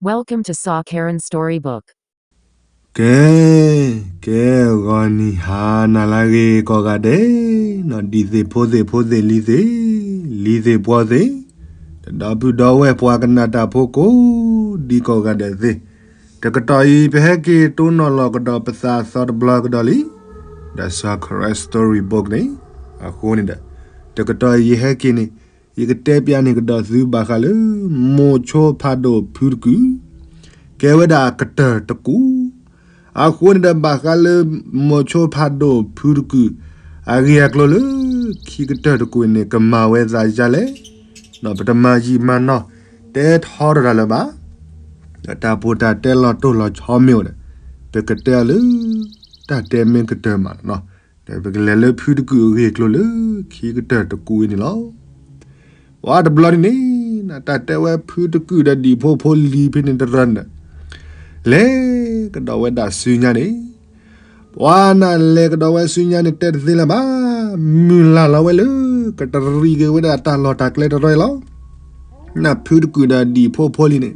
Welcome to Saw Karen Storybook. ကဲ, ကဲ, ဂီၤနံၤဟါနၤလၢအဂ့ၤကိးဂၤဒဲး, ဒ်သ့ၣ်ဖိသ့ၣ်ဖိသ့ၣ်လံၤသ့ၣ်, လံၤသ့ၣ်ပှီၤသ့ၣ်, တဒီပုၢ်ဒီဝဲၢ်ပှၤကနၣ်တၢ်ဖိကိးဒံကိးဂၤဒဲးသ့ၣ်, တကတီၢ်အံၤ ပဟဲက့ၤတိၢ်နီၣ်လီၤကဒီးပသးသီတဘျီကဒီးလံ, ဒီး Saw Karen Storybook န့ၣ်, အဃိန့ၣ်ဒီး, တကတီၢ်အံၤယဟဲက့ၤန့ၣ်, ယကတဲပျးန့ၢ်ကဒီးသုဘၣ်ဃးလၢ မိၤဆိဖးဒိၣ်ဖုတကုာ်, ကဲဝဲဒၣ်ကတၢၢ်တကူာ်, အဃိန့ၣ်ဒီးဘၣ်ဃးလၢ မိၤဆိဖးဒိၣ်ဖုတကုာ်, အဂ့ၢ်အကျိၤလၢ ခံကတၢၢ်တကူာ်န့ၣ် ကမၤဝဲသးဒ်လဲၣ်, ဒီးပတမၤယံာ်မၤနီၢ် တဲထီတၢ်လၢၤဘၣ်, ဒီးတၢ်ပူၤတၢ်တဲလီၤတိၢ်လီၤဆီမ့ၢ်အိၣ်ဒီး, ပကတဲအီၤလၢ တၢ်တဲမ့ၢ်ကတၢၢ်မးလီၤနီၤ, ဒီးပကလဲၤလၢဖုတကုာ်အဂ့ၢ်အကျိၤလၢ ခံကတၢၢ်တကူာ်အံၤန့ၣ်လီၤ. ပှၤတဘျီန့ၣ်န့ၣ်, တၢ်တဲဝဲဖုတကုာ်ဒီးဒံၣ်ဖိဖိလံၤဖဲန့ၣ်တရၢန့ၣ်, လဲၤကဒီးဝဲဒၣ်ဆူညါန့ၣ်, ပှၤနၢ်လဲၤကဒီးဝဲဆူညါန့ၣ် တဲတသ့လၢၤဘၣ်, မုၢ်လၢ်လီၤဝဲလၢ ကတရံးက့ၤဝဲဒၣ်တၢ်လီၢ်တၢ်ကျဲတရၢလီၤ. နၢ်ဖုတကုာ်ဒီးဒံၣ်ဖိဖိလံၤန့ၣ်,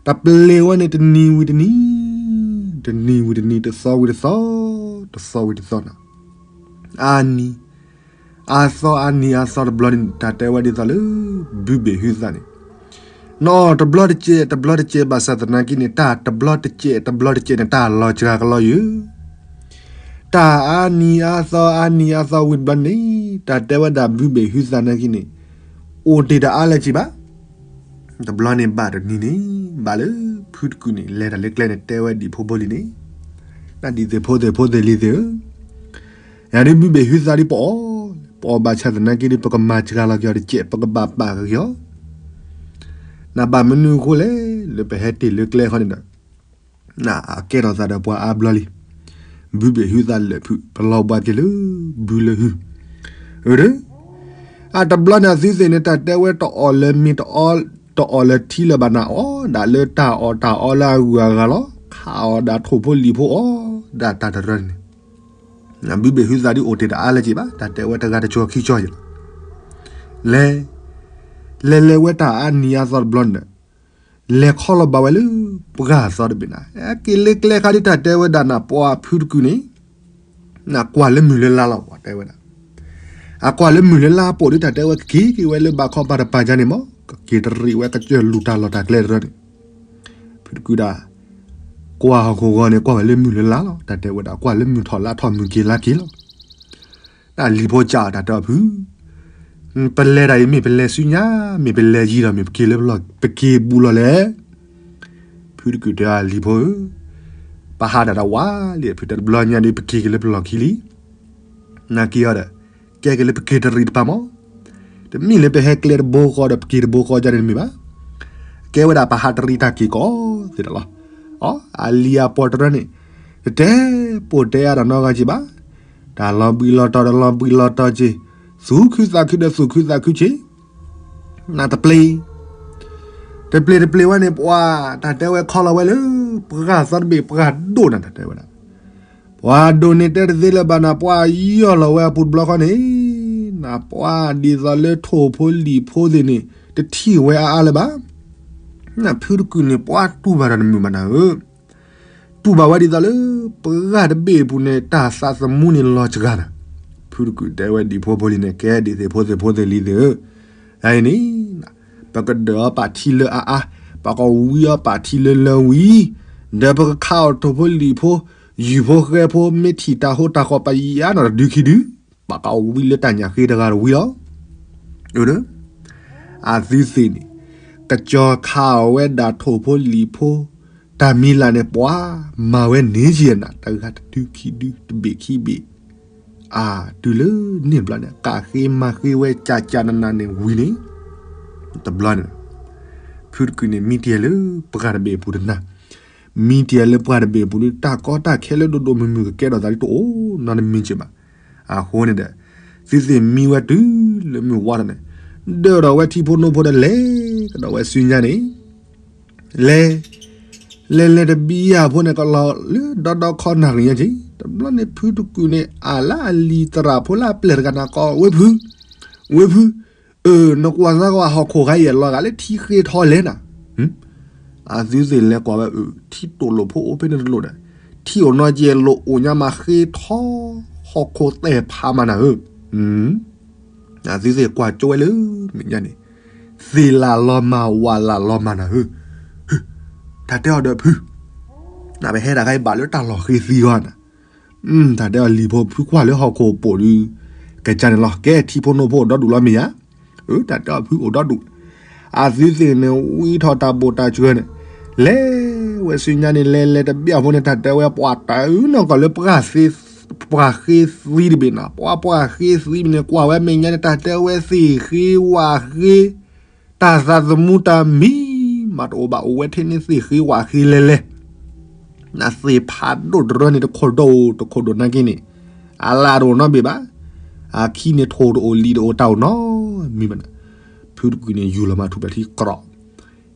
တၢ်ပျ့ၤဝဲန့ၣ်တနံၤဝံၤတနံၤ, တနံၤဝံၤတနံၤ တသီဝံၤတသီ, တသီဝံၤတသီနီၤ, အါနံၤ, အါသီအါနံၤအါသီတဘျီန့ၣ် တၢ်တဲဝဲဒ်သိးလၢ ဘုဘ့ၣ်ဟုသၣ်န့ၣ်, နီၢ်တဘျီတကဲး တဘျီတကဲးဘၣ်ဆၣ်သနာ်က့န့ၣ် တၢ်တဘျီတကဲး တဘျီတကဲးန့ၣ် တၢ်လီၤစှၤကလီယုၤ, တၢ်အါနံၤအါသီအါနံၤအါသီဝံၤတဘျီန့ၣ် တၢ်တဲဝဲဒၣ်ဘုဘ့ၣ်ဟုသၣ်နာ်က့န့ၣ်, အိၣ်တ့ၢ်တအါလၢၤက့ၤဘၣ် တဘျီန့ၣ်ဘၣ်တနံၤန့ၣ်, ဘၣ်လၢဖုတကုာ်န့ၣ် လဲၤတၢ်လၢကျဲန့ၣ် တဲဝဲဒံၣ်ဖိဖိလံၤန့ၣ်, နဒံၣ်သ့ၣ်ဖိသ့ၣ်ဖိသ့ၣ်လံၤသ့ၣ်ဧၢ, ယၤဒ်ဘုဘ့ၣ်ဟုသၣ်ဒ်ပအီၣ်, ပအီၣ်ဘၣ်ဆၣ်သနာ်က့ဒ် ပကမၤစှၤလီၤက့ၤအီၤတကဲး ပကဘၣ်ပာ်က့ၤအီၤ, နဘၣ်မနုၤအဃိလဲၣ်, လၢပဟဲတ့ၢ်လၢကျဲခီန့ၣ်ဒီး နအကဲထီၣ်သးဒီးပှၤအါဘျီလံ, ဘုဘ့ၣ်ဟုသၣ်လၢာ်ဖုး ပလီၤဘှါက့ၤလၢ ဘုလၢဟု, အၢ အတဘျီန့ၣ်အသုသ့ၣ်န့ၣ် တၢ်တဲဝဲတအီၣ်လၢမ့ၤတအီ, တအီၣ်လၢထံလၢၤဘၣ်နၤအီၣ်ဒၣ်လၢတၢ်အီၣ်တၢ်အီလၢအဂုၤအဂၤလီၤ, ခးအီၣ်ဒၣ်ထိၣ်ဖိလံၣ်ဖိအီၣ်ဒၣ်တၢ်တရၢန့ၣ်, ဘုဘ့ၣ်ဟုသၣ်ဒ်အိၣ်တ့ၢ်တအါလၢၤက့ၤဘၣ်, တၢ်တဲဝဲတဂၤတကၠီခံကၠီယလီၤ, လဲၤ, လဲၤလဲၤဝဲတၢ်အါနံၤအါသီတဘျီန့ၣ် လဲၤခီလီၤဘၣ်ဝဲလၢ ပှၢ်သီတဘ့ၣ်နၤ, က့ၤလၢကျဲခါဒ်တၢ်တဲဝဲဒၣ်နၤ ပှၤဖုတကုာ်န့ၣ်, နကွၢ်လၢမုၢ်လၢ်လါလီၤ ပှၤတဲဝဲဒၣ်, အကွၢ်လၢမုၢ်လၢ်လါပိာ်ဒ်တၢ်တဲဝဲကက့ၤက့ၤဝဲလၢဘးခီဘးတပၤယါန့ၣ်မး ကက့ၤတရံးဝဲကစၢၢ်လူၤတၢ်လီၢ်တၢ်ကျဲတရၢန့ၣ်, ဖုတကုာ်ဒၣ်, ကွၢ်ဟီၣ်ခိၣ်ဂီၤန့ၣ် ကွၢ်ဝဲလၢမုၢ်လၢ်လါလီၤ တၢ်တဲဝဲဒၣ် ကွၢ်လၢမုၢ်ထီၣ်လါထီၣ်မုၢ်က့ၤလါက့ၤလီၤ တၢ်လံၤဖိကးအီၤတၢ်တဲအီၤဖု, ပလဲၤတၢ်အံၤမ့ၢ်ပလဲၤဆူညါ, မ့ၢ်ပလဲၤယံၤဒီးမ့ၢ်ပက့ၤလၢပလီၢ်, ပက့ၤဘူးလီၤလဲၣ်. ဖုတကုာ်တဲအီၤလံၤဖိဧၢ, ပဟးဒၣ်တဝးလံ, ဖုတဲတဘျီညါဒီး ပက့ၤက့ၤလၢပလီၢ်ခံလံ. နာ်က့ၤအီၤဒီး, ကဲက့ၤလၢပက့ၤတရံးတပၤမး, တမ့ၢ်လၢပဟဲကျဲတဘိဃီဒီး ပက့ၤတဘိဃီဒ်န့ၣ်တမ့ၢ်ဘၣ်. ကဲဝဲဒၣ်ပဟးတရံးတၢ်က့ၤကီးသ့ၣ်ဒီးလီၤ. အီ, အလံၤအပီၢ်တရၢန့ၣ်, တတဲပိာ်တဲအါဒီးနီတဂၤက့ၤဘၣ်. တၢ်လီၤဘှံးလီၤတီၤဒီးလီၤဘှံးလီၤတီၤက့ၤ, သူၣ်ခုသးခုဒီးသူၣ်ခုသးခုက့ၤ, နတပျ့ၤ, တပျ့ၤတပျ့ၤဝဲန့ၣ် ပှၤတၢ်တဲဝဲခီလီၤဝဲလၢ ပှၢ်သီတဘ့ၣ် ပှၢ်ဒိၣ်နၤ တၢ်တဲဝဲဒၣ် ပှၤဒိၣ်န့ၣ်တဲတသ့လၢၤဘၣ်နၤ ပှၢ်ယီၢ်လီၤဝဲအပူၤတဘျီဃီန့ၣ်, နပှၢ်ဒ်သိးလၢထိၣ်ဖိလံၣ်ဖိသ့ၣ်န့ၣ် တထံၣ်ဝဲအါအါလၢၤဘၣ်. နဖုတကုာ်န့ၣ် ပှၢ်တူၢ်ဘၣ်ဒီးတမုာ်ဘၣ်နၤဧၢ, တူၢ်ဘၣ်ဝဲဒ်သိးလၢ ပှၢ်တဘ့ၣ်အပူၤန့ၣ် တၢ်သးသမူန့ၣ်လီၤစှၤနၤ. ဖုတကုာ်တဲဝဲဒ်ဖိဖိလံၤန့ၣ် ကဲဒ်သ့ၣ်ဖိသ့ၣ်ဖိသ့ၣ်လံၤသ့ၣ်ဧၢ, အအံၤန့ၣ် ပကဒၢးအီၤပာ်ထံလၢအအါ, ပကဝံအီၤပာ်ထံလၢလၢဝံၤ, ဒီးပကခးအီၤထိၣ်ဖိလံၣ်ဖိ, ယုၢ်ဖိဃဲဖိ မ့ၢ်ထံၣ်တၢ်ဟိတၢ်ဃီၤပယါနီၤတဒုခံဒု, ပကဝံလၢတၢ်ညၣ်ဃ့တဂၤတဝံၤလီၤ. အသုသ့ၣ်န့ၣ်, ကစီၤခးအီၤဝဲဒၣ်ထိၣ်ဖိလံၣ်ဖိ, တၢ်မံၤလၢ်န့ၣ် ပှၤမၤဝဲန့ၢ်ယဲနၤ တဂၤတဒုခံဒု တဘ့ၣ်ခံဘ့ၣ်, အတုၤလၢန့ၣ်တဘျီန့ၣ် ကးဃ့မၤဃ့ဝဲကၢ်ကၢ်နးနးန့ၣ်ဝံၤန့ၣ်, တဘျီန့ၣ် ဖုတကုာ်န့ၣ် မံတံၢ်လၢပှၢ်တဘ့ၣ်အပူၤတနၤ, မံတံၢ်လၢပှၢ်တဘ့ၣ်အပူၤဒီး တၢ်ကီတၢ်ခဲလၢဒိၣ်ဒိၣ်မုၢ်မုၢ်ကကဲထီၣ်သးဒ်တအိၣ်နီတမံၤက့ၤဘၣ်. အဃိန့ၣ်ဒီး သုသ့ၣ်မံဝဲတုၤလၢမုၢ်ဝါထီၣ်န့ၣ်, ဒၢထီၣ်ဝဲထံဖိနိဖိဒီးလဲၤကဒီးဝဲဆူညါန့ၣ်, လဲၤ, လဲၤလဲၤတဘံယၤဖိန့ၣ် ကလီၤလၢဒီဒီခီနၣ်ရံၣ်ညါက့ၤ, တဘျီန့ၣ်ဖုတကုာ်န့ၣ် အလၢအလံၤသရၣ်ဖိလၢအပျဲၢ်တဂၤနၤကိးဝဲဖု, ဝဲဖု, အၢ နကွၢ်စၢ်ကွၢ်ဟီၣ်ခိၣ်ခါအံၤအလီၤဂာ်လၢထံဃ့ထီလဲၣ်နၤ, အသုသ့ၣ်လဲၤကွၢ်ဝဲ အၢ ထံတိၣ်လိာ်ဖိအိၣ်ဖဲန့ၣ်တလိၣ်ဒီး ထံအိၣ်နီၢ်ကဲလိာ်အိၣ်ညါမး ဃ့ထီ ဟီၣ်ခိၣ်သဲၣ်ဖးမးနၤဧၢ, အသုသ့ၣ်ကွၢ်ကၠိဝဲလၢမဲာ်ညါန့ၣ် သ့ၣ်လၢ်လီၤမၢ် ဝၣ်လၢ်လီၤမၢ်နၤဧၢ, တၢ်တဲအီၤဒီးဖု နပဟဲဒၣ်ခါအံၤဘၣ်လၢတၢ်လီၢ်ဃ့သံဂီၢ်နၤ, တၢ်တဲအီၤလံၤဖိ ဖုကွၢ်လၢဟီၣ်ခိၣ်ပိာ်ဒုး ကစၢ်န့ၣ်လီၤ ကဲထံဖိနိဖိအိၣ်ဒီဒူၣ်လီၤမ့ၢ်ဧါ, အၢ တၢ်တဲအီၤဖုအိၣ်ဒီဒူၣ်, အသုသ့ၣ်န့ၣ် ဝံထီၣ်တၢ်ဘိၣ်တၢ်စှၢၤန့ၣ်, လဲၤဝဲဆူညါန့ၣ် လဲၤလဲၤတဘျီဖိန့ၣ် တၢ်တဲဝဲပှၤတၢ်အုနီၢ်ကီၢ်လၢပှၤဃ့သံတဘ့ၣ်နၤ, ပှၤပှၤဃ့သံတဘ့ၣ်န့ၣ် ကွၢ်ဝဲမဲာ်ညါန့ၣ် တၢ်တဲဝဲသ့ၣ်ဃ့ဝၣ်ဃ့ တၢ်သးသမူတၢ်မံ မးတအိၣ်ဘၣ် အိၣ်ဝဲထဲန့ၣ်သ့ၣ်ဃ့ဝၣ်ဃ့လဲၤလဲၤ, နသ့ၣ်ဖးဒိၣ်တရၢန့ၣ် တခိၣ်ဒိၣ်တခိၣ်ဒိၣ်နာ်က့န့ၣ်, အလၢ်တအိၣ်နီတဘ့ၣ်ဘၣ်, အခံန့ၣ်ထိၣ်တအိၣ်လံၤတအိၣ်တၢ်အိၣ်နီတမံၤဘၣ်နၤ, ဖုတကုာ်န့ၣ် ယူၤလီၤမးထူၣ်ဖျဲးထံကြၢး,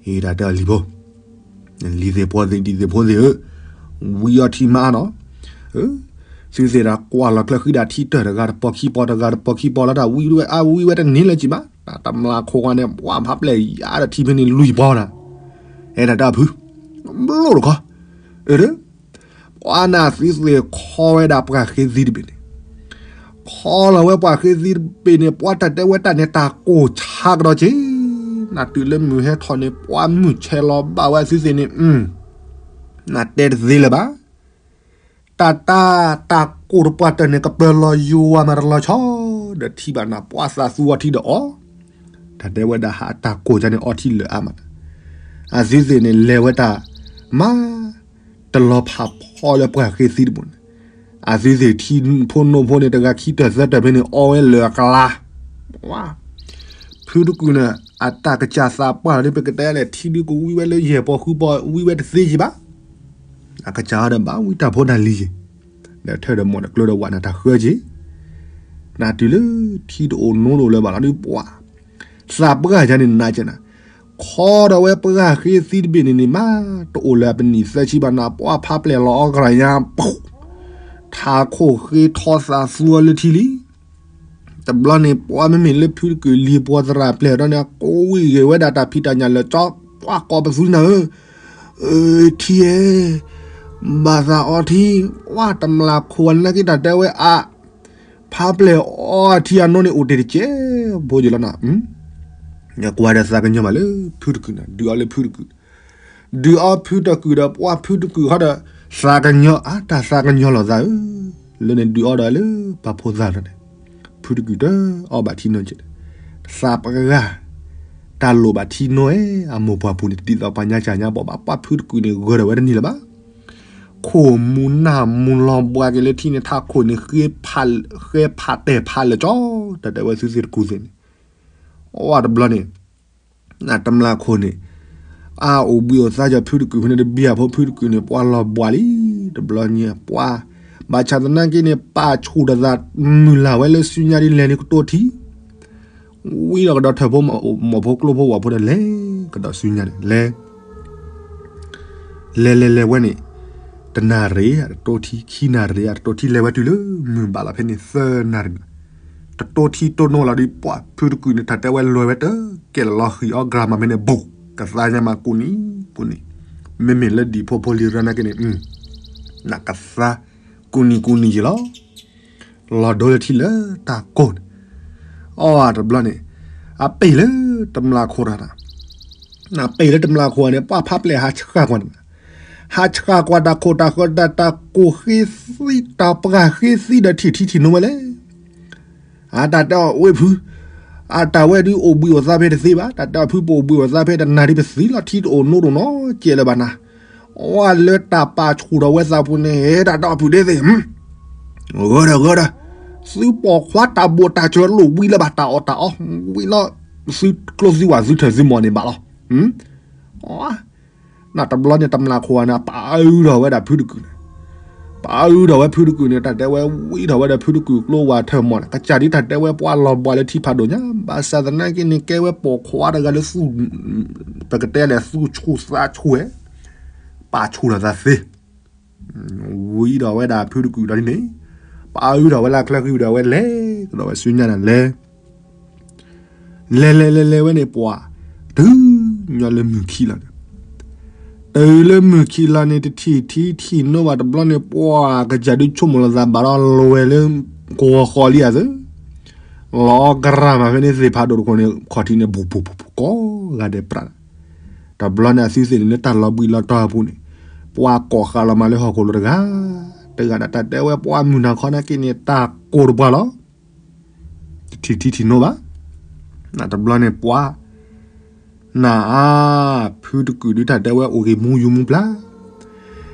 အ့တၢ်တဲအီၤလံၤဖိ လံၤသ့ၣ်ဖိသ့ၣ်ဒံၣ်သ့ၣ်ဖိသ့ၣ်ဧၢ, ဝံအီထံမးနီၤ, သုသ့ၣ်တၢ်ကွၢ်လီၤကျၢၢ်ဃံဒၣ်ထံတၢၢ်တဂၤတပီၤခံပီၤ တဂၤတပီၤခံပီၤလီၤ တၢ်ဝံဝဲအါဝံဝဲတန့ၢ်လၢၤကံဘၣ်, တၢ်တမျၢ်ခိၣ်ဂၤန့ၣ် ပှၤဖးပျဲၢ်ယါဒီးထံဖဲန့ၣ်လွံၢ်ပီၤနၤ, အဲတၢ်တဲအီၤဖု ဘျိၣ်တခီ, အၢ ပှၤနသုသ့ၣ်ခီဝဲဒၣ်ပှၤဃ့သံတဘ့ၣ်န့ၣ်, ခီလီၤဝဲပှၤဃ့သံတဘ့ၣ်န့ၣ် ပှၤတၢ်တဲဝဲတၢ်န့ၣ် တၢ်ကိၢ်ဆါကဒီးက့ၤ, နတုၤလၢမုၢ်ဟဲထီၣ်န့ၣ် ပှၤမုၢ်ဆဲးလီၤဘၣ်ဝဲသုသ့ၣ်န့ၣ်, နတဲတသ့လၢၤဘၣ်, တၢ်တၢ်တၢ်ကိၢ်တပှၢ်တၢၢ်န့ၣ် ကပၢၤလီၤယိၤဝါမးတလီၤဆီ, ဒီးထံဘၣ်နၤ ပှၤသးသူအီထံဒီးအီၤ, တၢ်တဲဝဲဒၣ်ဟးတၢ်ကိၢ်ကန့ၣ်အီထံလၢာ်အါမး, အသုသ့ၣ်န့ၣ် လဲၤဝဲတၢ် မၤ တလီၤဖးဖီလၢပှၤဃ့သံတဘ့ၣ်န့ၣ်, အသုသ့ၣ်ထံဖိနိဖိန့ၣ် တဂၤခံတၢၢ်သၢတၢၢ်ဖဲန့ၣ် အီဝဲလၢာ်အကျါ, ဖုတကုာ်န့ၣ် အတၢ်ကစၢ်သးပှၢ်လီၤဒ်ပကတဲလဲၣ် ထံဒုကဝံဝဲလၢယဲၢ်ပီၤဃုပီၤ ဝံဝဲတသ့က့ၤဘၣ်, အကစၢ်အီၤဒီးဘၣ်ဝံတၢ်ဖိတၢ်လံၤက့ၤ, ဒီးထၢၣ်ဒီးမီၢ်ဒီးကျၢၤဒီးဝးနၤတၢ်ဃၢက့ၤ, နတုၤလၢထံတအိၣ်နိတအိၣ်လၢၤဘၣ်လီၤဒ်ပှၤ သးပှၢ်ယါန့ၣ်နးကဲနၤ, ခီဒီးဝဲပှၤဃ့သံတဘ့ၣ်န့ၣ်န့ၣ် မၤတအိၣ်လၢၤအပနံၣ်သၢဆံဘၣ်နၤ ပှၤဖးပျဲၢ်လီၤအီၤကရၤညါ, ထးခိၣ်ဃ့ထီသးသူအီၤလၢထံလံ, တဘျီန့ၣ် ပှၤမ့မ့ၢ်လၢဖုတကုာ်လံၤပှၤသရၣ်ပျဲၢ်ဒီးန့ၣ် ကိးဝံၤဂ့ၤဝဲဒၣ်တၢ်ဖံးတၢ်ညၣ်လၢာ်ကၠီ ပှၤကိးပသူနၤဧၢ, ထံဧၢ, ဘၣ်သးအီထံ, ပှၤတမျၢ်ခိၣ်အနၢ်က့တၢ်တဲဝဲအါ ဖးပျဲၢ်အီထံအနိန့ၣ် အိၣ်တ့ၢ်တကဲးဖိယ့ၤလီၤနၤ, ကွၢ်ဒီးသးကညီၤဘၣ်လၢဖုတကုာ်နၤ ဒုးအီလၢဖုတကုာ်, ဒုးအီဖုတကုာ်ဒီး ပှၤဖုတကုာ်ဃီဒီး သးကညီၤအါ တၢ်သးကညီၤလိာ်သးဧၢ, လၢန့ၣ်ဒုးအီဒီးလၢပှၤဖိသၣ်လီၤန့ၣ်, ဖုတကုာ်တအီဘၣ်ထံနိကဲး, သးပှၢ် တၢ်လိၣ်ဘၣ်ထံနိဧဲ အမိၢ်ပှၢ်ပူၤန့ၣ် တဒ်သိးပှၤညါစၢ်ညါဘီၣ်ဘၣ် ပှၤဖုတကုာ်န့ၣ် ဂၢၢ်ဒီးဝဲတန့ၢ်လၢၤဘၣ် ခိၣ်မူနၢ်မူလီၤဘှါက့ၤလၢထံန့ၣ် ထးခိၣ်န့ၣ် ဃဲဖးတဲာ်ဖးလၢာ်ကၠီ, တၢ်တဲဝဲသုသ့ၣ်တကူသ့ၣ်န့ၣ်, အီတဘျီန့ၣ် တမျၢ်ခိၣ်န့ၣ် အအိၣ်ဘှံးအိၣ်သါကၠီဖုတကုာ်ဖဲန့ၣ် တဘံၣ်အဖိဖုတကုာ်န့ၣ် ပှၤလီၤဘှါလံ, တဘျီညါပှၤ ဘၣ်ဆၣ်သနာ်က့န့ၣ် ပာ်ဆူၣ်ဒီးသး မုၢ်လၢ်ဝဲလၢဆူညါဒ်လဲၣ်န့ၣ်ကတိၤထံ ဝံဒီးကဒီးထၢၣ်ဖိ မိၢ်ဖိကျိဖိဝၣ်ဖိဒီးလဲၤကဒီးဆူညါန့ၣ် လဲၤ လဲၤလဲၤလဲၤဝဲန့ၣ် တနၣ်ရံၣ်အတတိထံ ခံနၣ်ရံၣ်အတတိထံ လဲၤဝဲတုၤလၢမုၢ်ဘၣ်လီၤဖဲန့ၣ် သၢနၣ်ရံၣ် တတိထံတိၢ်နီၣ်လီၤဒီး ပှၤဖုတကုာ်န့ၣ် တၢ်တဲဝဲလွဲဝဲတကဲလၢလီၤဃံၤအီၣ်ကြၢးမးဖဲန့ၣ် ဘူး ကသါညါမးကူနံၤကူနံၤ မ့မ့ၢ်လၢဒံၣ်ဖိဖိလံၤရၢနာ်က့န့ၣ် နကသါ ကူနံၤကူနံၤယံၤလီၤ. လီၤဒိလၢထံလၢတၢ်ကိၢ်န့ၣ် အီၣ်တဘျီန့ၣ် အပ့ၢ်လၢတမျၢ်ခိၣ်တဂၤန့ၣ် အပ့ၢ်လၢတမျၢ်ခိၣ်န့ၣ် ပှၤဖးပျဲၢ်ဟးဆှၣ်ကွၢ်န့ၣ် ဟးဆှၣ်ကွၢ်တၢ်ခိၣ်တၢ်ဃၢတၢ် တၢ်ကိၢ်ဃ့သံ တၢ်ပှၢ်ဃ့သံဒီးထံၣ်ထံထံၣ်နိဝဲလဲၣ် အတၢ်တဲအီၤဝဲဖု အတၢ်ဝဲဒုးအိၣ်ဘှံးအိၣ်သါဖဲတသ့ဘၣ် တၢ်တဲအီၤဖုပအိၣ်ဘှံးအိၣ်သါဖဲတနၢ်ဒ်ပသံလီၤ ထံတအိၣ်နိတအိၣ်နီတကဲလၢၤဘၣ်နၤ အီၣ်လၢတၢ်ပာ်ဆူၣ်ထီၣ်ဝဲသးပူၤန့ၣ် တၢ်တဲအီၤဖုဒ်သ့ၣ် ဂၢၢ်ဒီးဂၢၢ်ဒီး သုပိာ်ခွါတၢ်ဘိၣ်တၢ်စၢၤလိာ်ဝံၤလၢၤဘၣ် တၢ်အီၣ်တၢ်အီ ဝံၤလီၤ သုကျိသုဝၣ်သုထၢၣ်သုမီၢ်န့ၣ်ဘၣ်လီၤ နတဘျီန့ၣ် တမျၢ်ခိၣ်န့ၣ် ပာ်အုးထီၣ်ဝဲဒၣ်ဖုတကုာ်န့ၣ် ပာ်အုးထီၣ်ဝဲဖုတကုာ်န့ၣ် တၢ်တဲဝဲဝံထီၣ်ဝဲဒီးဖုတကုာ်ကျိဝၢ်ထၢၣ်မီၢ်န့ၣ် ကစၢ်ဒ်တၢ်တဲဝဲပှၤလီၤဘှါလၢထံဖးဒိၣ်ညါ ဘၣ်ဆၣ်သနာ်က့န့ၣ် ကဲဝဲပိာ်ခွါတဂၤလၢသူၣ် ပကတဲလဲၣ်သူၣ်ဆူၣ်သးဆူၣ်ဝဲ ပာ်ဆူၣ်ထီၣ်သးသ့ ဝံဒီးဝဲဒၣ်ဖုတကုာ်ဒီးန့ၣ် ပာ်အုးထီၣ်ဝဲလၢချၢဃံဒီးဝဲလဲၤကဒီးဝဲဆူညါန့ၣ်လဲၤ လဲၤလဲၤလဲၤလဲၤဝဲန့ၣ်ပှၤ တုၤညီလၢမုၢ်ခံလီၤန့ၣ် တုၤလၢမုၢ်ခံလီၤန့ၣ် တထံၣ်ထံထံၣ်နိဘၣ်တဘျီန့ၣ် ပှၤကစၢ်ဒုးဆိကမိၣ်လီၤသးဘၣ်ဒီးလွဲၢ်လၢ ကဝီၤဃီလံဧါသၢ, လီၤကရၢ်မးဖဲန့ၣ်သ့ၣ်ဖးဒိၣ်တခိၣ်န့ၣ် ခီၣ်ထံးန့ၣ် ပူၤပူၤပူၤပူၤ ကိးဂၤဒဲးပြး တဘျီန့ၣ်အသုသ့ၣ်န့ၣ်လၢတၢ်လီၤဘှံးလီၤတီၤအပူၤန့ၣ် ပှၤကိးဃာ်လီၤမးလၢဟီၣ်ခိၣ်လိၤတဂၤ, တဂၤဒီးတၢ်တဲဝဲပှၤမုၢ်နၤခီနာ်က့န့ၣ် တၢ်ကိၢ်တပှၤလီၤ. တထံၣ်ထံထံၣ်နိဘၣ်, တဘျီန့ၣ်ပှၤ နၤအါ, ဖုတကုာ်ဒုးတၢ်တဲဝဲအိၣ်ဂ့ၤမူယူၤမူပျၢ်,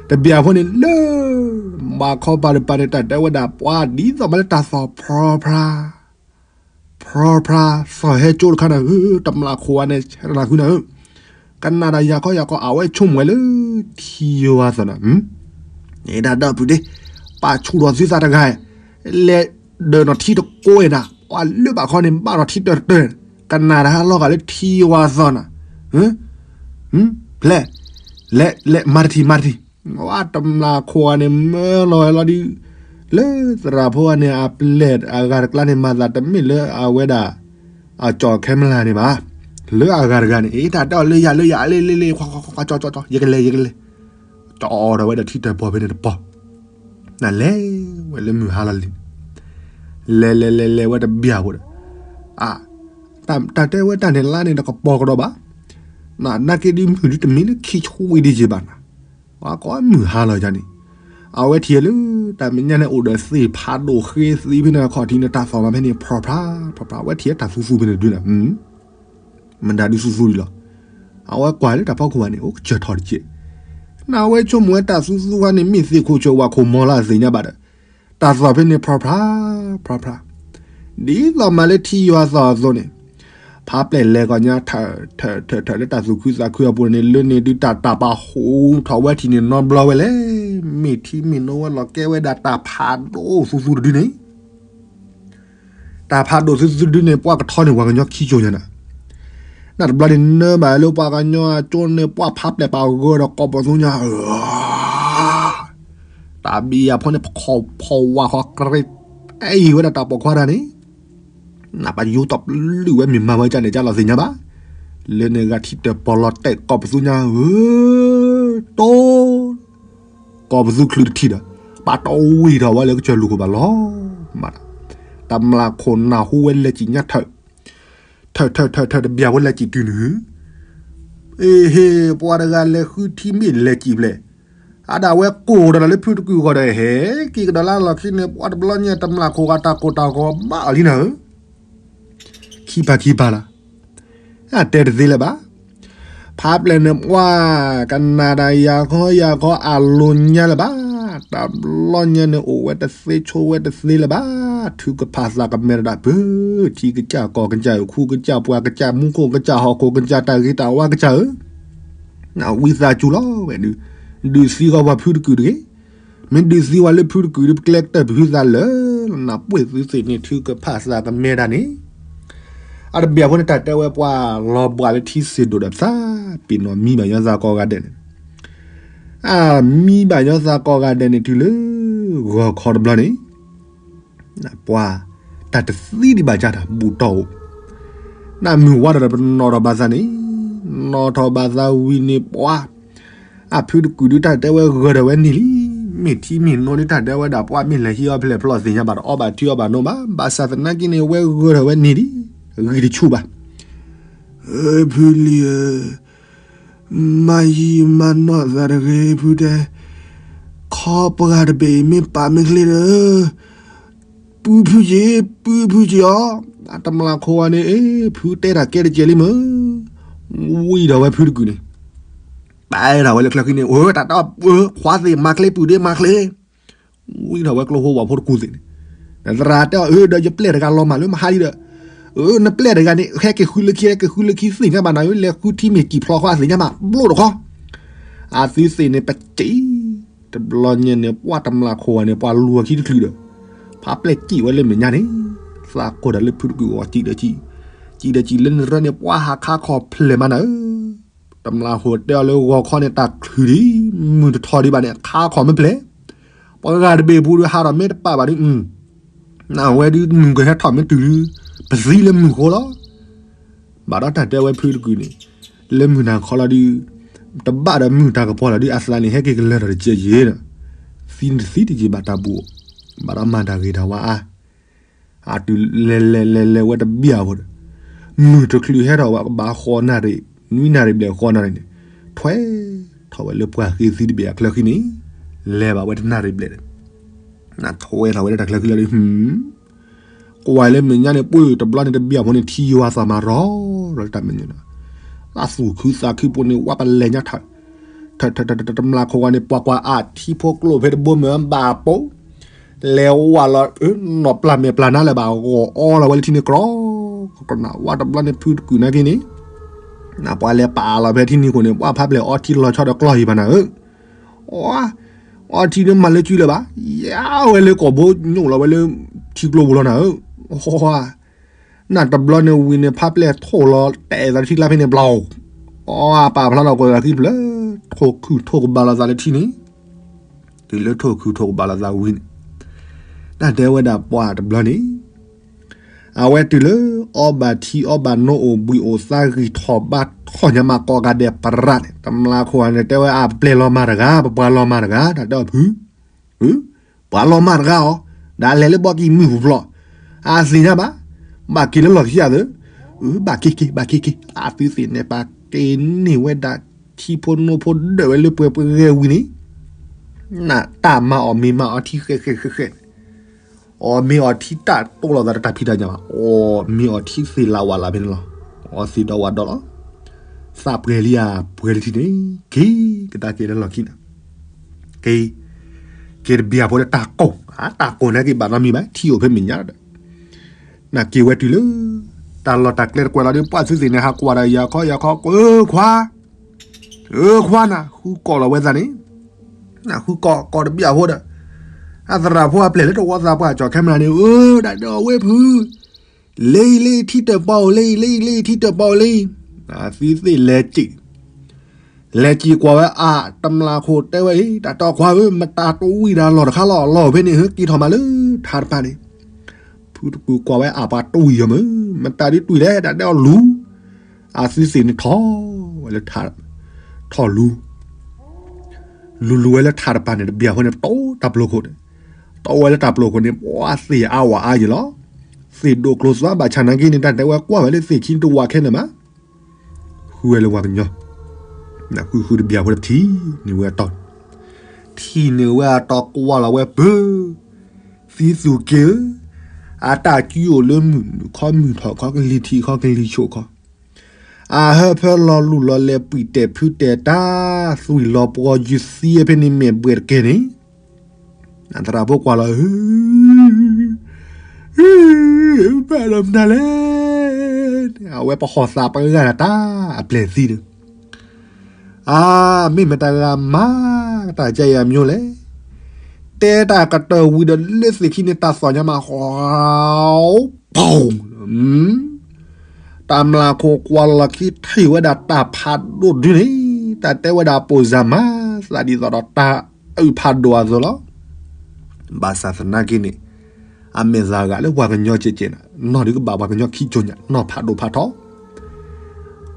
တဘျီဖိန့ၣ်လၢ ဘၣ်ခီပၤတပၤန့ၣ် တၢ်တဲဝဲဒၣ်ပှၤဒ်သိးမးလၢတၢ်သီၣ်ဖြီဖြါ ဖြီဖြါ သီၣ်ဟဲကၠိတခါနၤဧၢ, တမျၢ်ခိၣ်ဧါန့ၣ် ဆဲးတနၤဃုနၤဧၢ, ကနၣ်တၢ်ယၤခီယၤခီ အဝဲဆိကမိၣ်ဝဲလၢ ထံယွၤသီၣ်နၤ, န့ၣ်ဒၣ်ဒီပုၢ်ဒ့, ပာ်ဆူၣ်ထီၣ်သုသးတဂၤ, လဲၤဒၢးနီၣ်ထံတကိးနၤ, ပှၤလၢဘၣ်ခီန့ၣ် ဘၣ်နီၣ်ထံတၢတၢ, ကနၣ်တၢ်ဟးလီၤဂာ်လၢထံယွၤသီၣ်နၤ, ဖျဲၣ်, လဲၤလဲၤမၤတထံၣ်မၤတထံၣ်, ဝဲတမျၢ်ခိၣ်ဧါန့ၣ် မၢလီၤဝဲလီၤဒုး, လၢသရၣ်ဖိဧါန့ၣ် အပျဲၢ်အဂၤတကျါန့ၣ် မၤသးတမ့ၢ်လၢအဝဲဒၣ် အကၠီၣ်ခဲမလၢ်န့ၣ်ဘၣ်, လၢအဂၤတဂၤန့ၣ် အ့ တၢ်တဲအီၤလၢယၤလၢယၤ အလ့လ့လ့ ခွါခွါခွါ ကၠီကၠီကၠီ ယကလဲၤယကလဲၤ, တအီၣ်ဒီးဝဲဒီးထံတၢၢ်ပီၢ်ဖဲန့ၣ်တပီၢ်, နလဲၤဝဲလၢမုၢ်ဟါလီၤလံ, လဲၤလဲၤလဲၤလဲၤဝဲတဘျီဖိဒီး, အ တၢ်တဲဝဲတၢ်န့ၣ်လါန့ၣ်တကပီၤကဒီးဘၣ်, နာ်က့ဒုးမုၢ်ဒုးတမ့ၢ်လၢခံဆူဝံၤဒံးယံၤဘၣ်နၤ, ပှၤကိးမုၢ်ဟါလီၤယၤန့ၣ်, အဝဲထံၣ်လၢ တၢ်မဲာ်ညါန့ၣ်အိၣ်ဒီးသ့ၣ်ဖးဒိၣ်ဃ့သံဖဲန့ၣ်ခီၣ်ထံးန့ၣ် တၢ်သီၣ်မးဖဲန့ၣ် ဖြီဖြါ ဖြီဖြါ အဝဲထံၣ်လၢတၢ်သူသူဖဲန့ၣ်ဒုးနၤ မတၤဒုးသူသူဒံးလီၤ, အဝဲကွၢ်လၢတၢ်ဖီခိၣ်ဘၣ်န့ၣ် အိၣ်ကစၢၢ်ထီၣ်တက့ၢ်, နဝဲဆိကမိၣ်ဝဲတၢ်သူသူခါန့ၣ် မ့ၢ်သ့ၣ်ခိၣ်ဆၢဝၣ်ခိၣ်မီၤလၢအသ့ၣ်ညါဘၣ်ဒီး, တၢ်သီၣ်ဖဲန့ၣ် ဖြီဖြါ ဖြီဖြါ, ဒ်သိးမးလၢထံယွၤသီၣ်အသိးန့ၣ်, ဖးပျဲၢ်လဲၤကီၢ်ညါ ထၢၣ်ထၢၣ်ထၢၣ်ထၢၣ်လၢတၢ်သူၣ်ခုသးခုအပူၤန့ၣ် လၢန့ၣ်ဒုးတၢ်တၢ်ပာ်ဟူးထီၣ်ဝဲထံၣ်န့ၣ်နီတဘျီဝဲလဲၣ်, မ့ၢ်ထံမ့ၢ်နိဝဲလီၤကဲဝဲဒၣ်တၢ်ဖးဒိၣ်သူသူတဒုန့ၣ် တၢ်ဖးဒိၣ်သုသုဒုန့ၣ် ပှၤကထီန့ၢ်ပှၤကညီခံကၠိညါနၤ, နတဘျီန့ၣ်နၢဘၣ်လၢပှၤကညီအကၠိန့ၣ် ပှၤဖးပျဲၢ်ပာ်ဂၢၢ်ဒီးကိးပသူညါ, တၢ်ဘံယၤဖီန့ၣ် ဖီၣ်ဝါဃီကရ့ အဲၣ်ဝဲဒၣ်တၢ်ပိာ်ခွါတၢ်န့ၣ်, နပယိတီၢ်ပလုၢ်ဝဲမ့ၢ်မၤဝဲကၢ်န့ၣ် ကၢ်လီၤသ့ၣ်ညါဘၣ်, လၢန့ၣ်ဂၤထံတၢၢ်ပီၢ်လီၤတဲာ်ကိးပသူညါဧၢ, တိ ကိးပသူချုးတထံၣ်ဒီး ပာ်တဝံၢ်ထီၣ်ဝဲလၢကစၢၢ်လူၢ်ခိၣ်ဘၣ်လီၤ, မး တမျၢ်ခိၣ်နၢ်ဟူဝဲလဲၤစံၣ်ညါထၢၣ်, ထၢၣ်ထၢၣ်ထၢၣ်ထၢၣ်တဘျီဝဲလဲၤစံၣ်တုၤနုၤ, အ့ဟ့ၣ် ပှၤတဂၤလဲၤဃုထံမ့ၢ်လဲၤစံၣ်ဖျဲၣ်, အဒၣ်ဝဲကိၢ်ဒီးလၢဖုတကုာ်ဂီၢ်ဒီး ဟဲက့ၤကဒီးလၢလီၢ်ခံန့ၣ် ပှၤတဘျီညါတမျၢ်ခိၣ်ဂၤတၢ်ကိၢ်တၢ်ဂီၤဘၣ်အီၤလံနၤဧၢ ခံပၤခံပၤလီၤ, အတဲတသ့လၢၤဘၣ်, ဖးပျဲၢ်န့ၣ်ပှၤ ကနၣ်ဒၣ်ယၤခီယၤခီအလိၤညါလၢၤဘၣ်, တဘျီညါန့ၣ်အိၣ်ဝဲတသ့ဆိးဝဲတသ့လၢၤဘၣ်, ထုကဖၣ်သးကမဲာ်တဒၣ်ပၢၢ်, ထံကစၢ်ကီၢ်ကစၢ် ခူကစၢ်ပှၢ်ကစၢ် မူခိၣ်ကစၢ်ဟီၣ်ခိၣ်ကစၢ် တၢ်ဂ့ၤတၢ်ဝါကစၢ်ဧၢ, နဝံသးစူၤလီၤဝဲဒုး, ဒုးသံဂီၤပှၤဖုတကုာ်တဂ့ၤ, မ့ၢ်ဒုးသံဝဲလၢဖုတကုာ်ဒီး ပကျဲကတၢၢ်ပဖုသးလၢာ်, နပှ့ၤသုသ့ၣ်န့ၣ် ထုကဖၣ်သးကမဲာ်ဒၣ်န့ၣ်, အတဘျီဖိန့ၣ် တၢ်တဲဝဲပှၤလီၤဘှးလၢထံစ့ၢ်ဒိၣ်ဒီးသး, ပ့ၤနီၣ်မံဘၣ်ညီသးကိးဂၤဒဲးန့ၣ်, အမံဘၣ်ညီသးကိးဂၤဒဲးန့ၣ် တုၤလၢ ဂီၤခီတဘျီန့ၣ် ပှၤ တၢ်တသံဒံးဘၣ်ကၢ်တၢ်ဘူးတီၢ်အိၣ်, နမုၢ်ဝါဒီးပနီၣ်ထီၣ်ဘၣ်သးန့ၣ်, နီၣ်ထီၣ်ဘၣ်သးဝံၤန့ၣ်ပှၤ အဖုတကုာ်ဒုးတၢ်တဲဝဲဂၢၢ်ထီၣ်ဝဲန့ၢ်လံ, မ့ၢ်ထံမ့ၢ်နိန့ၣ်တၢ်တဲဝဲဒၣ်ပှၤမ့ၢ်လဲၤဟံးအီၣ်ဖဲလဲၣ်ဖျီၣ်သ့ၣ်ညါဘၣ်ဒီး အီၣ်ဘၣ်ထံအီၣ်ဘၣ်နိဘၣ်, ဘၣ်ဆၣ်သနာ်က့န့ၣ် ဝဲဂၢၢ်ထီၣ်ဝဲန့ၢ်လံ, ဂံၢ်တဆူၣ်ဘၣ်, ဖုလံဧၢ မၤယံာ်မၤနီၢ်သးတဂ့ၤ ဖုတဲ, ခီပှၤတဘ့ၣ်အံၤမ့ၢ်ပာ်မ့ၢ်ချ့ဒီး, ပုၢ်ဖုက့ၤ, ပုၢ်ဖုက့ၤအီၤ, တမျၢ်ခိၣ်ဝဲန့ၣ် အ့ ဖုတဲတၢ်ကဲတကဲလံမ့ၢ်, ဝံထီၣ်ဝဲဖုတကုာ်န့ၣ်, ပာ်ထီၣ်ဝဲလၢချၢဃံန့ၣ် အတၢ်တၢ် ခွါသ့ၣ်မၤချ့ ပုၢ်ဒ့မၤချ့ ဝံထီၣ်ဝဲကျိဖိဝၣ်ဖိတကူၣ်သ့ၣ်န့ၣ်, သရၣ်တဲအီၤ အၢ ဒီးယပျဲၢ်တဂၤလီၤမၢ်လၢမဟါလံဒီး, အၢ နပျဲၢ်တဂၤန့ၣ် ဟဲက့ၤဃုလၢခံ ဟဲက့ၤဃုလၢခံသ့ၣ်ညါဘၣ်နၤဧၢ, လဲၤဃုထံမ့ၢ်ကံၣ်ဖျီခွါသ့ၣ်ညါဘၣ် ဘျိၣ်တခီ, အသုသ့ၣ်န့ၣ် ပစံၣ်, တဘျီညါန့ၣ် ပှၤတမျၢ်ခိၣ်ဝဲန့ၣ် ပှၤလူၤအခံတချုးဒီး, ဖးပျဲၢ်စံၣ်ဝဲလၢမဲာ်ညါန့ၣ်, သးကိၢ်ဒီးလၢဖုတကုာ်အီၤ စံၣ်ဒီးစံၣ်, စံၣ်ဒီးစံၣ်လၢန့ၣ်ရၢန့ၣ် ပှၤဟးခါခီၣ်ဖျဲၣ်မးနၤဧၢ တမျၢ်ခိၣ်တဲအီၤလၢဂီၤခီန့ၣ် တၢ်ချုးဒံး, မုၢ်တထီၣ်ဒံးဘၣ်န့ၣ် ခါခီၣ်မ့ၢ်ဖျဲၣ်, ပှၤဂၤတဘ့ၣ်ပူၤဒီးဟးထီၣ်မ့ၢ်တပာ်ဘၣ်ဒုး, နဝဲဒုးမုၢ်ကဟဲထီၣ်မ့ၢ်တုၤဒုး, ပသံလၢမုၢ်ဃိလီၤ, ဘၣ်ဒီးတၢ်တဲဝဲဖုတကုာ်န့ၣ်, လၢမုၢ်နၤခီလီၤဒုး, တဘၣ်ဒီးမုၢ်တၢ်ကပီၤလီၤဒုး အသးန့ၣ်ဟဲက့ၤကလၢထီၣ်တကဲးယဲၢ်ဒီး သံတသံတက့ၤဘၣ်တၢ်ဘူး, ဘၣ်ဒီးမၤတၢ်ဂ့ၤတၢ်ဝါအါ, အတုၤလဲၤလဲၤလဲၤလဲၤဝဲတဘျီအဃိဒီး မုၢ်တချုးဟဲထီၣ်ဝဲကဘၣ်ဃိးနၣ်ရံၣ်, နွံနၣ်ရံၣ်ဘျဲၣ်ဃိးနၣ်ရံၣ်န့ၣ်, ထွဲထီၣ်ဝဲလၢပှၢ်ဃ့သံတဘ့ၣ်အချၢဃံန့ၣ်, လဲၤဘၣ်ဝဲတနၣ်ရံၣ်ဘျဲၣ်ဒီး နထွဲထီၣ်ဝဲလၢတၢ်ချၢဃံလီၤဒီး ကွၢ်လၢမဲာ်ညါန့ၣ် ပှၢ်တဘျီန့ၣ်တဘံၣ်အဖိန့ၣ် ထံယွၤသးမၤရီၤ လီၤတၢ်မဲာ်ညါန့ၣ်, အသူၣ်ခုသးခုပူၤန့ၣ် ဝဲပလဲၤညါထၢၣ်, တမျၢ်ခိၣ်ဝဲန့ၣ် ပှၤကွၢ်အထံဖိကျိၣ်ဖဲတဘိမ့ၢ်ဘၣ်ပိ, လဲၤဝဲလီၤ, နီၢ်ပျၢ်မဲာ်ပျၢ်နါလၢၤဘၣ် ဂီၤအီလီၤဝဲလၢထံန့ၣ်ကြီ, ကနၣ်ဝဲတဘျီန့ၣ် ဖုတကုာ်နာ်က့န့ၣ်, နပှၤလဲၤပာ်လီၤဖဲထံန့ၣ်ခိၣ်န့ၣ် ပှၤဖးပျဲၢ်အီထံလီၤဆီဒီးကျီၢ်ဟံၣ်ဘၣ်နၤဧၢ အီထံဒ်မၤလၢကုလၢၤဘၣ်, ယါဝဲလၢကိာ်ဘိညိၣ်လီၤဝဲလၢထံကျိပူၤလီၤနၤဧၢ, နတဘျီန့ၣ်ဝံၤန့ၣ် ဖးပျဲၢ်ထိၣ်လီၤတဲာ်သးထံကျါဖဲန့ၣ်ဘျီ, အီပာ်ဖျါထီၣ်ကိာ်သးခံဖျၢၣ်, ထိၣ်ခုၣ်ထိၣ်ကဘၣ်လီၤသးလၢထံန့ၣ်, တုၤလၢထိၣ်ခုၣ်ထိၣ်ကဘၣ်လီၤသးဝံၤန့ၣ်, တၢ်တဲဝဲဒၣ်ပှၤတဘျီန့ၣ် အဝဲတုၤလၢ အီဘၣ်ထံအီဘၣ်နိအိၣ်ဘှံးအိၣ်သါဂံၢ်ထီၣ်ဘါထီၣ်ညါမးကိးဂၤဒဲးပရၣ်န့ၣ် တမျၢ်ခိၣ်န့ၣ် တဲဝဲအပျဲၢ်လီၤမၢ်တဂၤ ပပှၤလီၤမၢ်တဂၤ တၢ်တဲအီၤဖု, ပှၤလီၤမၢ်တဂၤအီၤ, ဒီးလဲၤလၢဘီကံၢ်မုၢ်ပူၤဖျိ, အသ့ၣ်ညါဘၣ်, ဘၣ်က့ၤလၢလီၢ်ခံဂၤသၢ, ဘၣ်က့ၤက့ၤ ဘၣ်က့ၤက့ၤ အသုသ့ၣ်န့ၣ် ပာ်က့ၤန့ၢ်ဝဲဒၣ်ထံဖိနိဖိဒၢးဝဲလၢပှဲၤပှဲၤဂဲၤဝံၤန့ၣ်, နတၢ်မၤအီၣ်မ့ၤမၤအီထံဃဲးဃဲးဃဲးဃဲး အီၣ်မ့ၤအီထံတၢ်တိၢ်လိာ်သးတၢ်ဖံးတၢ်ညၣ်ဘၣ်, အီၣ်မ့ၤအီထံသ့ၣ်လၢဝၣ်လၢ်ဖဲန့ၣ်လီၤ, အီသ့ၣ်ဒီးဝၣ်ဒီးလီၤ, သးပှဲၤလံဧါ ပှဲၤလံထံန့ၣ်, က့ၤကဒါက့ၤလၢလီၢ်ခံန့ၣ်, က့ၤ, က့ၤတဘျီဖိလၢတၢ်ကိၢ်, တၢ်ကိၢ်န့ၣ်က့ၤဘၣ်နီတမံၤဘၣ် ထံအိၣ်ဖဲမဲာ်ညါဒီး, နက့ၤဝဲတုၤလၢ တၢ်လီၢ်တၢ်ကျဲတကွဲးလီၤဒီး ပှၤသုသ့ၣ်န့ၣ် ဟးကွၢ်ဒီးယၤခီယၤခီ ကွၢ်ခွါ အၢခွါနၤ ဃုကိးလီၤဝဲသးန့ၣ်, နဃုကိးကိးတဘျီအဃိဒီး, အသရၣ်ဖိအပျဲၢ်လၢတဝီသးပှၢ်ကၠီၣ်ခဲမရၤန့ၣ် အၢ ဒၣ်ဒီးအဝဲဖု, လၢအံၤလၢအံၤထံတၢၣ်ပီအိၣ်လၢအံၤ လၢအံၤလၢအံၤထံတၢၣ်ပီအိၣ်လၢအံၤ, အသုသ့ၣ်လဲၤစံၣ်, လဲၤစံၣ်ကွၢ်ဝဲအတမျၢ်ခိၣ်တဲဝဲအံၤ တၢ်တဲအီၤခွါဧၢ မတၤတဝံၣ်ဒၣ်လီၢ်တခါလီၤ လီၢ်ဖဲန့ၣ် ဟဲက့ၤထီၣ်မးလၢထးတပၤန့ၣ်, ဖုတကုာ်ကွၢ်ဝဲအပှၤတဝံၣ်ယီၤမၢ်, မတၤဒ်တဝံၣ်လဲၣ် တၢ်တဲအီၤလူၤ, အသုသ့ၣ်န့ၣ်ထီၣ်ဝဲလၢ ထီၣ်လူၤ, လူၤလူၤဝဲလၢထးတပၤန့ၣ် တဘျီအဃိန့ၣ် တိတၢ်ပျိခိၣ်န့ၣ်, တိဝဲလၢတၢ်ပျိခိၣ်န့ၣ် ပှၤသ့ၣ်အါဝၣ်အါယံၤလီၤ, သ့ၣ်ဒိၣ်ကျိၤသွါဘၣ်ဆၣ်နာ်က့န့ၣ် တၢ်တဲဝဲကွၢ်ဝဲလၢသ့ၣ်ခံတဝၣ်ခဲန့ၣ်မး, ဃုဝဲလၢပှၤကညီ, ဃုဃုတဘျီအဃိန့ၣ် ထံၣ်န့ၢ်ဝဲအတီၢ်, ထံၣ်န့ၢ်ဝဲအတီၢ်ကွၢ်လီၤဝဲပၢ်, သံသူၣ်က့ၤဧၢ, အတၢ်ကံအိၣ်လၢမုၢ်ခီမုၢ်ထီၣ်ခီ ကလံၤထံးခီ ကလံၤဆိးခီ အဟၢဖၢလီၤလူၢ်လီၤလဲၤပှံာ်တဲာ်ဖုတဲာ်တၢ် သွံၣ်လီၤပှီၤယုၢ်သံဖဲန့ၣ်မ့ၢ်ဘှဲၣ်တကဲန့ၣ်, သရၣ်ဖိကွၢ်လီၤ, ဘၣ်လီၤမနုၤလဲၣ်, အဝဲပဟီၣ်သးပဂၤတၢ်အပျဲၢ်သံန့ၣ်, အၢ မ့ၢ်မတၤဂၤမၤတၢ်ကဲအံၤအမျိုးလဲၣ်, တဲတၢ်ကတၢၢ်ဝံၤဒီးလၢသ့ၣ်ခံန့ၣ် တၢ်သီၣ်ညါမး ဃီ ပူၤ တမျၢ်ခိၣ်ကွၢ်လီၤခံထံၣ်ဝဲဒၣ်တၢ်ဖးဒိၣ်ဒုန့ၣ်, တၢ်တဲဝဲဒၣ်ပိၢ်စၢ်မၤသးဒ်သိးဒီးတၢ်အုၣ်ဖးဒိၣ်အသိးလီၤ. ဘၣ်ဆၣ်သနာ်က့န့ၣ်, အမဲာ်သၣ်ဂၤလၢပှၤကညီကဲးကဲးန့ၣ်, နီၢ်ဒုးကဘၣ်ပှၤကညီခံကၠိညါ နီၢ်ဖးဒိၣ်ဖးထီ,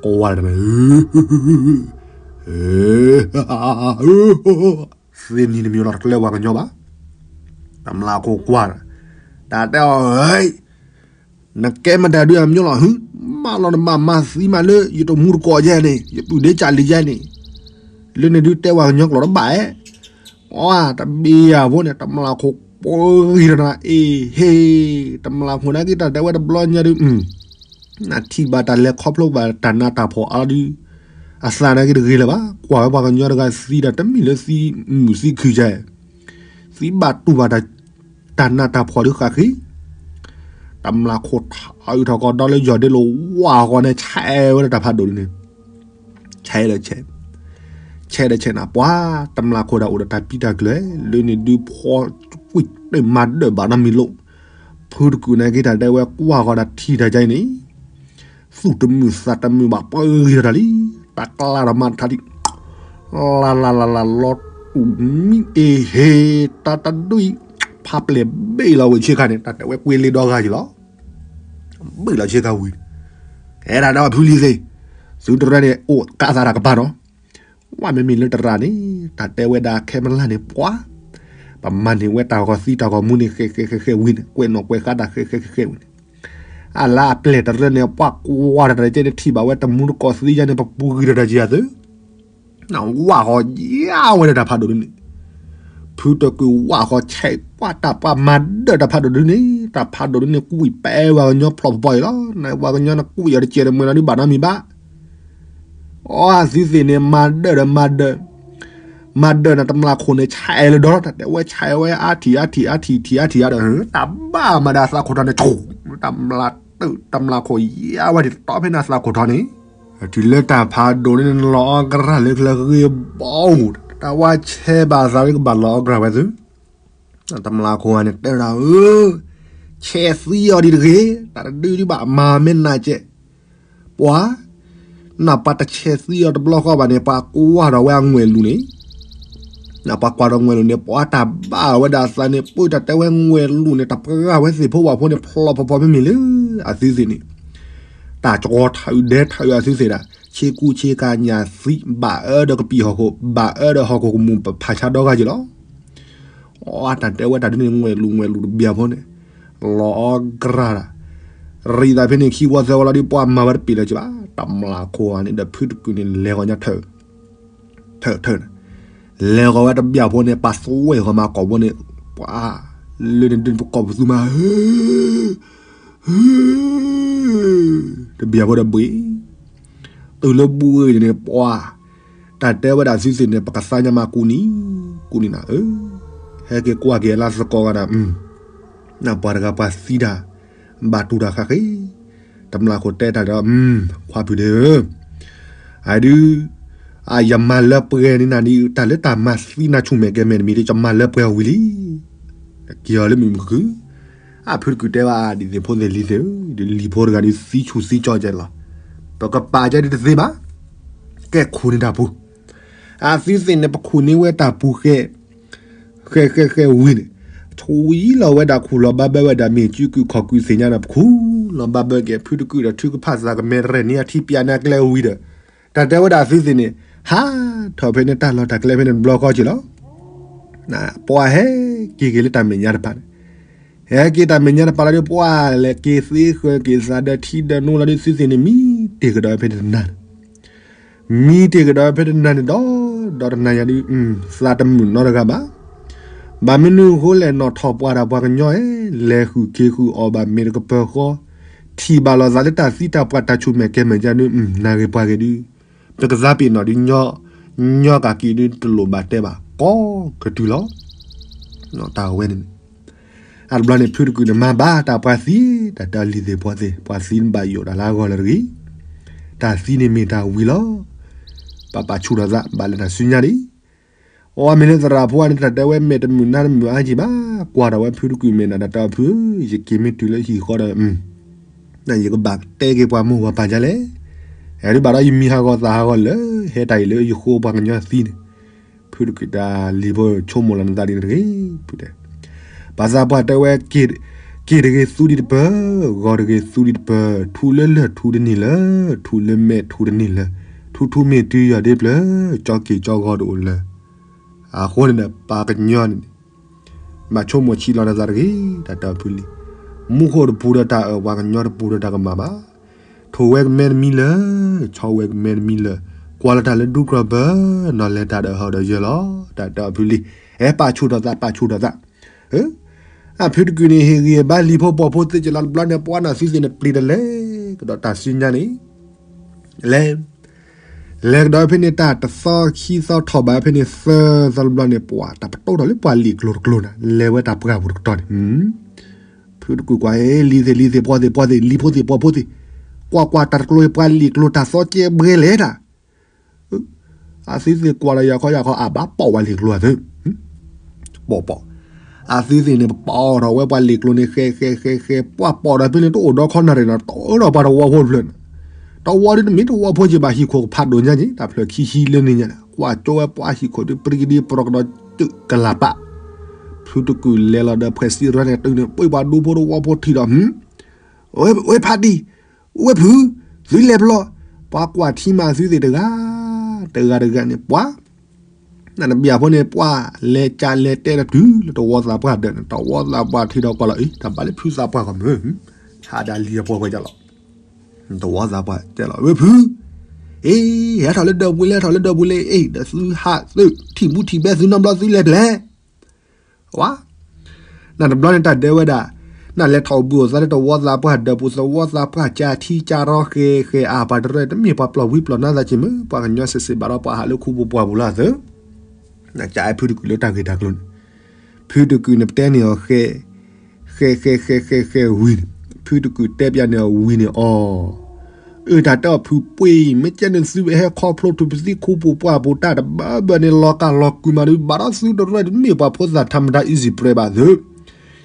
ကွၢ်တမ့ၢ် သ့ၣ်နံၤတမံၤလီၤတကျဲပှၤကညီဘၣ်. တမျၢ်ခိၣ်ကွၢ်, တၢ်တဲအီၤ, နကဲမတၤဒုးအမျိုးလီၤဟု, မၢလီၤနဘၣ်မၤသံမးလၢ ယတမူတကိးယဲန့ၣ် ယပုၢ်ဒ့ကၢ်လံၤယဲန့ၣ်, လၢန့ၣ်ဒုးတဲပှၤကညီကျိာ်တဘၣ်ဧဲ, အတဘ့ၣ်ယၤဖိန့ၣ် တမျၢ်ခိၣ်ပှဲၤဂံၤဒီးနၤ အ့ဟ့, တမျၢ်ခိၣ်နာ်က့တၢ်တဲဝဲတဘျီညါဒုး နထံၣ်ဘၣ်တၢ်လဲၤခီဖျိဘၣ်တၢ်နးတၢ်ဖှီၣ်အါဒုး, အသးနာ်က့တဂ့ၤလၢၤဘၣ်, ကွၢ်ဝဲပှၤကညီတဂၤသံဒီးတမ့ၢ်လၢသံမုာ်သံခုယဲ, သံဘၣ်တူၢ်ဘၣ်တၢ်နးတၢ်ဖှီၣ်ဒုးဃၣ်ဃံ, တမျၢ်ခိၣ်ထးအုၣ်ထီၣ်ကီးဒီလၢယီၢ်ဒ့လိာ်ဝါဃီန့ၣ် ဆဲးဝဲဒၣ်တၢ်ဖးဒိၣ်ဒုန့ၣ်, ဆဲးဒီးဆဲး, ဆဲးဒီးဆဲးနၤ ပှၤတမျၢ်ခိၣ်ဒၣ်အိၣ်ဒီးတၢ်ပံတၢ်ကျၢၤ လၢန့ၣ်ဒုးဖီကွံာ်တမၤဒၢၣ်ဘၣ်နီတမံၤလိာ်, ဖုတကုာ်နာ်က့တၢ်တဲဝဲကွၢ်ဃီဒီးထံၣ်တၢ်ကါအံၤန့ၣ်, သူၣ်တမုာ်သးတမုာ်ဘၣ် ပှဲၤဂံၤဒီးတၢ်လံ, တၢ်ကျါဒီးမၤတထါလံ, လၢ်လၢ်လၢ်လၢ်လီၤတူာ်မံအ့ဟ့, တၢ်တဒူၣ်အံၤ, ဖးပျဲၢ်ဘ့ၣ်လီၤဝဲဆ့ကၤန့ၣ် တၢ်တဲဝဲကွ့လ့ဒီဂၤယံၤလီၤ, ဘ့ၣ်လီၤဆ့ကၤဝံၤ, အဲဒၣ်ဒီးဖုလံၤသ့ၣ်, သုတရၢန့ၣ် အိၣ်ကးသးတၢ်ကပၤနီၤ ပှၤမ့မ့ၢ်လၢတရၣ်န့ၣ် တၢ်တဲဝဲဒၣ်ခဲမလၢ်န့ၣ် ပှၤ ပမၤန့ၢ်ဝဲတၢ်ဂီၤသံတၢ်ဂီၤမူန့ၣ် ဃဲဃဲဃဲဃဲဝံၤန့ၣ် ကွဲးနီၣ်ကွဲးဃါတၢ်ဃဲဃဲဃဲဃဲဝံၤန့ၣ် အလါအပျဲၢ်တရၢန့ၣ် ပှၤကွၢ်တၢ်တကဲန့ၣ် ထံၣ်ဘၣ်ဝဲတမူတကိးသံယါန့ၣ် ပပူၤဂံၢ်တၢ်တၢ်ကံအသု ဝၣ်ဃီယါဝဲဒီးတၢ်ဖးဒိၣ်ဒ်န့ၣ်, ဖုတကုာ်ဝၣ်ဃီဆဲးပှၤတၢ်ပှၤမၤဒၢၣ်တၢ်ဖးဒိၣ်ဒ်န့ၣ်, တၢ်ဖးဒိၣ်ဒ်န့ၣ် ကွံာ်ပဲဝဲကညီဖျိးဖျိးအံၤလီၤ. နဝဲကညီနကွံာ်အီၤတကဲးတမှဲၤနီၤဒ်ဘၣ်နီတမံၤဘၣ်. အိ အသုသ့ၣ်န့ၣ် မၤဒၢၣ်ဒီးမၤဒၢၣ်, မၤဒၢၣ်န့ၣ် တမျၢ်ခိၣ်န့ၣ် ဆဲးလၢဒီး တၢ်တဲဝဲဆဲးဝဲအါထံၣ်အါထံၣ်အါထံၣ်ထံၣ်အါထံၣ်အါဒီး တၢ်ဘၣ်မၤဒၣ်သးခိၣ်ထီၣ်န့ၣ် တၢ်မျၢ်တၢ်မျၢ်ခိၣ်ယါဝဲဒ်တီဖဲန့ၣ်သးခိၣ်ထီၣ်န့ၣ် တုၤလၢတၢ်ဖးဒိၣ်န့ၣ် နလီၤအီၣ်ကရၢ်လၢကျဲဂ့ၤဘီဧိၤ, တၢ်ဝါဆဲးဘၣ်သးလၢကဘၣ်လီၤအီၣ်ကရၢ်ဝဲသု, တမျၢ်ခိၣ်ဂၤန့ၣ်တဲဝဲဒၣ်ဧၢ, ဆဲးသံအီၤဒ်တဂ့ၤ, တၢ်တဒုဒ်ဘၣ်မၤမ့ၢ်နၤကဲး, ပှၤ နပှၤတဆဲးသံအီၤတဘျီဃီဘၣ်န့ၣ် ပှၤကွၢ်ထီၣ်ဝဲအငွဲၣ်လူၤန့ၣ် နပှၤကွၢ်ထီၣ်ငွဲၣ်လူၤန့ၣ် ပှၤတၢ်ဘၣ်ဝဲဒၣ်အသးန့ၣ် ပၢတၢ်တဲဝဲငွဲၣ်လူၤန့ၣ် တၢ်ပှၤဝဲသ့ၣ်ဖိဝၣ်ဖိန့ၣ် ဖျိးဖီဖီမ့မ့ၢ်လၢ အသုသ့ၣ်န့ၣ် တၢ်ကီထၢၣ်ဒဲထၢၣ်အသုသ့ၣ်ဒၣ် ဆ့ကူဆ့ကၤညၣ်သံ ဘၣ်အၢဒီးကပံာ်ဟီၣ်ခိၣ် ဘၣ်အၢဒီးဟီၣ်ခိၣ်ကမူၣ်ပဖးဆါဒီဂၤက့ၤလီၤ. အ တၢ်တဲဝဲတၢ်ဒ်န့ၣ် ငွဲၣ်လူၤငွဲၣ်လူၤတဘျီဖိန့ၣ် လီၤအီၣ်ကရၢ်ဒၣ် ရံးသးဖဲန့ၣ်ခံဝီသၢဝီလီၤဒီး ပှၤမၤဝဲတပ့ၤလၢၤကဘၣ် တမျၢ်ခိၣ်ဂၤန့ၣ်ဒီးဖုတကုာ်န့ၣ် လဲၤဂီၤညါထၢၣ် ထၢၣ်ထၢၣ်န့ၣ် လဲၤဂီၤဝဲတဘျီဖိန့ၣ် ပှၤသွဲၣ်ဃီမၤကိာ်ဖိန့ၣ် ပှၤ လၢန့ၣ်ဒုးပကိာ်ပသူမၤ တဘျီဖိဒီးဘှံး တုၤလၢဘှံးန့ၣ် ပှၤ တၢ်တဲဝဲဒၣ်သုသ့ၣ်န့ၣ် ပကသါညါမးကူနံၤ ကူနံၤနၤဧၢ, ဟဲက့ၤကွၢ်က့ၤအလါသကိးဂၤဒၣ် နပှၤတဂၤပှၤသံတၢ် ဘၣ်တူၢ်တၢ်ဃၣ်ဃ့, တမျၢ်ခိၣ်တဲတၢ်ဒီး ခွါဖုဒဲဧၢ, အဒုး အ ယမၤလၢပှဲၤန့ၢ်နၤဒ် တၢ်လၢတၢ်မၤသံနၤဆူၣ်မဲာ်ကဲမဲာ်တမံၤဒီး ယမၤလၢပှဲၤဝံၤလံ, က့ၤအီၤလၢမုာ်မုာ်ခုၣ်ခုၣ်, အဖုတကုာ်တဲဘၣ် ဒ်သ့ၣ်ဖိသ့ၣ်လံၤသ့ၣ်ဧၢ, ဒ်လံၤဖိတဂၤဒ်သံဆူၣ်သံကၠီကဲလီၤ, ပကပာ်ကဲဒ်တသ့ဘၣ်, ကဲခိၣ်န့ၢ်တၢ်ပူၤ အသုသ့ၣ်န့ၣ် ပခိၣ်န့ၢ်ဝဲတၢ်ပူၤဃဲ ဃဲဃဲဃဲဝံၤန့ၣ်, ထူယံလီၤဝဲဒၣ်ခူၣ်လီၤဘၣ်ဘၢဝဲဒၣ်မ့ၢ်စုကုၢ်ခီၣ်ကုၢ်သ့ၣ်ညါဒီး ပခူၣ်လီၤဘၣ်ဘၢက့ၤ ဖုတကုာ်ဒီးထုကဖၣ်သးကမဲတရဲၣ်န့ၢ်အထံပၠးန့ၢ်အကျဲဝံၤဒီး, တၢ်တဲဝဲဒၣ်သုသ့ၣ်န့ၣ်, ဟးထီၣ်ဖဲန့ၣ်တၢ်လီၢ်တၢ်ကျဲဖဲန့ၣ်တဘျီဃီက့ၤလီၤ. ပှၤဟဲက့ၤက့ၤလၢတၢ်မဲာ်ညါတဖၣ်န့ၣ် ဟဲက့ၤတၢ်မဲာ်ညါတဖၣ်လီၤဒီး ပှၤလဲၤက့ၤသ့ဃၢၤက့ၤသးဒီးထံဒီးနိလီၤဒီး သုသ့ၣ်န့ၣ် မံတ့ၢ်ကဒီးဖဲတနၤန့ၣ် မံတ့ၢ်ကဒီးဖဲတနၤန့ၣ်ဒီး ဒီးတနၤညါဒုး သးတမုာ်နီတဂၤဘၣ်. ဘၣ်မနုၤအဃိလဲၣ် နီၣ်ထီၣ်ပှၤတၢ်ပှၤကညီဧၢ, လဲၤဃုာ်က့ၤဃုာ်အီၤဘၣ်မ့ၢ်တကပၢၤဃီ, ထံၣ်ဘၣ်လိာ်သးလၢတၢ်သံတၢ်ပှၢ်တၢ်ဆူၣ်မဲာ်ကဲမဲာ်ညါဒုး နၢ်ဂ့ၤပှၤဂ့ၤဒုး ပကသးပ့ၤနီၣ်ဒုး ညီကၤက့ၤဒုး တလိၣ်ဘၣ်တဲဘၣ် ကိးကတုၤလီၤ. တၢ်ဝဲန့ၣ် အတဘျီန့ၣ် ဖုတကုာ်န့ၣ် မၤဘၣ်တၢ်ပှၤသံ, တၢ်တဲလံၤသ့ၣ်ပှၤသ့ၣ် ပှၤသံနဘၣ်ယိၣ်တၢ်လၢအဂီၢ်လၢတဂ့ၤ, တၢ်သံန့ၣ်မ့ၢ်တၢ်ဝံၤလီၤ. ပပာ်ဆူၣ်ထီၣ်သး ဘၣ်လၢတၢ်စုညါဒံး. အီ မ့ၢ်လၢသရၣ်ဖိန့ၣ် တၢ်တဲဝဲမဲာ်တမုာ်နါတမုာ်အါက့ၤဘၣ်, ကွၢ်ထီၣ်ဝဲဖုတကုာ်မဲာ်နၤ တၢ်တဲအီၤဖု, ယက့ၤမ့ၢ်တုၤလၢဟံၣ်ဃီဒီး ယကဘၣ်တဲက့ၤပှၤမိၢ်ပှၤပၢ်ဒ်လဲၣ်. အဒုးဘၣ်ဒီးယမံၤဟးဂီၤသးဟးဂီၤလၢ ဟဲတၢ်အံၤလၢယဃိပှၤကညီသံန့ၣ်, ဖုတကုာ်တၢ်လံၤဖိဆိကမိၣ်လီၤနသးဒ်န့ၣ်တဂ့ၤ, ဖုတဲ, ဘၣ်ဆၣ်ပှၤတဲဝဲ, က့ၤတဂ့ၤသူဒံးတပၢၢ်, ဂီၤတဂ့ၤသူဒံးတပၢၢ်, ထူလၢလၢၢ်ထူတန့ၢ်လၢၤ, ထူလၢမဲာ်ထူတန့ၢ်လၢၤ, ထူထူမ့ၢ်တုၤယီၤဒ့ပျၢၤ, ကၠီက့ၤကၠီဂီၤတအိၣ်လၢၤ. အဃိန့ၣ်ဒီး ပှၤကညီန့ၣ် ဘၣ်ဆိကမိၣ်ဆံးလီၤနသးတဂ့ၤ, တၢ်တဲအီၤဖုလံ. မူခိၣ်တပူၤဒီးတၢ်အၢၣ် ပှၤကညီတပူၤဒီးတၢ်ကမၣ်ဘၣ်. ထိၣ်ဝဲကမဲတမံၤလၢၤ, ဆီဝဲကမဲတမံၤလၢၤ, ကွၢ်လၢတၢ်လၢဒူကြၢးဘၢ, နီၢ်လဲၤတၢ်ဒီးဟီၣ်ဒီးယၢၤလီၤ. တၢ်တဲအီၤဖုလံ. အဲ ပာ်ဆူၣ်ထီၣ်သး ပာ်ဆူၣ်ထီၣ်သး. အဖုတကုာ်န့ၣ် ဟ့ၣ်ဂံၢ်ဘါလံၤဖိပိာ်ဖိသ့ကလီၤတဘျီန့ၣ် ပှၤနၢ်သုသ့ၣ်န့ၣ် ပျံၤတလဲကဒီးတၢ်စုညါန့ၣ် လဲၤ လဲၤကဒီးဖဲန့ၣ် တၢ်တသီခံသီထီၣ်ဘၣ်ဖဲန့ၣ် သၢသီတဘျီန့ၣ် ပှၤတၢ်ပတိထီၣ်လၢပှၤလံာ်ကျိၤတကျိၤန့ၣ် လဲၤဝဲတၢ်ပှၢ်ပူၤတကတီၢ်န့ၣ်, ဖုတကုာ်ကွၢ် လံၤသ့ၣ်လံၤသ့ၣ် ပှီၢ်သ့ၣ်ပှီၢ်သ့ၣ် လံၤဖိသ့ၣ်ပှီၢ်ဖိသ့ၣ်, ကွၢ်ကွၢ်တၢ်တကျိၤ ပှၤလံာ်ကျိၤတၢ်သီကဲဘှဲလဲၣ်တၢ် အသုသ့ၣ်ကွၢ်ဒီးယၤခီယၤခီ အဘၣ်ပိာ်ဝဲလံာ်ကျိၤအသု, ပိာ်ပိာ်, အသုသ့ၣ်န့ၣ် ပပိာ်ထီၣ်ဝဲပှၤလံာ်ကျိၤန့ၣ် ဃဲဃဲဃဲဃဲ ပှၤပိာ်ဒီးဖဲန့ၣ် တအိၣ်ဒီးခီနၢ်ရ့ၣ်နီၤ တအိၣ်ဒီးပှၤတဝီဖိတဖျၢၣ်န့ၣ်, တဝီဒ်တမ့ၢ်တဝီဖိက့ဘၣ် ဟံၣ်ခိၣ်ကဖးဒိၣ်ညါက့ တၢ်ဖျၢၣ်ခံဆံလၢန့ၣ်ညါန့ၣ် ကွၢ်ကၠိဝဲပှၤဟံၣ်ခိၣ်ဒ် ပြံကဒံပြီကဒီး တုၤကလၤပၣ်, ဖုတကုာ်လဲၤလီၤဒီးဖှဲးစံးရၢန့ၣ် တုၤန့ၣ် ပှၤဒူဖိတဝီဖိထံၣ်ဒီး ဝဲဖးဒံ ဝဲဖု, သုလဲၤဖျီ, ပှၤကွၢ်ထံမးသုသ့ၣ်တဂၤ, တဂၤတဂၤန့ၣ် ပှၤ နတဘၣ်ဖိန့ၣ် ပှၤလဲၤကးလဲၤတဲတတုၤလၢတဝီသးပှၢ်ဒၢးန့ၣ် တဝီသးပှၢ်ထံဒီးကွၢ်လီၤ အံၤ တၢ်ဘၣ်လၢဖုသးပှၢ်ကီမုၢ် ဟးဒၣ်လံၤအပှၢ်ဝဲဒၣ်လီၤ. တဝီသးပှၢ်တဲလီၤ ဝဲဖု အ့ ဟဲထီၣ်လၢဒၢးပူၤလံ ဟဲထီၣ်လၢဒၢးပူၤလံ အ့ ဒီးသုဟးသုထံၣ်ဘူထံၣ်ဘဲသုနီတဘျီသုလဲၤဖဲလဲၣ် ဝါ နတဘျီန့ၣ်တၢ်ဒဲဝဲဒၣ် နလဲၤထီၣ်အိၣ်ဘှံးအိၣ်သါလၢတဝီသးပှၢ်ဒၢးပူၤ သဝီသးပှၢ်ကးထံကးရီဃဲၤဃဲၤအါ ပှၤတရၢတမ့ၢ်ပှၤပျီၢ်ဝံပျီၢ်နါသးက့မုၢ် ပှၤကညီစ့းစ့းဘၣ်ဒီးပှၤဟးလၢခူပူၤပှၢ်ပူၤလၢအသၢ နကးအဲၣ်ဖုတကုာ်လၢတၢ်ဂ့ၢ်တၢ်ကျိၤန့ၣ် ဖုတကုာ်န့ၣ်ပတဲန့ၢ်အီၤဃဲ ဃဲ ဃဲ ဃဲ ဃဲ ဃဲ ဝံၤန့ၣ် ဖုတကုာ်တဲပၠးန့ၢ်အီၤဝံၤန့ၣ်အီၤ အၢ တၢ်တဲအီၤဖုပှ့ၤ မ့ၢ်ကဲန့ၣ်သုဟဲခီဖျိထူၣ်ပသံခူပူၤပှၢ်ပူၤတၢ်တဘၢဘၢန့ၣ် လီၤကၢ်လီၤကွံာ်မးဒုး ဘၣ်ဒီးသုတရၢတမ့ၢ်ပှၤဖိသၣ်ထးမတၤ easy prey ဘၣ်သု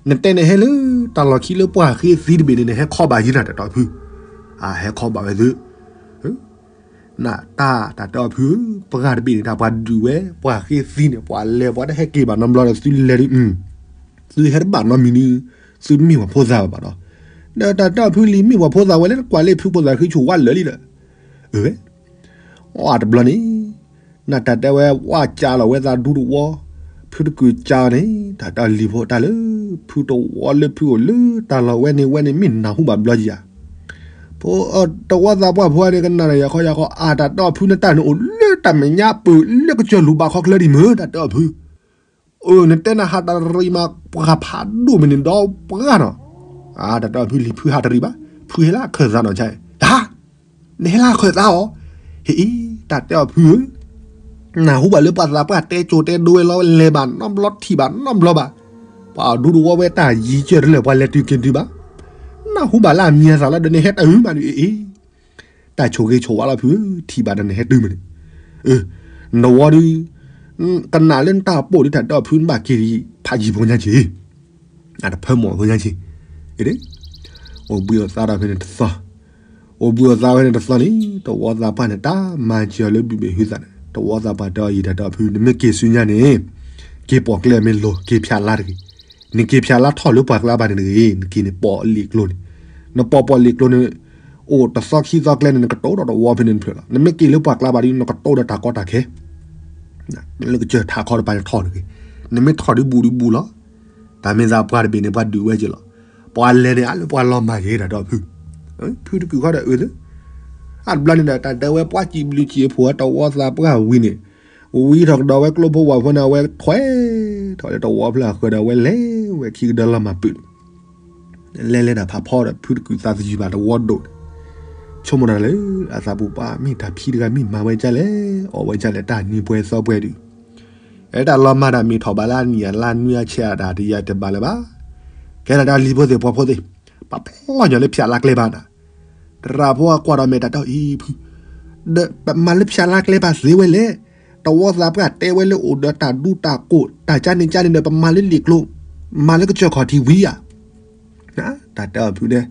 နတဲနဟဲလၢတၢ်လီၢ်ခံလၢပှၤဃ့သံတဘ့ၣ်န့ၣ် နဟဲခီဘၣ်ယံၤနၤ တၢ်တဲအီၤဖု အဟဲခီဘၣ်ဝဲသု နတၢ် တၢ်တဲအီၤဖု ပှၤတဘ့ၣ်န့ၣ် တၢ်ပှၤဒုးဝဲ ပှၤဃ့သံန့ၣ် ပှၤလဲၤပှၤတဟဲက့ၤဘၣ်နီတဘျီဒီး သုလဲၤဒုး သုဟဲတဘၣ်နီတမံၤဒုး သုမ့ၢ်ပှၤဖိသၣ်ဘၣ်ဘၣ်ဒီး ဒီးတၢ်တဲအီၤဖုလံ မ့ၢ်ပှၤဖိသၣ်ဝဲလၢတကွၢ်လၢဖုဖိသၣ်ဃ့ဆိၣ်ဝါလၢာ်လံဒီး အၢ ဝဲ အတဘျီန့ၣ် နတၢ်တဲဝဲ ဝဲကးလီၤဝဲသးဒူတဝီ ဖုတကုာ်ကးန့ၣ် တၢ်တဲအီၤလံၤဖိတၢ်လၢ ဖုတဝီလၢဖုအိၣ်လၢတၢ်လီၢ်ဝဲန့ၣ်ဝဲန့ၣ် မ့ၢ်နၢ်ဟူဘၣ်ဘျီယၤ ဖိ တဝီသးပှၢ်ဖိန့ၣ် ကနၣ်ဒီးယၤခီယၤခီ အါ တၢ်တဲအီၤဖုန့ၣ် တၢ်န့ၣ်အိၣ်လၢတၢ်မဲာ်ညါပၢၢ်လၢကစၢၢ်လူၤဘၣ်ခီချၢဒံးမုၢ် တၢ်တဲအီၤဖု အၢ နတဲနဟးတရံးမး ပှၤဖးဒိၣ်မ့ၢ်န့ၣ်ဒီးပှၤနီၤ အါ တၢ်တဲအီၤဖုလံၤ ဖုဟးတရံးဘၣ် ဖုဟဲလၢအခၢၣ်သးနီၤ တၢ် နဟဲလၢအခၢၣ်သးအီၤ ဟ့ၣ်အံၤ တၢ်တဲအီၤဖုဧၢ နၢ်ဟူဘၣ်လၢပှၤသးပှၢ်တဲကၠိတဲဒိဝဲလီၤ လဲၤဘၣ်နီတဘျီထံၣ်ဘၣ်နီတဘျီဘၣ် ပှၤဒူတဝီဝဲတၢ်ယံၤကၢၢ်တလၢာ် ပှၤလဲၤတုၤက့ၤတုၤဘၣ် နၢ်ဟူဘၣ်လၢအမံၤအသၣ်လီၤ ဒီးနဟဲတၢ်အုၣ်မးန့ၣ်အ့ၣ် တၢ်ဆိၣ်ဂ့ၤဆိၣ်ဝါလီၤဖုဧၢ ထံၣ်ဘၣ်ဒီးနဟဲတုၤမးန့ၣ် အၢ နဝီဒု ကနၣ်လၢနတၢ်ပိာ်ဒု တၢ်တဲအီၤဖု နဘၣ်က့ၤဒံး ဖးယံၤဖိညါက့ၤ အတဖၢမီၢ်ဖိညါက့ၤ အ့ၣ် အိၣ်ဘှံးအိၣ်သါဒီးဖဲန့ၣ်တသီ အိၣ်ဘှံးအိၣ်သါဝဲန့ၣ်တသီန့ၣ် တဝီသးပှၢ်န့ၣ် တၢ်မၤစၢၤအီၤလၢဘုဘ့ၣ်ဟုသးန့ၣ် တဝီသးပှၢ်တဲအီၤယံၤ တၢ်တဲအီၤဖု နမ့ၢ်က့ၤဆူညါန့ၣ် က့ၤပိာ်ကျဲမ့ၢ်လိၤ က့ၤဖၠးလါတဂ့ၤ နက့ၤဖၠးလါထီၣ်လၢပှၢ်ကျါဘၣ်န့ၣ်တဂ့ၤ နက့ၤန့ၣ်ပိာ်လံာ်ကျိန့ၣ် နပိာ်ပိာ်လံာ်ကျိန့ၣ် အိၣ်တသီခံသီကျဲန့ၣ် နကတိၤဒီးတဝီဖဲန့ၣ်တဖျၢၣ်လီၤ နမ့ၢ်က့ၤလၢပှၢ်ကျါဘၣ်ဒီး နကတိၤဒီးတၢ်ကီတၢ်ခဲ လၢကစၢၢ်ထးခီတပၤန့ၣ်ထီၣ်တဂ့ၤ နမ့ၢ်ထီၣ်ဒုးဘူးဒုးဘူးလီၤ တၢ်မ့ၢ်သးပှၢ်တဘ့ၣ်န့ၣ် ပှၤဒုးဝဲက့ၤလီၤ ပှၤလဲၤန့ၣ် အါလၢပှၤလီၤမၢ်က့ၤ တၢ်တဲအီၤဖု ဖုတကုာ်ခီဒီးအၢ အတဘျီန့ၣ်ဒီး တၢ်တဲဝဲပှၤစံးဘျုးစံးဖှိၣ်ဝဲတဝီသးပှၢ်ဝံၤန့ၣ် ဝံထီၣ်ကဒီးဝဲကျိဖိဝၣ်ဖိန့ၣ် အဝဲထွဲထီၣ်လၢတဝီဖျၢၣ်အဃၢၤဒီး အဝဲလဲၤဝဲခံကဒၢလီၤမၢ်ပုၢ်န့ၣ် လဲၤလဲၤတၢ်ဖးဖီဒီး ဖုတကုာ်သးသယုၢ်ဘၣ်တဝီဒိၣ်န့ၣ် ဆိကမိၣ်တၢ်လၢ အသးပူၤပှၤမ့ၢ်တၢ်ဖံးတဂၤမ့ၢ်မၤဝဲဒ်လဲၣ် အီၣ်ဝဲဒ်လဲၣ် တၢ်နံၤပှဲၤသီပှဲၤဒုး အဲတၢ်လီၤမၢ်တၢ်မ့ၢ်ထီၣ်ဘၣ်လၢအနံၣ်အလါနွံအဆဲးအတၢ်တယၤတဘၣ်လၢၤဘၣ် ကဲထီၣ်တၢ်လံၤဖိသ့ၣ်ပှၤဖိသ့ၣ် ပပျီညီလၢဖၠးလါကျဲဘၣ်နၤ တရၣ်ဖိအကွၢ်ဒီးမဲာ်တၢ်တဲအီၤအံၤဖု ဒီးပမၤလၢဖၠးလါကျဲဘၣ်သ့ဝဲလဲၣ် တဝီသးပှၢ်တဲဝဲလၢအိၣ်ဒီးတၢ်ဒူတၢ်ကိၢ် တၢ်ကၢန့ၣ်ကၢန့ၣ်ဒီး ပမၤလၢလံာ်ကျိ မၤလၢကစၢၢ်ခီၣ်ထံးဝံၤဧါ တၢ်တဲအီၤဖုဒဲး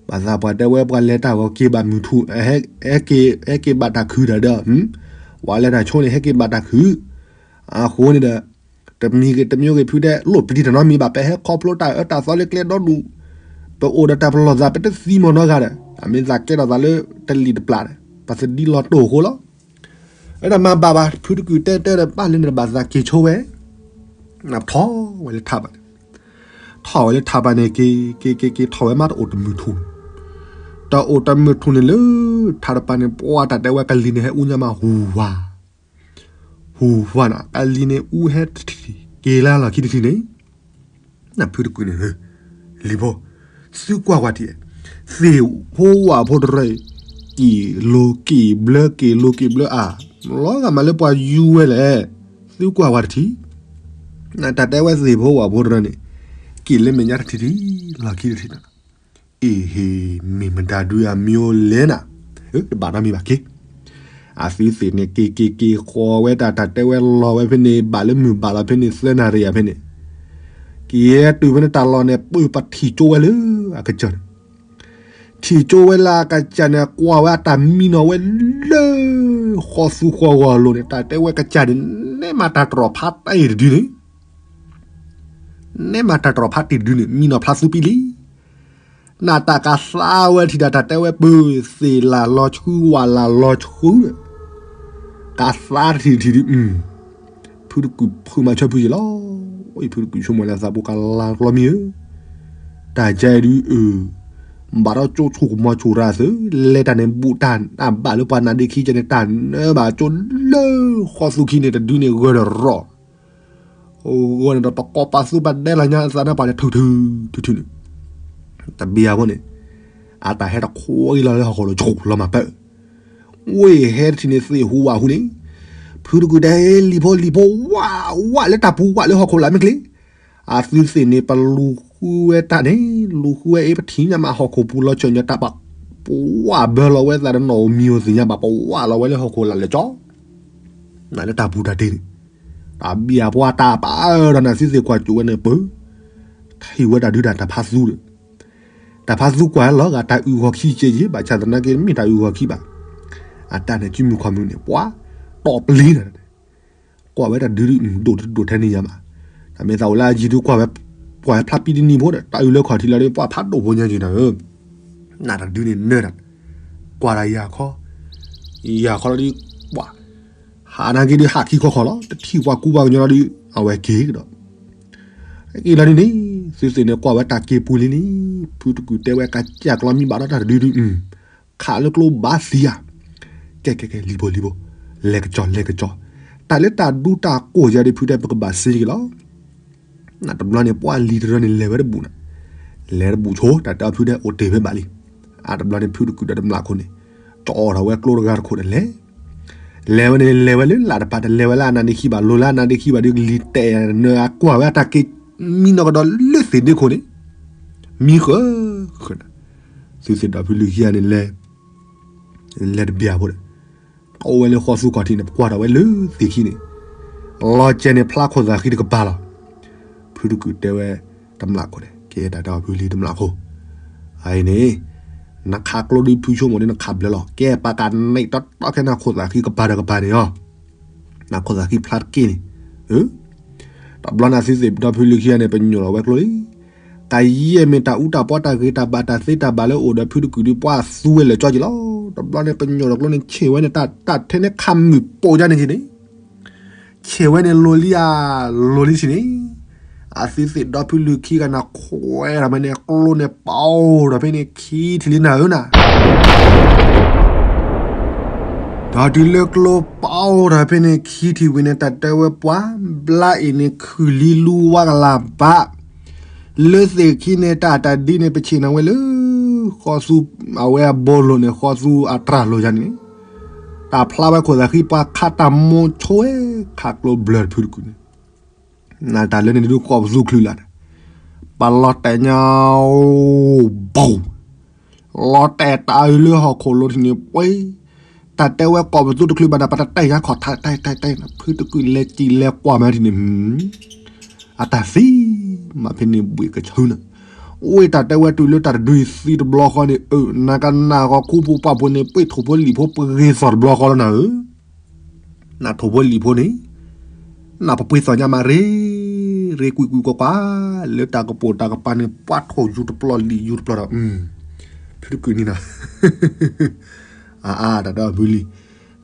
ဘၣ်သးပှၢ်တဲဝဲပှၤလဲၤတၢ်ဂီၤက့ၤဘၣ်မုၢ်ထူၣ် ဟဲက့ၤဘၣ်တၢ်ခုၣ်တၢ်ဒီး ပှၤလဲၤတၢ်ဆိန့ၣ် ဟဲက့ၤဘၣ်တၢ်ခုၣ် အဃိန့ၣ်ဒီး တမံၤဂ့ၤတမံၤဂ့ၤဖုဒဲး လိၣ်ပျံၤတနီတမံၤဘၣ် ပဟဲခီဖျိတၢ်အၢတၢ်သီလၢကျဲဒီဒူၣ် ပအိၣ်ဒီးတၢ်ပလီၢ်သး ပတသံမီၢ်နီတဂၤဒီး အမ့ၢ်သးကဲထီၣ်သးလၢတလံၤတပျၢ်ဒီး ပသဒံလီၤတိၢ်အဃိလီၤ အတၢ်မၤဘၣ်ဘၣ် ဖုတကုာ်တဲတဲဒီးဘၣ်လၢန့ၣ်တဘၣ်သးက့ၤဆိဝဲ ထီၣ်ဝဲလၢထးပၤန့ၣ် ထီၣ်ဝဲလၢထးပၤန့ၣ် က့ၤက့ၤက့ၤက့ၤထီၣ်ဝဲမးတအိၣ်တမုၢ်ထူၣ်န့ၣ် တအိၣ်တမုၢ်ထူၣ်န့ၣ်လၢ ထးတပၤန့ၣ် ပှၤတၢ်တဲဝဲကလံၤန့ၣ် ဟဲအူညါမးဟူးဝး ဟူးဝးနၤ ကလံၤန့ၣ်အူဟဲတထံၣ် က့ၤလၢလီၢ်ခံတထံၣ်န့ၣ် နဖုတကုာ်န့ၣ် လံၤဖိ သုကွၢ်ဝဲထံၣ် သ့ၣ်ဖိဝၣ်ဖိတရၢ က့ၤလိၤက့ၤဘျၢ က့ၤလိၤက့ၤဘျၢအါ လီၤဂာ်မးလၢပှၤယူဝဲလဲၣ် သုကွၢ်ဝဲတထံၣ် နတၢ်တဲဝဲသ့ၣ်ဖိဝၣ်ဖိတရၢန့ၣ် က့ၤလၢမဲာ်ညါတထံၣ်ထံၣ် လီၢ်ခံတထံၣ်နၤ အ့ၣ်ဟ့ၣ် မ့ၢ်မတၤဒုအမံၤအိၣ်လဲၣ်နၤ တဘၣ်နီတမံၤဘၣ်က့ၤ အသုသ့ၣ်န့ၣ် က့ၤက့ၤက့ၤဃီၤဝဲတၢ် တၢ်တဲဝဲလီၤဝဲဖဲန့ၣ် ဘၣ်လၢမုၢ်ဘၣ်လီၤဖဲန့ၣ် သၢနၣ်ရံၣ်ယၤဖဲန့ၣ် က့ၤတုၤဖဲန့ၣ်တၢ်လီၢ်န့ၣ် ပၢၢ်ပထံၣ်ကၠိဝဲလၢအကစၢၢ်န့ၣ် ထံၣ်ကၠိဝဲလၢအကစၢ်န့ၣ် ကွၢ်ဝဲအတၢ်မံနီၤဝဲလၢ ဃီသူဃီဂီၤအလိၤန့ၣ် တၢ်တဲဝဲကစၢ်န့ၣ် နဲမၤတၢ်တြီၢ်ဖးတၢ်အံၤတဒုန့ၣ် နဲမၤတၢ်တြီၢ်ဖးတၢ်တဒုန့ၣ် မံနီၤဖျါသူပံလံ နတၢ်ကသါဝဲထံၣ်ဒီးတၢ်တဲဝဲပၢၢ်သ့ၣ်လၢ်လီၤဆှု ဝၣ်လၢ်လီၤဆှုဒီး ကးသးတထံၣ်တထံၣ်ဒုး, ဖုတကုာ်ဖုးမၤဆၢဖုယံာ်လီၤ. အံၤဖုတကုာ်ဆိကမိၣ်လၢသးပူၤကလၤကျီမံဧၢ, တၢ်ကဲဒုးအုး, ဘၣ်ဒီးကၠိဆိကမီၤဆိရၤသုး, လဲၤတၢ်န့ၣ်ဘူးတၢ်အဘၣ်လၢပှၤနါဒ့ခံကဲန့ၣ် တၢ်နၢဘၣ်ကၠိလၢဃီသူခံန့ၣ် တဒုန့ၣ်ဂၢၢ်ဒီးရီၣ် ဂီၢ်န့ၣ်ဒီးတကိးပာ်သူပာ်ဒဲလီၤညါအသးနၢ်ပှၤန့ၣ် ထုထုထုထုန့ၣ်, တဘံယၤဖိန့ၣ်, အတၢ်ဟဲတခွံလီၤလၢဟီၣ်ခိၣ်လီၤ ဆိလီၤမၤပၢၢ်, ဝ့ၢ်ဟဲတထံၣ်န့ၣ်သ့ၣ်ဟူးဝးဟူန့ၣ်, ဖုတကုာ်တဲလံၤဖိလံၤဖိဝးဝးလၢတၢ်ပူၤဝးလၢဟီၣ်ခိၣ်လၢ်မ့ၢ်ကျ့, အသုသ့ၣ်န့ၣ် ပလူၤဃုဝဲတၢ်န့ၣ် လူၤဃုဝဲအ့ၣ် ပထံၣ်ညါမးဟီၣ်ခိၣ်ပူၤလီၤဆၢၣ်ညါတၢ်ပာ်, ပဝးဘၢလီၤဝဲသးဒီးနီၣ်ဧိၤမံၤဧိၤသ့ၣ်ညါဘၣ် ပဝးလီၤဝဲလၢဟီၣ်ခိၣ်လၢ်လၢာ်ကၠီ နလၢတၢ်ပူၤတၢ်တ့န့ၣ်, တၢ်ဘံယၤဖိအတၢ်ပာ်ဒီးနၤသုသ့ၣ်ကွၢ်ကိးဝဲန့ၣ်ပၢ, ထံၣ်ဝဲတၢ်ဒုးတၢ်တၢ်ဖးသူဒီး, တၢ်ဖးသူကွၢ်လီၤဂာ်တၢ်အုၣ်ဂီၤခံကဲယ့ၣ် ဘၣ်ဆၣ်သနာ်က့မ့ၢ်တၢ်အုၣ်ဂီၤခံဘၣ်, အတၢ်န့ၣ်စုမုၢ်ခီၣ်မုၢ်န့ၣ် ပှၤတီၢ်ပျံၤနၤ ကွၢ်ဝဲတၢ်ဒုးဒုးဒိၣ်တဒိၣ်ထဲန့ၣ်ယၤမး, တၢ်မ့ၢ်သးအိၣ်လၢအယံၤဒုးကွၢ်ဝဲ, ကွၢ်ဝဲဖျါပံတနံၤဖိဒီး တၢ်အုၣ်လၢခီၣ်ထံးလီၤဒီး ပှၤဖးဒိၣ်ဖိညါက့ၤနၤဧၢ, နတၢ်ဒုးန့ၣ်နၢတၢ်, ကွၢ်တၢ်ယၤခီ, ယၤခီလီၤဒုး, ပှၤ, ဟးနာ်က့ဒုးဟးခံခီခီလီၤ တထံၣ်ပှၤကူပှၤကညီလီၤဒုး အဝဲက့ၤကဒီး, က့ၤလီၤဒုးန့ၣ်, သုသ့ၣ်န့ၣ်ကွၢ်ဝဲတၢ်က့ၤပူၤလံလံ, ဖုတကုာ်တဲဝဲကးကၢ်ကျီမံဘၣ်ဒီးတၢ်တဒုးဒုး ခးလၢကျိဘၣ်သံဧါ, ကဲကဲကဲ လံၤဖိလံၤဖိ, လဲၤကစီၤလဲၤကစီၤ, တၢ်လၢတၢ်ဒူတၢ်ကိၢ်ယၤဒုးဖုတဲပကဘၣ်စ့က့ၤလီၤ, နတဘျီန့ၣ် ပှၤလံၤတရီန့ၣ်လဲၤဝဲတဘူၣ်နၤ, လဲၤတဘူၣ်ဆိ တၢ်တဲအီၤဖုတဲအိၣ်တ့ၢ်ဖဲဘၣ်လံ, အတဘျီန့ၣ် ဖုတကုာ်ဒီးတမျးခိၣ်န့ၣ်, ကၠီထီၣ်ဝဲကျိတဂၤတခိၣ်န့ၣ်လဲၤ လဲၤဝဲန့ၣ် လဲၤဝဲလၢလၢ်တပၤ တလဲၤဝဲလၢအနါဒ့ခံဘၣ် လိၤလၢအနါဒ့ခံဘၣ်ဒုး လံၤတဲာ်နၢအကွၢ်ဝဲအတၢ်က့ၤမံနီၢ်ကဒီးလၢသ့ၣ်ဒ့ခိၣ်န့ၣ်, မံဃၢဃၢ, သုသ့ၣ်ဒီဖုလုၢ်ခံဂၤန့ၣ်လဲၤ, လဲၤတဘျီဖိဒီး, အိၣ်ဝဲလၢဃီသူခီၣ်ထံးန့ၣ် ပကွၢ်ထီၣ်ဝဲလၢသ့ၣ်ခံန့ၣ်, လီၤကဲန့ၣ်ဖျါခိၣ်သးဃံတကပၤလီၤ, ဖုတကုာ်တဲဝဲ, တမျးခိၣ်န့ၣ် ကဲတၢ်တဲအီၤဖုလံၤတမျးခိၣ်, အအံၤန့ၣ်, နခးကျိဒုးဖုဆိကမိၣ်ဒ်နခးဘျၢလီၤ ကဲပှၤကနံၣ်တီတီခဲနၢ်ခိၣ်သးဃံကပၤဒီးကပၤန့ၣ်အီၤ, နခိၣ်သးဃံဖျါတက့ၢ်န့ၣ်, တဘျီန့ၣ်သုသ့ၣ်ဒီဖုလုၢ်ခံဂၤန့ၣ် ပညိၣ်လီၤဝဲကျိလံ, ကယဲၢ်မ့ၢ်တၢ်အူတၢ်ပီတၢ်ဂ့ၤတၢ်ဘၣ်တၢ်သ့တၢ်ဘၣ်လၢအိၣ်ဒီးဖုတကုာ်ဒုးပှၤသူဝဲလၢာ်ကၠီက့ၤလီၤ, တဘျီန့ၣ်ပညိၣ်လီၤကျိန့ၣ် ဆ့ၣ်ဝဲန့ၣ် တၢ်ထဲန့ၣ်ခးမုၢ်ပိာ်ယါန့ၣ်က့ၤန့ၣ် ဆ့ၣ်ဝဲန့ၣ်လိၤလံဧါ, လိၤလံဆ့ၣ်န့ၣ်, အသုသ့ၣ်ဒီဖုလုၢ်ခံဂၤန့ၣ် ခွဲးထီၣ်ဖဲန့ၣ် ကျိန့ၣ်ပာ်အိၣ်ဒီးဖဲန့ၣ် ခံထံၣ်လံနၤဧၢနၤ, ဒီးတုၤလၢကျိပာ်အိၣ်ဒီးဖဲန့ၣ် ခံထံၣ်ဝံၤန့ၣ် တၢ်တဲဝဲပှၤ, ဘျါအံၤန့ၣ်ခုၣ်လံလူဝါကလၤဘၣ်, လၢသ့ၣ်ခံန့ၣ် တၢ်တဒုန့ၣ် ပဆ့ၣ်နီၤဝဲလၢ ဃီသူ, အဝဲအဘိလိၤန့ၣ် ဃီသူအတြၢ်လိၤယါန့ၣ် တၢ်ဖျါဝဲခိၣ်သးဃံ ပှၤခးတၢ်မိၤဆိဝဲ, ခးကျိဘျၢတဖုတကုာ်န့ၣ်, နတၢ်လၢန့ၣ်ဒုးကိးပသူချုးလၢ်န့ၣ်, ပလီၤတဲာ်ညါ, ဘီ, လီၤတဲာ်တၢ်အုးလၢဟီၣ်ခိၣ်လိၤထံးန့ၣ်ပှဲၤ, တၢ်တဲဝဲကိးပသူတချုးဘၣ်ဒီး ပတတဲာ်ညါခီၣ်ထးတဲာ်တဲာ်တဲာ်န့ၣ် ဖုတကုာ်လဲၤစံၣ်လဲၤကွၢ်မးထံးန့ၣ် အတၢ်သံ, မ့ၢ်ဖဲန့ၣ်ဘှ့ၣ်ကဆၢနၤ, အိၣ်တၢ်တဲဝဲတုၤလၢတၢ်တဒုအံၤသံတဘျီဃီန့ၣ် အၢ နကနၣ်ဃီခူပူၤပာ်ဖှိၣ်န့ၣ် ပှ့ၤထိၣ်ဖိလံၣ်ဖိပဂ့ၤသီၣ်တဘျီဃီလီၤနၤဧၢ, နထိၣ်ဖိလံၣ်ဖိန့ၣ်, နပပှ့ၤသီၣ်ညါမးရ့, ရ့ကွံာ်ကွံာ်ကွၢ်ကွၢ်, လၢတၢ်ကပိာ်တၢ်ကပၤန့ၣ် ပှၤထိၣ်ယူၤတပျီလံၣ်ယူၤတပျီဒီး, ဖုတကုာ်န့ၣ်နၤ အါအါ တၢ်ဒီးဖုလံၤ,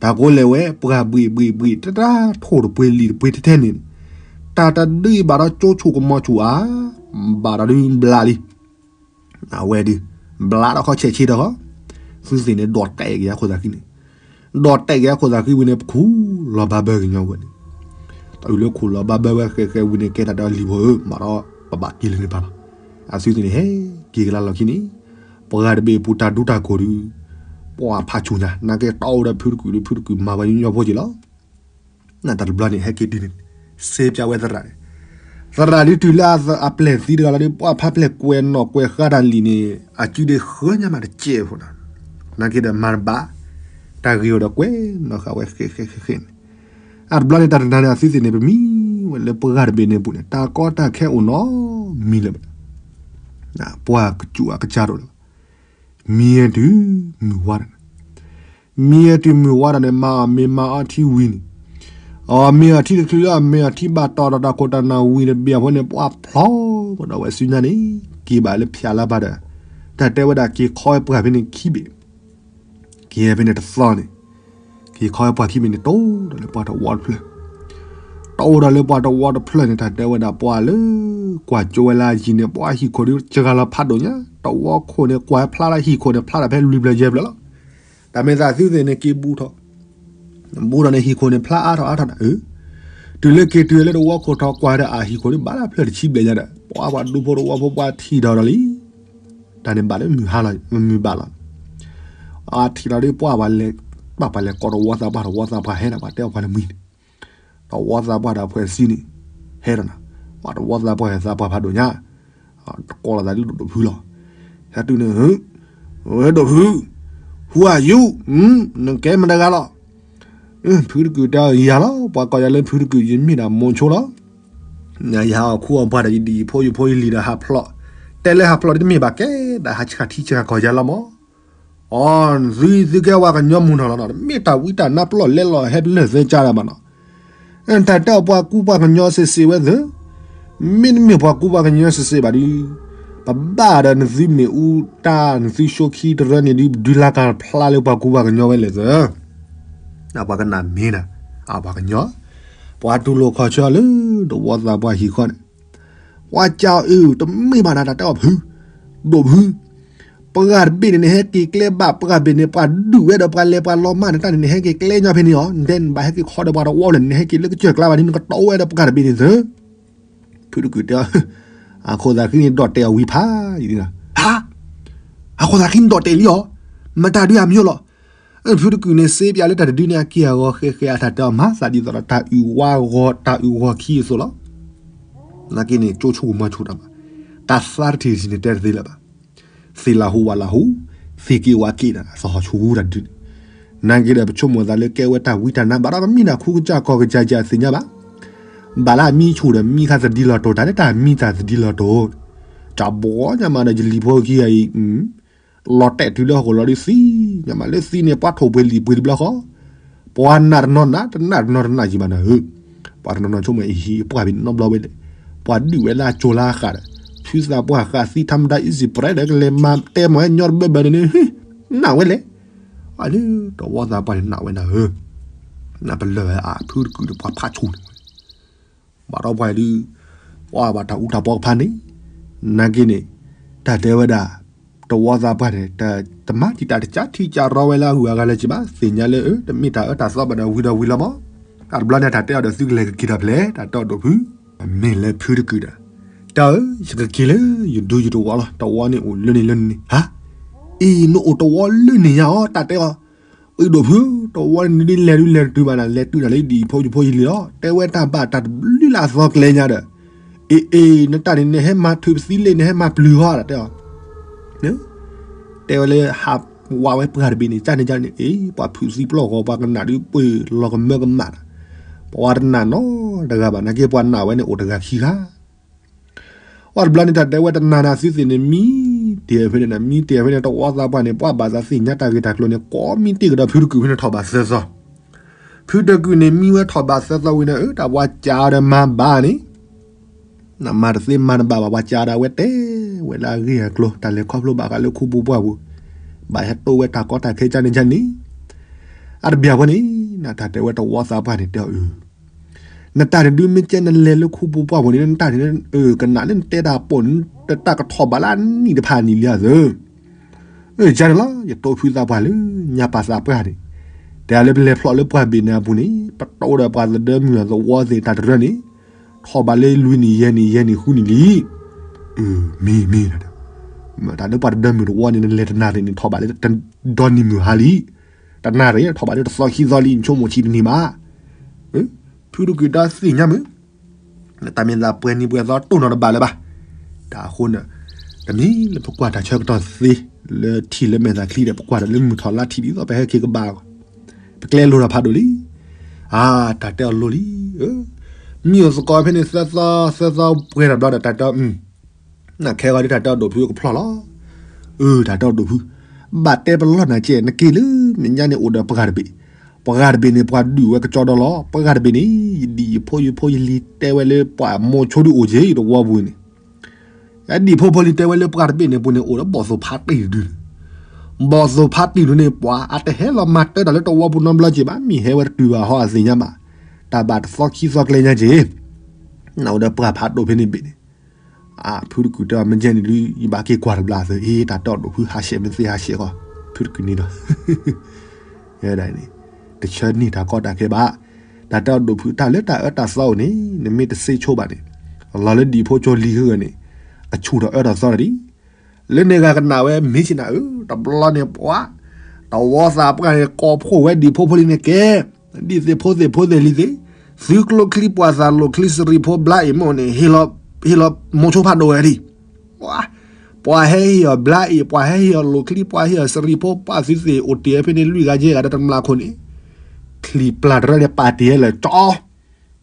တၢ်ကိးလဲၣ်ဝဲ ပှၤဘှ့ၣ်ဘှ့ၣ်ဘှ့ၣ် တၢ်ထိၣ်တပှ့ၤလံၣ်တပှ့ၤထဲထဲန့ၣ်, တၢ်တဒုအံၤဘၣ်ဒီးကၠိဆိၣ်ကမီၤဆိၣ်ဧါ, ဘၣ်ဒီးဒုးဘျးလံ, အဝဲဒုး, ဘျးဒီးခီဆဲးဆ့ဒီးဃီ, သုသ့ၣ်န့ၣ် ဒိးတဲာ်က့ၤအခိၣ်သးဃံန့ၣ်, ဒိးတဲာ်က့ၤအခိၣ်သးဃံဝံၤန့ၣ် ပခူၣ်လီၤဘၣ်ဘၢကညီဝဲန့ၣ်, တၢ်အုးလၢခူၣ်လီၤဘၣ်ဘၢဝဲဃဲးဃဲးဝံၤန့ၣ် ကဲတၢ်ဒီးလံၤဖိဧၢ ဘၣ်ဒီးပဘၣ်က့ၤလၢန့ၣ်ပၤလီၤ, အသုသ့ၣ်န့ၣ် ဟဲက့ၤကလၢလီၢ်ခံန့ၣ် ပှၤတဘ့ၣ်အပူၤတၢ်ဒူတၢ်ကိၢ်ဒုး, ပှၤဖးဆူၣ်ညါ နာ်က့တီအိၣ်ဒီးဖုတကုာ်ဒုး ဖုတကုာ်မၤဝဲညီညီဖိက့ၤလီၤ, နတၢ်တဘျီန့ၣ် ဟဲက့ၤတုၤန့ၣ်, စ့ပျးဝဲသရၣ်န့ၣ်, သရၣ်ဒုးတုၤလၢအပျဲၢ်သံတဂၤလီၤဒုး ပှၤဖးပျဲၢ်ကွဲးနီၣ်ကွဲးဃါတၢ်လံာ်န့ၣ် အစုဒ့ၣ်ဃၢညါမးတစဲးဖိနီၤ, နာ်က့ဒီးမၤတဘၣ်, တၢ်ဂ့ၤအိၣ်ဒီးကွဲးနီၣ်ဃာ်ဝဲ ဃဲးဃဲးဃဲးဃဲးန့ၣ်, အတဘျီန့ၣ် တၢ်တနၤန့ၣ် အသုသ့ၣ်န့ၣ် ပမံဝဲလၢပှၤတဘ့ၣ်န့ၣ်အပူၤန့ၣ် တၢ်ကီတၢ်ခဲအိၣ်နီတမံၤလၢၤဘၣ်, ပှၤကစူၣ်အကစၢ်ဒိၣ်လၢၤဘၣ်, မံဝဲတုၤမုၢ်ဝါဒီး, မံဝဲတုၤမုၢ်ဝါဒီးန့ၣ် မၤအီၣ်မ့ၤမၤအီထံဝံၤန့ၣ်, အီၣ်မ့ၤအီထံတချုးလၢအီၣ်မ့ၤအီထံဘၣ်တီၤဒီး တၢ်ခိၣ်တၢ်နၢ်ဝံၤတဘ့ၣ်အဃိန့ၣ် ပှၤဖျီကဒီးဝဲစုညါန့ၣ် က့ၤဘၣ်လၢဖၠၣ်လၢၤဘၣ်ဒီး, တၢ်တဲဝဲဒၣ်က့ၤခီဝဲပှၢ်ဖဲန့ၣ်ခံဘ့ၣ်, က့ၤဖဲန့ၣ်တသီန့ၣ်, က က့ၤခီဝဲပှၤခံမံးနံးန့ၣ် တိၢ်ဒီးလၢပှၤတဝီတဖျၢၣ်, တိၢ်ဒီးလၢပှၤတဝီတဖျၢၣ်န့ၣ် တၢ်တဲဝဲဒၣ်ပှၤလၢ ကွၢ်ကၠိဝဲလၢအယံၤန့ၣ် ပှၤဟံၣ်ခိၣ်ဒီးစှၤလီၤဖးဒိၣ်ညါ, တဝီခိၣ်န့ၣ် ကွၢ်ဖျါလၢဟံၣ်ခိၣ်န့ၣ် ဖျါတၢ်ဖဲလွံၢ်ဖျၢၣ်ယဲၢ်ဖျၢၣ်လီၤ. တၢ်မ့ၢ်သးသုသ့ၣ်န့ၣ် က့ၤဘူးထီၣ် ဘူးထီၣ်န့ၣ် ဟံၣ်ခိၣ်န့ၣ် ဖျါအါထီၣ်အါထီၣ်နၤဧၢ, တုၤလၢက့ၤတုၤလၢတဝီခိၣ်ထီၣ်ကွၢ်ဒီးအဟံၣ်ခိၣ်ဒီး ဘၣ်လၢဖျၢၣ်တဆံဘျဲၣ်ညါဒီး ပှၤပှၤဒူဖိတဝီဖိပှၤထံၣ်ဒီးလီၤလံ. တၢ်န့ၣ်ဘၣ်လၢမုၢ်ဟါလီၤ မုၢ်ဘၣ်လီၤ. အထံၣ်လီၤဒီးပှၤဘၣ်လဲၤ ဘၣ်ပှၤလဲၤကိးတဝီသးပှၢ် တဝီသးပှၢ်ဟဲနၤ ပှၤတဲအီၤပှၤလၢမှံန့ၣ်, တဝီသးပှၢ်ဒီးဖှဲးစံန့ၣ် ဟဲဒီးနၤ, ပှၤတဝီသးပှၢ်ဟဲသးပှၢ်ဖးဒိၣ်ညါ, တကိးလီၤသးလၢဒိၣ်ဒိၣ်ဖုလီၤ. ဟဲတုၤန့ၣ် ဝဲဒိၣ်ဖု, ဟူအယူ, နကဲမတၤတဂၤလီၤ. ဖုတကုာ်တဲအီၤ ယၤလီၤ, ပှၤကိးယၤလၢဖုတကုာ် ယမ့ၢ်ဒၣ်မိၤဆိလီၤ. ယဟးအီၣ်ခူအီၣ်ပှၢ်ဒီး ယဒံၣ်ယဖိယဖိယလံၤဒီးဟးဖျိး, တဲလၢဟးဖျိးဒ်တမ့ၢ်ဘၣ်ကဲ ဒၣ်ဟးဆှၣ်ထံဆှၣ်ကီၢ်ယၤလီၤမး. အီ သုသုကဲဝဲကညီမုၢ်နီၢ်လီၤနီၤ, တမ့ၢ်တၢ်ဝံတၢ်နါပလီၢ်လဲလီၤဟဲပလၢၢ်သဲကါဒၣ်ဘၣ်နီၤ. တၢ်တဲအီၤပှၤကူပှၤကညီစ့စ့ဝဲသ့ၣ်, မ့တမ့ၢ်ပှၤကူပှၤကညီစ့စ့ဘၣ်ဒီး ပဘၣ်ဒီးနသုမ့ၣ်အူတၢ် နသုဆိခံတရၢန့ၣ်ဒုး ဒုးလၢကဖျါလၢပှၤကူပှၤကညီဝဲလဲၣ်သ့ၣ်. ပှၤကနၣ်မ့ၢ်နၤ, အပှၤကညီ, ပှၤတူၢ်လိာ်ခီၣ်ဆၢလၢတဝီသးပှၢ်ဟံၣ်ဃီန့ၣ်, ပှၤကၠီအု တမ့ၢ်ဘၣ်နၤ တၢ်တဲအီၤဖု, ဒိၣ်ဖု ပှၤတဘ့ၣ်န့ၣ် နဟဲက့ၤကျဲဘၣ် ပှၤတဘ့ၣ်န့ၣ် ပှၤဒုးဝဲဒီးပှၤလဲၤပှၤလီၤမၢ်န့ၣ် တၢ်န့ၣ် နဟဲက့ၤကျဲညီဖဲန့ၣ်အီၤ နတဲနဘၣ်ဟဲက့ၤခီဒီးပှၤတဝီလဲၣ် နဟဲက့ၤလၢကစၢၢ်ကျါဘၣ်န့ၣ် နကတီဝဲဒီးပှၤတဘ့ၣ်န့ၣ်သ့ၣ်. ဖုတကုာ်တဲအီၤ, အခိၣ်သးဃံန့ၣ် ဒိးတဲအီၤဝံၤဖးယံၤ, ဟါ, အခိၣ်သးဃံန့ၣ်ဒိးတဲလံအီၤ, မတၤဒုးအမံၤလီၤ. ဖုတကုာ်န့ၣ် စ့ပၠးလၢတၢ်တဒုန့ၣ် အက့ၢ်အဂီၤဃဲဃဲအတၢ်တဲအီၤမၤသးဒ်သိးဒီးတၢ်အုၣ်ဝါဂီၤ တၢ်အုၣ်ဂီၤခံအသိးလီၤ. နာ်က့န့ၣ် ကၠိဆိကမိၣ်ဆိတၢ်မး, တၢ်သါတထံၣ်တထံၣ်န့ၣ် တဲတသ့လၢၤဘၣ်. သ့ၣ်လၢဟူဝးလၢဟူ, သ့ၣ်က့ၤဝးက့ၤဒီး သဟီၣ်ဆိတၢ်ဒုန့ၣ်, နာ်က့ဒီး ပဆိကမိၣ်သးလၢကဲဝဲတၢ်ဝံတၢ်နါ ဘၣ်ဒီးပမ့ၢ်နၤခူကစၢ်ကီၢ်ကစၢ်ကသ့ၣ်ညါဘၣ်. ဘၣ်လၢအမံဆူၣ်ဒီးမံခါသဒံလီၤတိၢ် တၢ်လၢတၢ်မံတၢ်သဒံလီၤတိၢ်, တၢ်ဘီညါမးဒီး ယလံၤဖိခံဂၤအံၤ လီၤတဲာ်တုၤလၢဟီၣ်ခိၣ်လီၤဒုးသံ, ညါမးလၢသံန့ၣ် ပှၤထိၣ်ပှ့ၤလံာ်ပှ့ၤတဘျီဃီ, ပှၤနာ်တနီၤနာ် တနာ်တနီၤတနာ်ယံၤဘၣ်နၤဧၢ, ပှၤတနီၤနီၤဆိကမိၣ်အံၤဟံၣ်ပှၢ်ဘ့ၣ်နီတဘျီဝဲလဲၣ်, ပှၤဒုးဝဲလၢအကၠိလၢအဃးဒီး, ဖုသးပှၢ်ဃးသံထါမတၤအံၤစံးပြဲဒီး ကလဲၤမၤတဲမၤဝဲညီတဘၢဘၢန့ၣ်န့ၣ်, နာ်ဝဲလဲၣ်, အလၢ တဝီသးပှၢ်န့ၣ်နာ်ဝဲနၤဧၢ, နပလၢၢ်ဝဲအဖုတကုာ်ဒီးပှၤဖးဆူၣ်န့ၣ် ဘၣ်ဒီးပှၤဒုး, ပှၤဘၣ်တၢ်အူတၢ်ပီကဖၣ်န့ၣ်, နာ်က့န့ၣ်, တၢ်တဲဝဲဒၣ်, တဝီသးပှၢ်န့ၣ်, တမၤတံာ်တာ်တကးထံကးရီဝဲလၢအဂုၤအဂၤလၢၤက့ၤဘၣ်, သ့ၣ်ညါလၢ တမ့ၢ်တၢ်အၢတၢ်သီဘၣ်ဒီးဝံၤဒီးဝံၤလီၤမး, တၢ်တဘျီန့ၣ် တၢ်တဲအီၤဒီးသုကလဲၤကက့ၤတၢ်ဖျဲၣ် တၢ်တဲအီၤဒိၣ်ဖု, မ့ၢ်လၢဖုတကုာ်ဒီး, တၢ်ဧၢ, ယကက့ၤလၢယဒူယတဝီလီၤ, တဝီန့ၣ်အိၣ်လၢန့ၣ်လၢန့ၣ်, ဟါ, အ့ၣ် နအိၣ်တဝီလၢန့ၣ်ယါအီၤ တၢ်တဲအီၤ အ့ၣ်ဒိၣ်ဖု, တဝီန့ၣ်ဒ်လဲၤဒုးလဲၤတတုၤဘၣ်နၤ, လဲၤတုၤနၤလၢဒ်အံၤဖိယဖိယလံၤလီၤ, တဲဝဲတၢ်ဘၣ်တၢ်တဘျုးလၢအသီကျဲညါဒီး, အ့ၣ်အ့ၣ် နတၢ်န့ၣ် နဟဲမၤထုးပသံလ့ၣ် နဟဲမၤပျုၤဟီ တၢ်တဲအီၤ, တဲဝဲလၢဟးဝးဝဲပှၤတဘ့ၣ်န့ၣ် ကန့ၣ်ကန့ၣ် အ့ၣ် ပှၤဖုးသံပျီၢ်ဂီၤ ပှၤကနၣ်ဒုးပှ့ၤလီၤကမၢကမၣ်, ပှၤတနာ်နီတဂၤဘၣ် နာ်က့ပှၤနာ်ဝဲန့ၣ် အိၣ်တဂၤခံဂၤ ပှၤတဘျီန့ၣ် တၢ်တဲဝဲတနာ်နၤသုသ့ၣ်န့ၣ် မံတ့ၢ်ဖဲန့ၣ် မံတ့ၢ်ဖဲန့ၣ် တဝီသးပှၢ်န့ၣ် ပှၤဘၣ်သးသ့ၣ်ညါတၢ်ဂ့ၢ်တၢ်ကျိၤန့ၣ် ကိးမံတ့ၢ်ကဒီးဖုတကုာ်ဖဲန့ၣ် ထီၣ်ဘးသၢသီ, ဖုတကုာ်န့ၣ် မံဝဲထီၣ်ဘးသၢသီဝံၤန့ၣ် အၢ တၢ်ပှၤကးဒီးမၤဘၣ်န့ၣ် နမၤတသ့မၤတဘၣ်ဘၣ် ပှၤကးဒီးဝဲတဲဝဲလၢအဂ့ၢ်အကျိၤ တၢ်လဲၤခီဖျိဘၣ်ဃးလၢခူပူၤပှၢ်ပူၤ, ဘၣ်ဟဲတိဝဲတၢ်ကီတၢ်ခဲကန့ၣ်ကန့ၣ်, အတဘၣ်ဖဲန့ၣ် နတၢ်တဲဝဲတဝီသးပှၢ်န့ၣ်တဲအီၤ အၢ နတၢ်တဒုးမ့ၢ်ကဲနလဲၤလၢခူပူၤပှၢ်ပူၤန့ၣ် နတၢ်န့ၣ် ကနၣ်လၢနတဲတၢ်ပိာ်န့ၣ် တၢ်ကထီၣ်ဘးလၢအနံၣ်တဖၣ်နံၣ်လံဧါသၢ, ယၤန့ၣ်လီၤ ယတိဖုသးပှၢ်လၢ ညါပာ်သးပှၢ်န့ၣ်, တဲလၢပလဲၤဖျိးလၢပှၢ်ဘ့ၣ်န့ၣ်အပူၤန့ၣ် ပတိဒီးပှၤသဒၢမုၢ်အသဝီသ့ၣ်တၢ်တရၢန့ၣ်, ထီၣ်ဘးလၢလွံၢ်နံၣ်ယဲၢ်နံၣ်ယဲၢ်နံၣ်ဃုနံၣ်လံ, မ့ၢ်မ့ၢ်, တၢ်လၢပှၤတဒၢမုၢ်တဝီန့ၣ် နလဲၤတနၣ်ရံၣ်န့ၣ် ထီၣ်ဘးလၢတဒီနံၣ်မုၢ်ဟါလံ, တနၣ်ရံၣ်ထီၣ်ဘးလၢတသီခံသီလံ နဆိကမိၣ်ဆံးတနံၤမး, ဖုတကုာ်တၢ်သ့ၣ်ညါမုၢ် တၢ်မ့ၢ်သးပှဲၤနံၤပှဲၤသီတိၢ်နီၣ်တဘၣ်လၢၤဘၣ်, တၢ်အဃိန့ၣ်, တမံၤလၢပကွၢ်တၢ်ဆၢကတီၢ်သ့, လၢထံၣ်လၢမဲာ်သးချံဒီး ပကွၢ်ဒီးလၢမုၢ်ထီၣ်လါထံၣ်ဒ်သိးပဟဲက့ၤကဘၣ်, ပကျဲလိၤထီၣ်ဖးဒိၣ်လံ, အါ တၢ်တဲအီၤလိၤလံ, မံအိၣ်သကိးဖဲန့ၣ်သၢသီသၢသီပှဲၤထီၣ်ဘျီဒီးတၢ်တဲအီၤ နခဲဂီၤဒ်တၢ်တဲအီၤဒိၣ်ဖုကဖျီၣ်လီၤ, အၢ တၢ်တဲအီၤဒိၣ်ဖု, ဘၣ်တဲပလီၢ်နၤကဲ နက့ၤလၢမဲာ်ညါန့ၣ်အိၣ်ဒီးပှၤတဘ့ၣ်, ပှၤတဘ့ၣ်န့ၣ် ပှၤဒုးဝဲကကၠီဒီလီၤ, ပှၤတဘ့ၣ်န့ၣ် ယဒံၣ်ယဖိယဖိယလံၤ တဲဝဲလၢပှၤမိၤဆိဒုးအိၣ်က့ၤတဝီပူၤန့ၣ်, ယဒံၣ်ဖိဖိလံၤတဲဝဲလၢပှၤတဘ့ၣ်န့ၣ်ပူၤန့ၣ် အိၣ်ဒီးဘီၣ်သိၣ်ဖးတ့ၢ်တဒုန့ၣ်, ဘီၣ်သိၣ်ဖးတံၢ်ဒုန့ၣ် ပှၤအတဟဲလီၤမၤတၢ်တၢ်လၢတဝီပူၤနီတဘျီက့ၤဘၣ်, မ့ၢ်ဟဲဝဲတတုၤဘၣ်ဟီအသ့ၣ်ညါဘၣ်, တၢ်ဘၣ်တသီခံသီကျဲညါက့ၤ, နအိၣ်ဒီးပှၤဖးဒိၣ်ဖဲန့ၣ်ဘ့ၣ်န့ၣ်, အဖုတကုာ်တဲအီၤ မ့ၢ်ကဲန့ၣ်ဒု ယဘၣ်က့ၤကွၢ်တဘျီသ့ၣ်, အ့ တၢ်တဲအီၤဒိၣ်ဖုဟးဆှဲးမ့ၢ်သ့ဟးဆှဲးဃီ, ဖုတကုာ်န့ၣ်ဒီး တဆၢန့ၢ်တၢ်ကီတၢ်ခဲဘၣ်, တၢ်တဲအီၤဒိၣ်ဖုတၢ်လၢတၢ်အၢတၢ်သီအိၣ်န့ၣ် နမ့ၢ်တစ့ဆိဘၣ်န့ၣ်, လီၤလၢဒံၣ်ဖိကၠိလံၤဟဂၢၢ်န့ၣ်, အဆူၣ်ထီၣ်အၢထီၣ်သီတၢ်ဒံး, လၢန့ၣ်ဂၤကနၣ်ဝဲမ့ၢ်ဆ့ၣ်နၤဧၢ, တဘျီန့ၣ်ပှၤ, တဝီသးပှၢ်န့ၣ် ကိးဖှိၣ်ဝဲဒံၣ်ဖိဖိလံၤန့ၣ်ကဲ, ဒ်သ့ၣ်ဖိသ့ၣ်ဖိသ့ၣ်လံၤသ့ၣ်, သုကျိချံပှၤသးလိာ်ချံစရံးဖိဘျါအံၤမ့ၢ်န့ၣ်, ဟ့ၣ်လီၤမိၤဆိဖးဒိၣ်ဝဲဒံး ပှၤဟဲဟ့ၣ်အီၤဘျါအံၤ, ပှၤဟဲဟ့ၣ်အီၤလိာ်ချံ, ပှၤဟ့ၣ်အီၤစရံးဖိ, ပှၤသုသ့ၣ်အိၣ်တ့ၢ်ဖဲန့ၣ်လွံၢ်ဂၤယဲၢ်ဂၤဒီးတမျးခိၣ်န့ၣ်, ချံၣ်ပျၢ်တရၢန့ၣ်ပာ်တ့ၢ်ဝဲလၢကၠီ,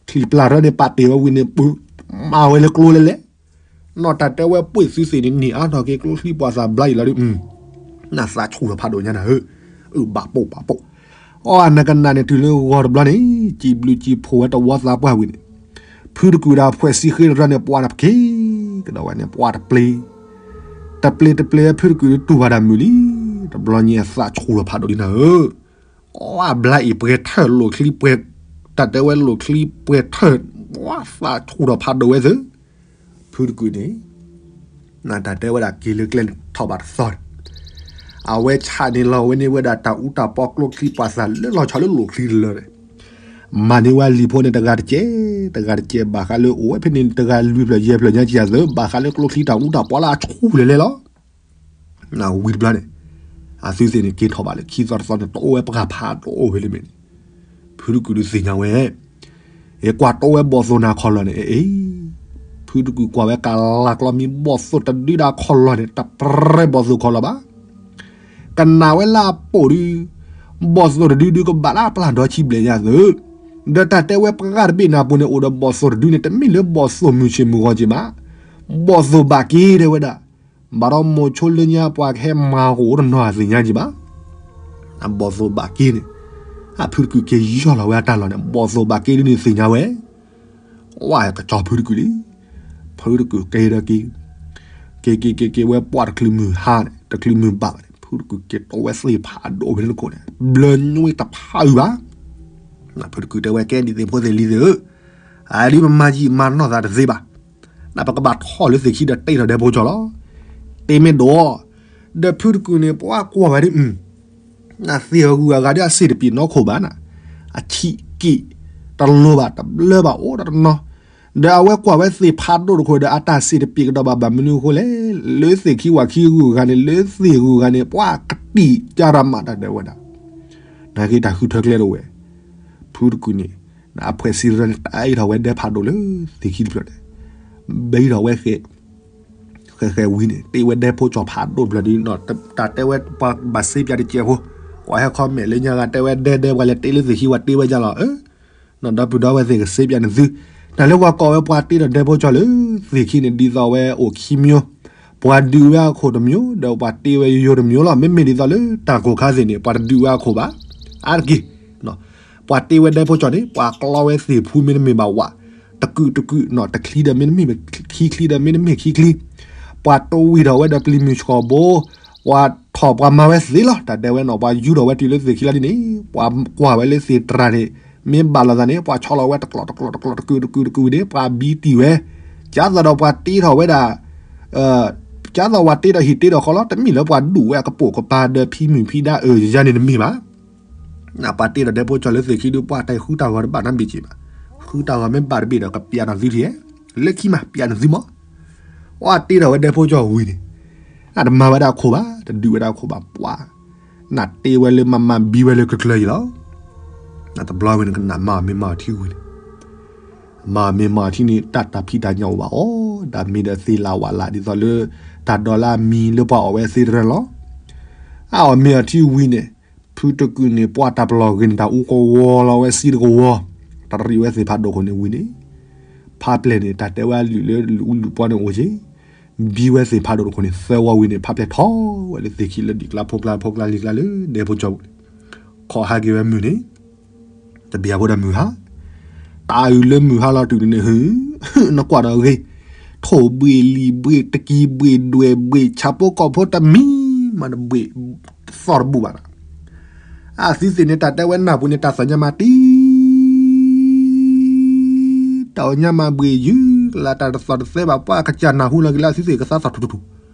ချံၣ်ပျၢ်တရၢန့ၣ်ပာ်တ့ၢ်ဝဲဝံၤန့ၣ် ပမၤဝဲလၢကျိလဲၣ်လဲၣ်, နီၢ်တၢ်တဲဝဲပှ့ၢ်သုသ့ၣ်န့ၣ် န့ၢ်အါထီၣ်က့ၤကျိချံပှၤသးဘျါအံၤလီၤဒုး, နသးဆူၣ်ထီၣ်ဖးဒိၣ်ညါနၤဧၢ, အၢ ဘၣ်ပိာ်ဘၣ်ပိာ်, အီၣ်နကနၣ်န့ၣ်တုၤလၢဂီၤတဘျီန့ၣ်, စံးဘျုးစံးဖှိၣ်ဝဲတဝီသးပှၢ်ဝံၤန့ၣ် ဖုတကုာ်ဒီးဖှဲးစံဃ့တရၢန့ၣ် ပှၤတပက့ၤကဒီးဝဲန့ၣ် ပှၤတပျ့ၤ, တပျ့ၤတပျ့ၤဖုတကုာ်တူၢ်ဘၣ်တၢ်မုာ်လံ, တဘျီညါအသးဆူၣ်ထီၣ်ဖးဒိၣ်ဒ်နၤဧၢ, အီၣ်ဘျါအံၤပှဲၤထၢၣ်လိာ်ချံ, တၢ်တဲဝဲလိာ်ချံပှဲၤထၢၣ်, အီၣ်သးဆူၣ်ထီၣ်ဖးဒိၣ်ဝဲသ့ၣ်, ဖုတကုာ်န့ၣ် နတၢ်တဲဝဲဒၣ်က့ၤလၢကျဲထီၣ်ဘၣ်တသီန့ၣ်, အဝဲဆးန့ၢ်လီၤဝဲန့ၢ်ဝဲဒၣ်တၢ်အူတၢ်ပီကျိချံပှၤသးလၢလီၤဆီလၢလိာ်ချံတလၢန့ၣ်, မၤန့ၢ်ဝဲလံၤဖိန့ၣ်တဂၤတကဲး, တဂၤတကဲးဘၣ်ဃးလၢအိၣ်ဝဲဖဲန့ၣ် တဂၤလွံၢ်ဖျၢၣ်ယဲၢ်ဖျၢၣ်ညါကယၤသ့ၣ် ဘၣ်ဃးလၢကျိချံတၢ်အူတၢ်ပီလၢအဆူၣ်လဲၤလဲၤလီၤ. ဝံၤတဘျီန့ၣ်, အသုသ့ၣ်န့ၣ်က့ၤထီၣ်ဘၣ်လၢခံသီတသီန့ၣ် တအိၣ်ဝဲပှၤဖးဒိၣ်အိၣ်ဖဲလၢမဲာ်န့ၣ်, ဖုတကုာ်ဒုးသ့ၣ်ညါဝဲ ကွၢ်တိဝဲဘီၣ်သိၣ်န့ၣ်ခီၣ်လီၢ်န့ၣ်, အ့ ဖုတကုာ်ကွၢ်ဝဲကလၤကျီမံၤဘီၣ်သိၣ်တဒုဒၣ်ခီၣ်လီၢ်န့ၣ် တပြဲဘီၣ်သိၣ်ခီၣ်လီၢ်ဘၣ်. ကနၣ်ဝဲလၢအပိာ်ဒုး, ဘီၣ်သိၣ်တဒုဒုးကဘၣ်လၢအပျၢ်ဒီဆံဘျဲၣ်ညါသ့ၣ်, ဒီးတၢ်တဲဝဲပှၤတဘ့ၣ်န့ၣ်အပူၤန့ၣ် အိၣ်ဒီးဘီၣ်သိၣ်တဒုန့ၣ် တမ့ၢ်လၢဘီၣ်သိၣ်မုၢ်ဆ့ၣ်မုၢ်ဂီၤက့ၤဘၣ်. ဘီၣ်သိၣ်ဘၣ်က့ၤတဲဝဲဒၣ်, ဘၣ်ဒီးမိၤဆိလၢညါပှၤကဟဲမၤကအိၣ်တနီၤအသ့ၣ်ညါက့ၤဘၣ်. အဘီၣ်သိၣ်ဘၣ်က့ၤန့ၣ်, အဖုတကုာ်က့ၤယီၢ်လီၤဝဲအတၢ်လီၢ်န့ၣ် ဘီၣ်သိၣ်ဘၣ်က့ၤဒုန့ၣ်သ့ၣ်ညါဝဲ, ဝဲကစီၤဖုတကုာ်လံ. ဖုတကုာ်က့ၤဒီးက့ၤ, က့ၤက့ၤက့ၤက့ၤဝဲပှၢ်တချုးမုၢ်ဟါန့ၣ် တချုးမုၢ်ဘၣ်ဘၣ်န့ၣ် ဖုတကုာ်က့ၤတိဝဲသ့ၣ်ဖးဒိၣ်ဖဲန့ၣ်တခိၣ်န့ၣ် ဘျၢညွံတဖးအုးဘၣ်. ဖုတကုာ်တဲဝဲကဲဒ်သ့ၣ်ဖိသ့ၣ်လံၤသ့ၣ်ဧၢ, အဒ်ပမၤယံာ်မၤနီၢ်သးတသ့ဘၣ်. နပကဘၣ်ထီၣ်လၢသ့ၣ်ခံဒီးတ့ထီၣ်ဒဲဖိကၠီလီၤ. တ့မ့ၢ်ဒိး, ဒီးဖုတကုာ်န့ၣ် ပှၤကွၢ်ဝဲဒ်အံၤ, နသ့ၣ်အဂုၤအဂၤဒ်အစ့ၣ်တပံၤနီၢ်ခိၣ်ဘၣ်နၤ, အဆံးက့ၣ်, တလိၤဘၣ်တဘျၢဘၣ်အိၣ်ဒီးတနီၤ, ဒီးအဝဲကွၢ်ဝဲသ့ၣ်ဖးဒိၣ်တခိၣ်ဒီးအတၢ်စ့ၣ်တပံၤကဒီးဘၣ်ဘၣ်မနုၤအဃိလဲၣ်, လၢသ့ၣ်ခံဝၤခံဂုၤအဂၤန့ၣ် လၢသ့ၣ်ဂုၤအဂၤန့ၣ် ပှၤကတံာ်ကၢ်ရမးတၢ်ဒဲဝဲဒၣ်, နာ်က့တၢ်ဃုထၢကျဲတဝဲ, ဖုတကုာ်န့ၣ်, အဖှဲးစံရၢန့ၣ် တၢ်အံးထီၣ်ဝဲဒဲဖးဒိၣ်လၢသ့ၣ်ခံတဖျၢၣ်န့ၣ်, ဘဲထီၣ်ဝဲဃဲ, ဃဲဃဲဝံၤန့ၣ် တ့ဝဲဒဲဖိကၠီဖးဒိၣ်တဖျၢၣ်ဒ်နီၤ, တၢ်တဲဝဲပှၤဘၣ်စ့ပၠးတကဲးဖိ, ပှၤဟဲ comment လၢညါဂၤတဲဝဲဒဲဒဲပှၤလဲၤတ့လၢသ့ၣ်ခံဝၤတ့ဝဲဒ်လီၤ, နီၢ်ဒီပုၢ်ဒီဝဲၢ်သ့ၣ်ကစ့ပၠးနသု, တၢ်လၢပှၤကိးဝဲပှၤတ့ထီၣ်ဒဲဖိကၠီလၢသ့ၣ်ခံန့ၣ် ဒ်သိးဝဲအိၣ်ခံမျိုး, ပှၤဒုးဝဲအခိၣ်တမျိုး ဒီးပှၤတ့ဝဲယိယိတမျိုးလီၤ. မ့မ့ၢ်ဒ်သိးလၢတၢ်ကိၢ်ခါသ့ၣ်န့ၣ် ပှၤတဒုးဝဲအခိၣ်ဘၣ်. အါတက့ၢ်, ပှၤတ့ဝဲဒဲဖိကၠီန့ၣ် ပှၤကျီဝဲသ့ၣ်ဖူမ့တမ့ၢ်ဘၣ်ဝး, တကုာ်တကုာ်နီၤ တချံဒီးမ့တမ့ၢ်, ခံချံဒီးမ့တမ့ၢ်ခံချံ, ပှၤတဝံၢ်ထီၣ်ဝဲဒီးပျံၤမုၢ်ဆှီၣ်ဘိ ပှၤထီၣ်ပှၤမၤဝဲသ့လီၤ. တၢ်ဒဲဝဲနီၤ ပှၤယူထီၣ်ဝဲတုၤလၢသ့ၣ်ခံလီၤဒ်န့ၣ် ပှၤကွၢ်ဝဲလၢသ့ၣ်တြၢ်န့ၣ် မ့ၢ်ဘၣ်လိာ်သးန့ၣ် ပှၤဆီလီၤဝဲတကျိာ်တကျိာ်တကျိာ်တကုာ်တကုာ်တကုာ်ဝံၤန့ၣ် ပှၤဘံတံၢ်ဝဲ, ကၢ်သိးဒီးပှၤတ့ထီၣ်ဝဲဒၣ်, ကၢ်သိးပှၤတ့ဒီးဟံၣ်တ့ဒီးဃီလီၤ. တမ့ၢ်လၢပှၤဒုးဝဲအကပိာ်ကပၤဒီးဖံမုၢ်ဖံဒါအၢယၤန့ၣ်တမ့ၢ်ဘၣ်. ပှၤတ့ဒီးဒဲဖိကၠီလၢသ့ၣ်ခံဒုး ပှၤတဲဃုတၢ်ဂီၤတဘၣ်နီတဘ့ၣ်က့ၤဘၣ်. ဃုတၢ်ဂီၤမ့ၢ်ဘၣ်တဘ့ၣ်ဒီး ကပျးနီၢ်သုထံၣ်, လၢခံမး ပျးနီၢ်သုမး. အတ့ထီၣ်ဝဲဒဲဖိကၠီဝံၤန့ၣ်, အတမၤဝဲဒၣ်ခိၣ်ဘၣ်, တဒုးဝဲဒၣ်ခိၣ်ဘၣ် ပှၤ, နတ့ဝဲလၢမၤမၤဘံဝဲလၢကျၢၤကျၢၤအံၤလီၤ. နတဘျီဝဲနကနၣ်မၤအီၣ်မ့ၤမၤအီထံဝံၤန့ၣ်, မၤအီၣ်မ့ၤမၤအီထံန့ၣ် တၢ်တၢ်ဖံးတၢ်ညၣ်အိၣ်ဘၣ်အီၤ, တၢ်မ့ၢ်ဒီးသ့လၢဝၤလၢ ဒ်သိးလၢ တၢ်ဒီးလၢအမံၤလၢပှၤအီၣ်ဝဲသ့တရၢလီၤ. အအီၣ်မ့ၤအီထံဝံၤန့ၣ်, ဖုတကုာ်န့ၣ် ပှၤတၢ်ပလီၢ်ဂ့ၤန့ၣ် တၢ်အူကဝီၤလီၤဝဲစံတကဝီၤ, တရံးဝဲသ့ၣ်ဖးဒိၣ်ခိၣ်န့ၣ်ဝံၤန့ၣ်, ဖးပျဲၢ်န့ၣ် တၢ်တဲဝဲအလုၢ်လၢအလုၢ်အူလူၢ်ပီန့ၣ်အိၣ်က့ၤ, ဘံဝဲသ့ၣ်ဖးဒိၣ်တခိၣ်န့ၣ် သၢဝီဝံၤန့ၣ် ဖးပျဲၢ်ထီၣ်ဝဲလၢသ့ၣ်ခံလၢဒံၣ်ကျါဖိကျါဖိကျါလံၤကျါလၢဒဲဖိကၠီပူၤန့ၣ်, ခိးဟးက့ၤဝဲမုၢ်န့ၣ် တဘၣ်ဖိဒီးမုၢ်ဟါ, တၢ်အုၣ်လၢမုၢ်ဟါလီၤတုၤန့ၣ် ဟု, နကွၢ်ဒီးဂ့ၤ, ထိၣ်ဘှ့ၣ်လံၤဘှ့ၣ်တကံၤဘှ့ၣ်ဒွဲၣ်ဘှ့ၣ်ဆၣ်ဖိကီၢ်ဖိတမံၤမးတဘှ့ၣ်, သီၣ်တဘူၣ်ဘၣ်ဒီး, အသုသ့ၣ်န့ၣ် တၢ်တဲဝဲနၢ်ပူၤန့ၣ် တၢ်သီၣ်ညါမးတံၢ်, တၢ်အီၣ်ညါမးဘှ့ၣ်ယုၢ်, လၢတၢ်တသီၣ်တသဲဘၣ် ပှၤကစၢ်နၢ်ဟူလီၤက့ၤလၢအသုသ့ၣ်ကသးသီၣ်ထူထူ,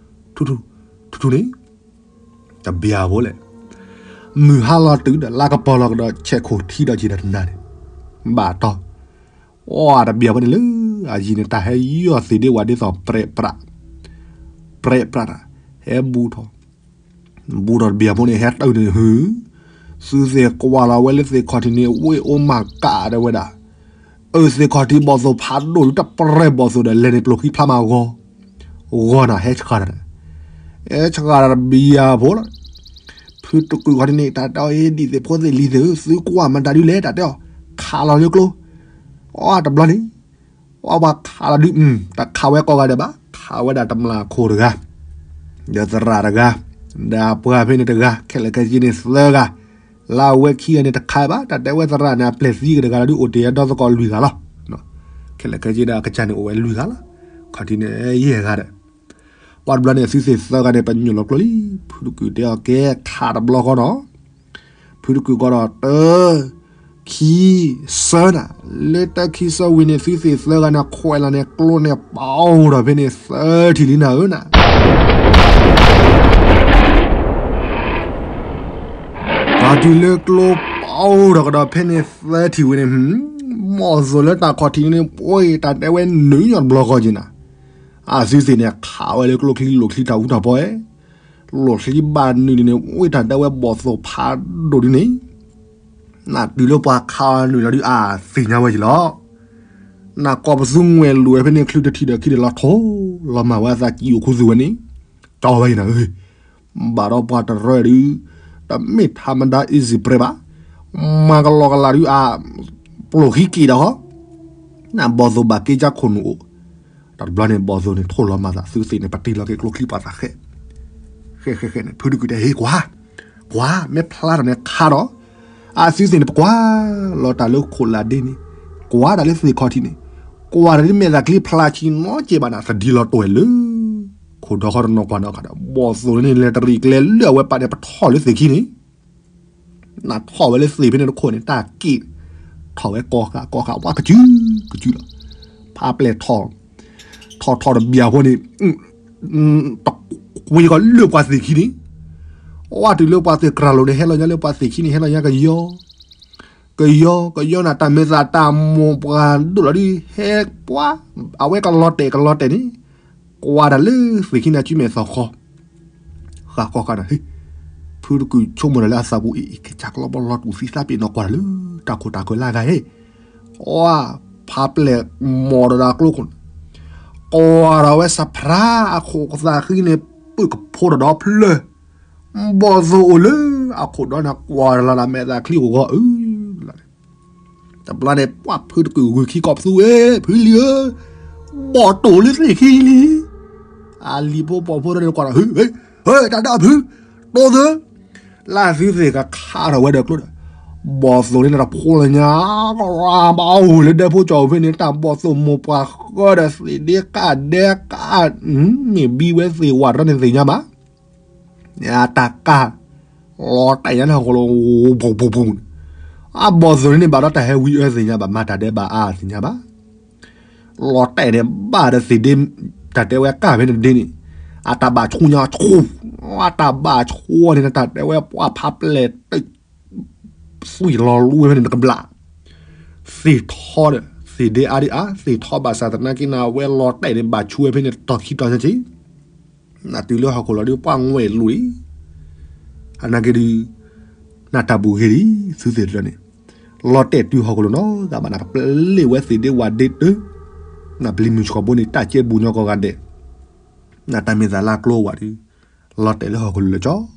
ထူထူ, ထူထူန့ၣ်, တဘျီဖိလဲၣ်, မုၢ်ဟါလီၤတုၤဒီး လါကပီၤလီၤကဒီး ဆဲးခိၣ်ထံဒီးက့ၤဒီးတနၤန့ၣ်, ဘၣ်တီၢ်, အီတဘျီဖိန့ၣ်လၢ အယံၤန့ၣ် တၢ်ဟဲယီၢ်သ့ၣ်ဒ့ဝၣ်ဒ့သိး ပြဲးပြး, ပြဲးပြးတၢ်, ဟဲဘူးထီၣ် ဘူးထီၣ်တဘျီဖိန့ၣ် ဟဲတုၤန့ၣ်ဟု, သုသ့ၣ်ကွၢ်လီၤဝဲလၢသ့ၣ်ခီၣ်ထံးန့ၣ် ဝ့ၢ်အိၣ်မးကးတဲဝဲဒၣ်, အၢ သ့ၣ်ခီၣ်ထံးဘီၣ်သိၣ်ဖးဒိၣ်ဒုး တပြဲၢ်ဘီၣ်သိၣ်ဒီး လဲၤန့ၣ်ကျိချံဖျါမးဂီၤ, ဂီၤနၤ ဟဲဆှးတၢ်, ဟဲဆှးတၢ်တဘျီဖိလီၤ. ဖုတကုာ်ခီၣ်ထံးန့ၣ် တၢ်တဲအီၤ အ့ ဒံၣ်သ့ၣ်ဖိသ့ၣ်လံၤသ့ၣ်ဧၢ, သုကွၢ်မတၤဒုလဲၣ် တၢ်တဲအီၤ, ခးလီၤလၢကျိ, အီ တဘျီန့ၣ် အီ ပှၤခးလီၤဒုး, တခးဝဲကိးဂၤဒဲးဘၣ်, ခးဝဲဒၣ်တမျာ်ခိၣ်တဂၤ, ဒီးသရၣ်တဂၤ, ဒီးပှၤဖဲန့ၣ်တဂၤ, ခဲလၢာ်ခဲဆ့န့ၣ်သၢဂၤ, လၢအဝဲခံဂၤန့ၣ်တခးဘၣ်, တၢ်တဲဝဲသရၣ်န့ၣ် အပျဲၢ်သံကတဂၤလီၤဒုး အိၣ်တ့ၢ်ဒီသကိးလွံၢ်ဂၤလီၤ. ခဲလၢာ်ခဲဆ့ဒီးအကစၢ်န့ၣ်အိၣ်ဝဲလွံၢ်ဂၤလီၤ. ခီၣ်ထံးန့ၣ်ယဲၢ်ဂၤဒီး ပှၤတဘျီန့ၣ် သုသ့ၣ်သၢဂၤန့ၣ် ပညိၣ်လီၤကျိလံ, ဖုတကုာ်တဲအီၤ ကဲခးတဘျီဃီနီၤ, ဖုတကုာ်ကီဒီး တၢ ခံ သၢနၤ, လၢတၢ ခံ သၢ ဝံၤန့ၣ် သုသ့ၣ်သၢဂၤန့ၣ် ခွဲးလီၤန့ၣ် ကျိန့ၣ်ပာ်အိၣ်ဒီးဖဲန့ၣ်သၢထံၣ်လံနၤဧၢနၤ ပှၤတုၤလၢကျိပာ်အိၣ်ဒီးကဒီးဖဲန့ၣ်သၢထံၣ်ဝံၤန့ၣ်, ဘီၣ်သိၣ်လၢတၢ်ခီၣ်ထံးန့ၣ် ပှ့ၤတၢ်တဲဝဲနုာ်ညီတဘျီဃီက့ၤနၤ, အသုသ့ၣ်န့ၣ် ခးဝဲလၢကျိချံလိာ်ချံတၢ်အူတၢ်ပီၢ်, လိာ်ချံဘၣ်နုာ်ဒ်န့ၣ် ဝ့ၢ်တၢ်တဲဝဲဘီၣ်သိၣ်ဖးဒိၣ်ဒ်န့ၣ်, နတုၤလၢပှၤခးနုာ်လီၤဒုးအသ့ၣ်ညါဝဲက့ၤလီၤ. နကိးပသူငွဲၣ်လိာ်ဝဲဖဲန့ၣ် ချုးတထံၣ်ဒီးခံဒီးလီၤထိၣ်လီၤမၢ်ဝဲအသးကံၣ်အိၣ်ခူသူၣ်ဝဲန့ၣ်, ကၠီဝဲက့ၤနၤဧၢ ဘၣ်ဒီးပှၤတရၢဒုး, တမ့ၢ်ထးမဒါ easy prey ဘၣ်, မၤကလီကလးဒုးအ, ပျိၢ်ဃံက့ၤဒီးဟီ, နဘီၣ်သိၣ်ဘၣ်က့ကၢခိၣ်နူာ်အိၣ်, တဘျီန့ၣ် ဘီၣ်သိၣ်န့ၣ် ထိၣ်လီၤမၢ်သး သုသ့ၣ်န့ၣ် ပတ့ၢ်လီၤက့ၤကျိချံပှၤသးဃဲ, ဃဲဃဲဃဲန့ၣ် ဖုတကုာ်တဲ ဟ့ၣ်ကွၢ်, ကွၢ် မ့ၢ်ဖျါထီၣ်န့ၣ်ခါဒီး, အသုသ့ၣ်န့ၣ် ပကွၢ်လီၤတၢ်လၢခိၣ်လၢဒ့န့ၣ်, ကွၢ်တၢ်လၢသ့ၣ်ခီၣ်ထံးန့ၣ်, ကွၢ်တၢ်လၢမဲာ်သၣ်ချံဖျါဆံနီကဲးဘၣ်နၤ သဒံလီၤတဲာ်လၢ ခိၣ်ဒီဃီတနီၤကွၢ်နီၤခါဒီး ဘီၣ်သိၣ်န့ၣ် လဲၤတရံးကျဲလၢအဝဲပာ်န့ၣ် ပထီၣ်လၢသ့ၣ်ခံန့ၣ်, နထီၣ်ဝဲလၢသ့ၣ်ဖဲန့ၣ်တခိၣ်န့ၣ် တၢ်က့ၣ်, ထီၣ်ဝဲကိးဃာ်ကိးဃာ် ဝါကစုကစုလီၤ, ဖးပျဲၢ်ထီၣ်, ထီၣ်ထီၣ်တဘျီဖိန့ၣ် တကွ့ကီးလၢပှၤသ့ၣ်ခံန့ၣ်, ဝါတုၤလၢပှၤသ့ၣ်ကြၢးလိာ်န့ၣ် ဟဲလီၤညါလၢပှၤသ့ၣ်ခံန့ၣ် ဟဲလီၤညါကယီ, ကယီကယီနၤ တၢ်မဲာ်သၣ်တၢ်မိၢ်ပှၢ်ဒိၣ်လီၤဒုး ဟဲပှၤ, အဝဲကလီၤတဲာ်ကလီၤတဲာ်န့ၣ်, ကွၢ်တၢ်လၢသ့ၣ်ခံန့ၣ် အစုမဲာ်သီၣ်ဃီ, ဃာ်ကိးဃာ်ဒီး ဟ့ၣ်, ဖုတကုာ်ဆိကမိၣ်ဒီးလၢအသးပူၤ အံၤ ကစၢ်ကလီဘီလီၤတူာ်သံသးပ့ၤနီၣ်ကွၢ်တၢ်လၢ တၢ်ခိၣ်တၢ်ဃၢၤလၢအဂၤဟဲ အီ, ဖးပျဲၢ်မိၢ်ဒီးကျိခိၣ်န့ၣ်, ကွၢ်ဒီးဝဲစဖျါအခိၣ်သးဃံန့ၣ် ပုၢ်ကဖိဒီးဒီဖျၢၣ်, ဘီၣ်သိၣ်အိၣ်လၢအခိၣ်ဒီးန့ၣ် ကွၢ်လီၤဒၣ်မဲာ်သၣ်ချံအိၣ်ဂီၤအု, တဘျီန့ၣ် ပှၤဖုတကုာ်ဂုာ်ခံကိးပသူဝဲ, ဖုလံၤဧၢ, ဘီၣ်သိၣ်လၢသ့ၣ်ခံလံ, အလံၤဖိပိာ်ဖိဒီးန့ၣ်ကွၢ်ဒီး ဟ့ၣ်, ဟ့ၣ်, တၢ်ဒၣ်ဖု, တိၢ်သၢ လၢသုသ့ၣ်ကခးထီၣ်ဝဲဒီးကျိဒီး, ဘီၣ်သိၣ်န့ၣ်တဖိလၢညါ, ဘၣ်အိၣ်လၢဒဲဖိကၠီၣ်ဖဲန့ၣ် တၢ်ဘီၣ်သိၣ်မိၢ်ပှၢ်ဃၢဒီးသ့ၣ်ဒ့ကးဒဲကး, မ့ၢ်ဘံဝဲသ့ၣ်ဝၣ်တရၢန့ၣ်သ့ၣ်ညါဘၣ်, တၢ်ကး, လီၤတဲာ်ညါလၢဟီၣ်ခိၣ်လိၤ, ပူၤပူၤပူၤ, အဘီၣ်သိၣ်န့ၣ် ဘၣ်ဒီးတၢ်ဟဲဝံအၢသ့ၣ်ညါဘၣ်, မၤတၢ်ဒဲးဘးအါသ့ၣ်ညါဘၣ် လီၤတဲာ်န့ၣ် ဘၣ်ဒီးသ့ၣ်ဒ့, တၢ်တဲဝဲကၢ်ဖဲန့ၣ်ဒ့န့ၣ်, အတၢ်ဘၣ်ဆူညါဆူ, အတၢ်ဘၣ်ဆူန့ၣ် တၢ်တဲဝဲပှၤဖးပျဲၢ်တ, သွံၣ်လီၤလူဝဲဖဲန့ၣ်တကဘျၣ်, သ့ၣ်ထီဒီး သ့ၣ်ဒ့အါဒံးအါ, သ့ၣ်ထီဘၣ်ဆၣ်သနာ်က့န့ၣ် အဝဲလီၤတဲာ်န့ၣ်ဘၣ်ဆူဝဲဖဲန့ၣ်တတီၤခံတီၤညါက့ နတုၤလၢဟီၣ်ခိၣ်လီၤဒုးပှၤငွဲၣ်လိၤလံ, အနာ်က့ဒုး, နတၢ်ဘူၣ်ဂ့ၤလံ, သုသ့ၣ်တဖၣ်န့ၣ်, လီၤတဲာ်တုၤဟီၣ်ခိၣ်လိၤနီၤ, ဂၤဘၣ်နပျဲလ့ၣ်ဝဲသ့ၣ်ဒ့ဝၣ်ဒ့တၢ, နပျံၤမုၢ်ဆှီၣ်ဘိန့ၣ် တၢ်ကဲဘူးညီကိးဂၤဒဲး, နတၢ်မဲာ်သၣ်လၢကျိဝဲဒုး, လီၤတဲာ်လၢဟီၣ်ခိၣ်လိၤလၢကၠီ,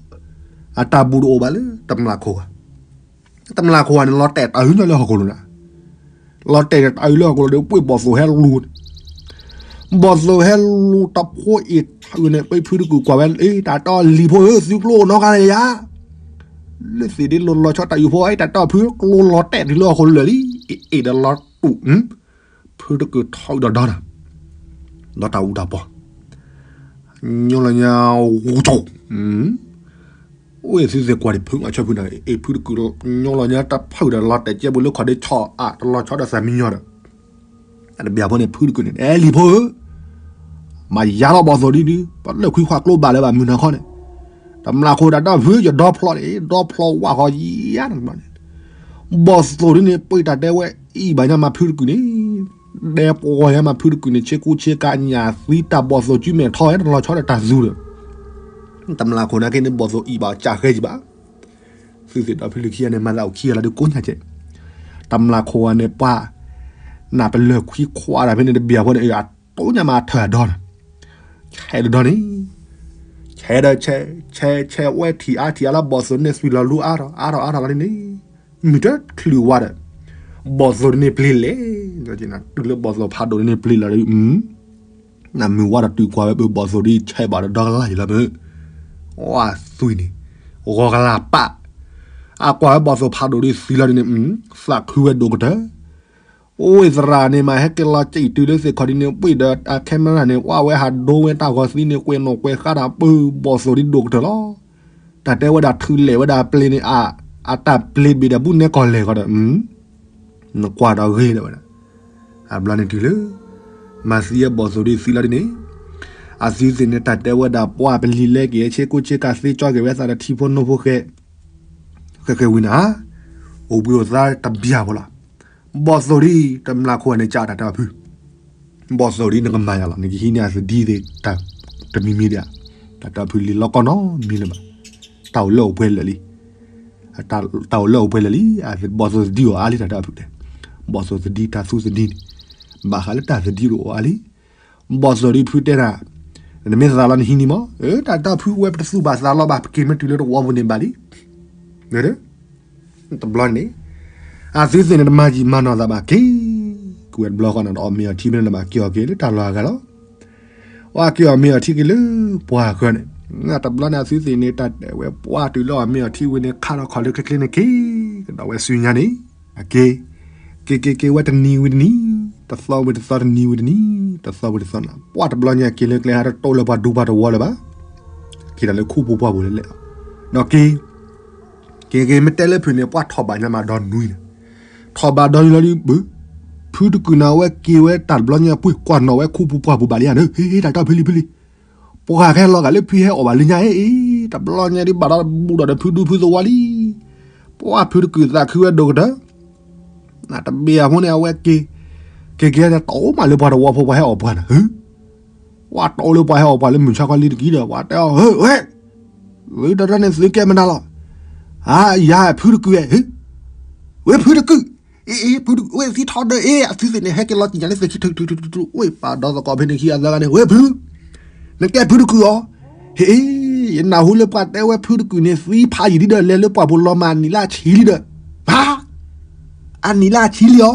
အတၢ်ဘူၣ်တအိၣ်ဘၣ်လၢ တမျာ်ခိၣ်ဧါ တမျာ်ခိၣ်ဧါန့ၣ် လီၤတဲာ်တၢ်အုးညီလၢဟီၣ်ခိၣ်လိၤနၤ, လီၤတဲာ်တၢ်အုးလၢဟီၣ်ခိၣ်လိၤဒီး ပှ့ၢ်ဘီၣ်သိၣ်ဟဲလူၤန့ၣ်, ဘီၣ်သိၣ်ဟဲလူၤတဖိအ့ၣ်ထီၣ်အုးန့ၣ် ပဖုတကုာ်ကွၢ်ဝဲ, အ့ တၢ်တီလံၤဖိဧၢ သုကျိအိၣ်နီတဂၤလၢၤယၤ, လၢသ့ၣ်ဒ့လိၤလီၤဆီတၢ်အုးဖိ အ့ တၢ်တီဖုကျိလီၤတဲာ်တုၤလၢဟီၣ်ခိၣ်လိၤလၢာ်လံ, အ့ၣ်ဒီးလီၤတူာ် ဖုတကုာ်ထီၣ်အုးဒီးဒီနၤ, ဒီးတၢ်အူတၢ်ပီၢ်, ညီလီၤညါ, ဂူၤထီၣ်, ပှ့ၤသုသ့ၣ်ကွၢ်ဒံးဖုမၤဆီဖုန့ၣ် အ့ၣ်ဖုတကုာ်ညီလီၤညါတၢ်ဖုဒီးလီၤတဲာ်ကဲဘိလၢခီၣ်ဒ့ဆီၣ်အါတလီၤဆီဒီးသးမံညီဒီး တဘျီဖိန့ၣ် ဖုတကုာ်န့ၣ် အဲလံၤဖိဧၢ, မၤယါထီၣ်ဘီၣ်သိၣ်ဒံးဒုး ပလၢၢ်ခွံခွါကျိဘၣ်လၢၤဘၣ်မုၢ်နၤခီန့ၣ်, တမျၢ်ခိၣ်တၢ်တၢ်ဖုယဒီဖျီန့ၣ် ဒီဖျီဝးဃီယါန့ၣ်ဘျီန့ၣ်, ဘီၣ်သိၣ်ဒံးန့ၣ် ပှ့ၤတၢ်တဲဝဲအံၤဘၣ်ညါမၤဖုတကုာ်န့ၣ်, ဒဲပှီၤညါမၤဖုတကုာ်န့ၣ် ဆ့ကူဆ့ကၤညၣ်သံတၢ်ဘီၣ်သိၣ်ကုမဲာ်ထီၣ်ဝဲတလီၤဆီဒီးတၢ်သူဒီး တမျၢ်ခိၣ်နာ်က့န့ၣ် ဘီၣ်သိၣ်အံၤဘၣ်ကၢ်ဃဲယံၤဘၣ်, သုသ့ၣ်ဒီဖုလုၢ်ခံဂၤန့ၣ် မၤသးအိၣ်ခံဂၤလီၤဒုးကိးညါကဲး, တမျၢ်ခိၣ်ဂၤန့ၣ် ပှၤ နၢ်ပလၢၢ်ခွံခွါတၢ်ဖဲန့ၣ်တဘျီဖိန့ၣ် အတိၢ်ညါမၤထၢၣ်အဒီဒီး ဆဲးတဒီန့ၣ်, ဆဲးဒီးဆဲး ဆဲး ဆဲးဝဲထံၣ်အါထံၣ်အါလၢဘီၣ်သိၣ်န့ၣ်သွံၣ်လီၤလူအါထီၣ်အါထီၣ်အါထီၣ်လီၤန့ၣ်, မုၢ်တချုးဝါဒီး ဘီၣ်သိၣ်ဒ်န့ၣ်ပျ့ၤလဲၣ်, တုၤလၢဘီၣ်သိၣ်ဖးဒိၣ်ဒ်န့ၣ်ပျ့ၤလီၤဒီး နမုၢ်ဝါဒီးတုၤကွၢ်ဝဲပဘီၣ်သိၣ်ဒ်ဆဲးဘၣ်ဒီးဒီကလၢ်ယံၤလီၤမ့ၢ်, ဝါသွံၣ်န့ၣ် ဂီၤကလၢ်ပၣ်, အကွၢ်ဝဲဘီၣ်သိၣ်ဖးဒိၣ်ဒ်သွံၣ်လီၤဒ်န့ၣ်, သးခုဝဲဒိၣ်ကတၢၢ်, အိၣ်သရၣ်န့ၣ် မၤဟဲက့ၤလီၤစံၣ်တုၤလၢသ့ၣ်ခီၣ်ဒ်န့ၣ် ပှ့ၤဒီးအခဲမရၣ်န့ၣ် ဝါဝဲဟးဒိဝဲတၢ်ဂီၤသံန့ၣ် ကွဲးနီၣ်ကွဲးဃါတၢ်ပၢဘီၣ်သိၣ်ဒ်ဒိၣ်ကတၢၢ်လီၤ, တၢ်တဲဝဲဒၣ်ထုးလဲၤဝဲဒၣ်ပျ့ၤန့ၣ် အတၢ်ပျ့ၤတဘ့ၣ်ဒီးဘူၣ်နဲကီၢ်လဲၢ်ကီးဒီး နကွၢ်ဒီးဂ့ၤလၢၤဝဲဒၣ်, အဘျီန့ၣ်တုၤလၢ မၤသံအဘီၣ်သိၣ်ဒ်သွံၣ်လီၤဒ်န့ၣ်, အသုသ့ၣ်န့ၣ် တၢ်တဲဝဲဒၣ်ပှၢ်ပလံၤလဲက့ၤ ဆ့ကူဆ့ကၤသ့ကၠီက့ၤဝဲသးဒီးထံဖိနိဖိဃဲ, ဃဲဃဲဝံၤန့ၣ်ဧါ, အိၣ်ဘှံးအိၣ်သါတဘျီဖိလီၤ, ဘီၣ်သိၣ်ဒ်တမျၢ်ခိၣ်န့ၣ် ကးတၢ်တဲအီၤဖု ဘီၣ်သိၣ်ဒ်နကမၤယၤလီၤ နကဟံးန့ၢ်အသဒံသ့ၣ်တၢ်တမံၤမံၤဒံးဧါ, တၢ်တဲအီၤဖုလံၤလီၤကီၢ်နီတမံၤလၢၤဘၣ်, တၢ်အိၣ်လၢအိၣ်ပှဲၤလၢာ်လံ တၢ်အိၣ်လၢအိၣ်ပှဲၤလၢာ်လံ, ဘီၣ်သိၣ်သဒံအိၣ်အါလံတၢ်တဲအီၤဖုတဲ, ဘီၣ်သိၣ်သဒံတၢ်သူသဒံန့ၣ်, ဘၣ်ဃးလၢတၢ်သဒံအိၣ်အါလံ, ဘီၣ်သိၣ်ဒ်ဖုတဲဒၣ်, နမ့ၢ်သးလီၤနဟံးန့ၢ်မး, တၢ်တဲအီၤဖုဝဲပတသူၣ်ဘၣ်သးလီၤဘၣ် ပက့ၤမ့ၢ်တုၤလၢတဝီပူၤန့ၣ်ဘၣ်လံ, တဘျီန့ၣ်, အသုသ့ၣ်န့ၣ် တမၤယံာ်မၤနီၢ်သးဘၣ်က့ၤ, ကွံာ်ဝဲတဘျီဃီန့ၣ် ဒီးအီၣ်မ့ၤအီထံဖဲန့ၣ်လၢၤဘၣ် က့ၤအီၣ်က့ၤလၢတၢ်လီၢ်အဂၤလီၤ, ဝဲက့ၤအီၣ်မ့ၤအီထံက့ၤလၢပှၢ်ဃၢၤန့ၣ်, တဘျီန့ၣ်အသုသ့ၣ်န့ၣ် တၢ်တဲဝဲပှၢ်တုၤလၢအီၣ်မ့ၤအီထံဝံၤန့ၣ် ခါထီၣ်ခီၣ်လၢချ့ချ့န့ၣ်က့ၤ, ကဒီးဝဲဆူညါန့ၣ်, အက့ၤ, က့ၤက့ၤက့ၤဝဲတနံၤဝံၤတနံၤ, တသီဝံၤတသီ တနံၤဝံၤတနံၤ, တသီဝံၤတသီန့ၣ် ပှၢ်တဘျီညါက့ၤလၢကျဲဟးတတိၢ်လၢပှၤဒူပှၤတဝီလၢၤဘၣ်, က့ၤတၢ်လၢခူပူၤပှၢ်ပူၤလဲၣ်လဲၣ်, ဒီးက့ၤ က့ၤက့ၤမ့ၢ်တဲလၢဖုးန့ၣ် ပှၢ်ထီၣ်ဘးညါမးဒီနွံန့ၣ်, ထီၣ်ဘးဒီနွံလီၤဒုးဘုး, ဖုတကုာ်န့ၣ် အဝဲက့ၤဝဲတၢ်တဘျီညါ ပှ့ၤကွၢ်နီၣ်ဝဲခူပူၤပှၢ်ပူၤဘၣ်လံဧါ, ဟ့ၣ်ဟ့ၣ် တၢ်တၢ်ဖုလံဖုလံ, ပှၤဟဲလီၤဂာ်လၢဖုဟဲအီၣ်ဘၣ်လၢညါအံၤ, တဘျီညါဒုးဘၣ်ဒီးဘူးဒီးဒီးဖုဒူဖုသဝီလံ, ပှၢ်ဖုတကုာ်သးခုဝဲဒိၣ်ကတၢၢ် နတဘ့ၣ်အဖိန့ၣ် အဝဲက့ၤ, က့ၤက့ၤတအိၣ်မးလၢပှၤတဝီဖိပှၤဟဲအီၣ်ပှၤန့ၣ်, ပှၤတအိၣ်လၢပှၤဟဲအီၣ်ပှၤလၢမုၢ်ဆါခီလံတက့ၢ်ဒီး ပှၤတဲအီၤ ဝဲ, သုတရၢန့ၣ်သုကဲမနုၤလီၤ, အါ ယၤဖုတကုာ်ဝဲ, ဝဲဖုတကုာ်, အ့ၣ် ဖုတကုာ် ဝဲသံထီၣ်ဒီး အ့ၣ် အသုသ့ၣ်န့ၣ် ဟဲက့ၤလီၤတံၢ်ညါလၢသုခံ ထုးထုးထုးထုး ဝဲပာ်ဒီသကိးဖဲန့ၣ်ခံအသၢဂၤန့ၣ် ဝဲဖု, နကဲဖုတကုာ်အီၤ, ဟ့ၣ် ယနၢ်ဟူလၢပှၤတဲဝဲဖုတကုာ်န့ၣ် သံဖးယံာ်လံဒီး လဲၤလၢပှၢ်ပူၤလီၤမၢ်အနံၣ်လၢအဆံလံဒီး, ဟါ, အနံၣ်လၢအဆံလံ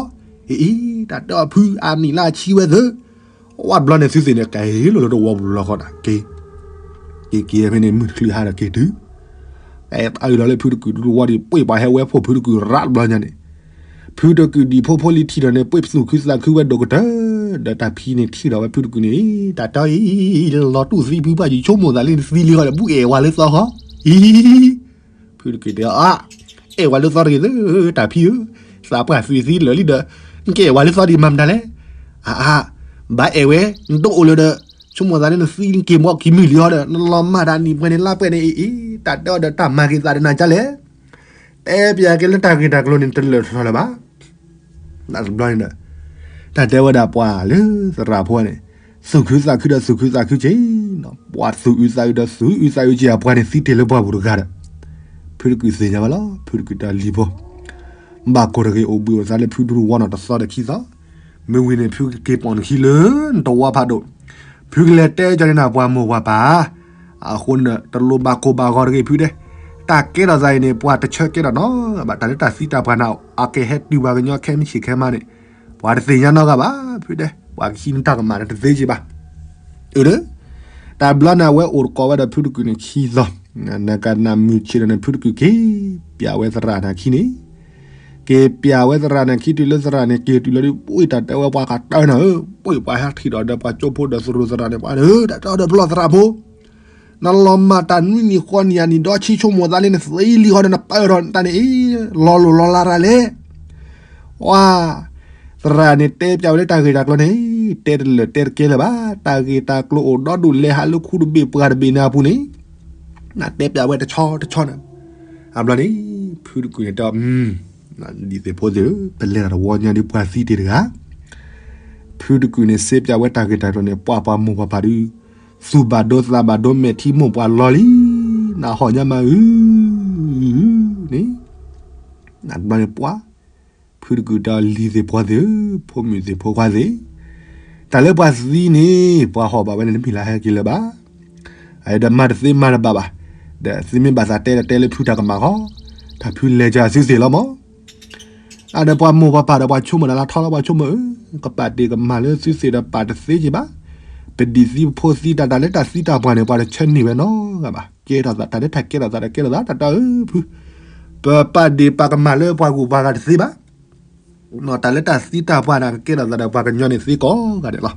အီၤ, ဟ့ၣ် တၢ်တဲအီၤဖုအနံၣ်လၢအဆံဝဲသၢ, ဝဲဘျီန့ၣ်သုသ့ၣ်န့ၣ် ကဲလီၤလၢတဝီပူၤလီၤဃီန့ၣ်က့ၤ, က့ၤက့ၤဖဲန့ၣ် မုၢ်တချုးဟါဒီးက့ၤတုၤ အတၢ်အုၣ်လီၤလၢဖုတကုာ်ဒူတဝီဒီး ပှ့ၤပှၤဟဲဝဲဖိဖုတကုာ်ရးတဘျီညါန့ၣ်, ဖုတကုာ်ဒံၣ်ဖိဖိလံၤထံၣ်ဒီးန့ၣ် ပှ့ၤသူၣ်ခုသးခုဝဲဒိၣ်ကတၢၢ်, ဒီးတၢ်ဖံန့ၣ်ထံၣ်ဒီးဝဲဖုတကုာ်န့ၣ် တၢ်တဲအီၤအံၤ လီၤတူၢ်သံဖုပှၢ်ယဆိကမိၣ်သးလၢနသံလံဃီဒီး ဘူၣ်အဲၣ်ဝဲလၢသီဃီ, အံၤ ဖုတကုာ်တဲအီၤ အါ, အဲၣ်ဝဲလၢသီတဂ့ၤသၢ, တၢ်ဖံဧၢ, သးပှၢ်သွံၣ်သံလၢာ်လံဒီး နကအဲၣ်ဝဲလၢသီတဂ့ၤမၤမတၤလဲၣ်, အါအါ, ဘၣ်အဲၣ်ဝဲ, နတအိၣ်လၢၤဒီး ဆိကမိၣ်သးလၢနသံနက့ၤမီၤကံၤမုၢ်လံဟီဒီး နလီၤမၢ်တၢ်နံၣ်ပှဲၤန့ၣ်လါပှဲၤန့ၣ်အံၤအံၤ, တၢ်တဲအီၤဒီးတၢ်မၤဂ့ၤသးဒီးနၤကၢ်လဲၣ်, တဲပျးက့ၤလၢတၢ်ဂ့ၢ်တၢ်ကျိၤန့ၣ် တလၢာ်ထီၣ်လၢၤဘၣ် တဘျီန့ၣ်ဒီး တၢ်တဲဝဲဒၣ်ပှၤလၢသရၣ်ဖိန့ၣ် သူၣ်ခုသးခုဒီးသူၣ်ခုသးခုက့ၤ, ပှၤသူၣ်အုးသးအုးဒီးသူၣ်အုးသးအုးက့ၤအပှၤန့ၣ် သံတ့ၢ်လၢပှၢ်ပူၤတဂၤဒီး ဖုတကုာ်သ့ၣ်ညါဘၣ်လီၤ. ဖုတကုာ်တၢ်လံၤဖိ ဘၣ်ကိၢ်တဂ့ၤအိၣ်ဘှံးအိၣ်သါလၢဖုဒူတဝီနီၢ်တသီဒီးခံသီ, မ့ၢ်ဝံၤန့ၣ် ဖုကက့ၤပိာ်နခံလၢနတဝီဖးဒိၣ်, ဖုကလဲၤတဲကၠီန့ၢ်နၤပှၤမိၢ်ပှၤပၢ်, အဃိန့ၣ် တလိၣ်ဘၣ်ကိၢ်ဘၣ်ဂီၤတဂ့ၤဖုတဲ, တၢ်ကဲထီၣ်သးအံၤန့ၣ် ပှၤတဆၢကဲထီၣ်နီတဂၤဘၣ်, တၢ်လၢတၢ်သံတၢ်ပှၢ်န့ၣ် အကဟဲတုၤပှၤကညီခဲမုၢ်ဆ့ၣ်ခဲမုၢ်န့ၣ် ပှၤတသ့ၣ်ညါနီတဂၤဘၣ်, ဖုတဲ ပှၤကဟံးန့ၢ်တၢ်ကမၣ်န့ၣ်တသ့က့ၤဘၣ်. အၢ တဘျီန့ၣ် အဝဲအိၣ်တကိးဝဲဒီးဖုတကုာ်န့ၣ်ခံသီ, နကနၣ်မုၢ်ဆ့ၣ်ဒီးန့ၣ် ဖုတကုာ်က့ၤပျးဝဲသရၣ်န့ၣ်ခံန့ၣ်, က့ၤပျးဝဲသရၣ်န့ၣ်ခံတုၤလၢသရၣ်န့ၣ် က့ၤတုၤလၢဒ် ပှ့ၤတၢ်တဲဝဲပှၤကတၢၢ်န့ၣ်ဧၢ, ပှ့ၤပှၤဟဲထံၣ်ဒီးဒီးပှၤကၠိဖိဒီးသရၣ်န့ၣ် ပှၤဧၢ တၢ်တဲအီၤဒီးပလီၢ်သရၣ်ဖိ နလီၤမၢ်တၢ်နွံနံၣ်ဃိးနံၣ်ယၤနံၣ်ဒီဆံဆိကမိၣ်သးလၢနသံလံဃီဒီး နပၢၢ်ထီၣ်နတၢ်န့ၣ်အံၤ လီၤလိၢ်လီၤလးရၤလဲၣ်. ဝါ သရၣ်န့ၣ်တဲပၠးဝဲလၢတၢ်ဂ့ၢ်တၢ်ကျိၤန့ၣ် တဲတလၢာ်တဲတကဲလၢၤဘၣ်. တၢ်ဂ့ၢ်တၢ်ကျိၤအိၣ်ဒီဒူၣ် လဲၤဟးလၢခူတဘ့ၣ်ပှၢ်တဘ့ၣ်န့ၣ်အပူၤန့ၣ် နတဲပၠးဝဲတဆီတဆီန့ၣ်. အဘျီန့ၣ် ဖုတကုာ်န့ၣ်တဲ ဒံၣ်သ့ၣ်ဖိသ့ၣ်ဧၢ, ပလဲၤတၢ်တဝီညါဒီးပှၤသံတ့ၢ်တဂၤ. ဖုတကုာ်န့ၣ် စ့ပၠးဝဲတၢ်ဂ့ၢ်တၢ်ကျိၤန့ၣ် ပှၤပှၤမိၢ်ပှၤပၢ်ဒီး သူၣ်ဘၣ်ဒိသးဘၣ်ဒိ မဲာ်ထံမိၢ်ပှၢ်လီၤလံ, နဟီၣ်ညါမးဧၢန့ၣ်. အဘျီန့ၣ်ပှၤ ဖုတကုာ်တဲ ဒံၣ်သ့ၣ်ဖိသ့ၣ်ဧၢ, ဖိမုၣ်သ့ၣ်ဖိခွါသ့ၣ်, တၢ်လၢပှၤသံန့ၣ် ပှၤဟီၣ်ဘၣ်ဝဲန့ၣ် တမ့ၢ်လၢဟဲက့ၤလၢၤဘၣ်. အဒီးမၤတသ့မၤတဘၣ်ဘၣ်. ဒီးသုမ့ၢ်ဘၣ်သးတဲဒီးတဲလၢဖုတၢ်ကမၣ်ဃီ, တၢ်ဖုလဲၤကၢအသုသ့ၣ်လီၤမး. အဒီးပှၤမိၢ်ပှၤပၢ်ဒီးပှၤဆိကမိၣ်တၢ်လၢထီလီၤ ပှၤဆိကမိၣ်ဧၢ, ကပာ်တ့ၢ်ကမၣ်လၢသုသ့ၣ်ဒီးပာ်တသ့က့ၤဘၣ်. ပဒံၣ်သံပဖိသံတၢ် တၢ်လၢတၢ်သံတၢ်ပှၢ်န့ၣ် ပှၤတဆၢန့ၢ်ဝဲနီတဂၤဘၣ်. ကဲထီၣ်သး တၢ်လၢတၢ်ကဲထီၣ်သးဒီးကဲထီၣ်သး တၢ်တၢ်ဧၢဖု, ပပာ်ဒ့ၣ်ပာ်ကမၣ်လၢပှၤဂုၤပှၤဂၤတသ့ဘၣ်. တၢ်လၢတၢ်သံတၢ်ပှၢ်န့ၣ် ကကဲထီၣ်သးဒီးပှၤကညီန့ၣ်သ့ကိးဂၤဒဲးလီၤ.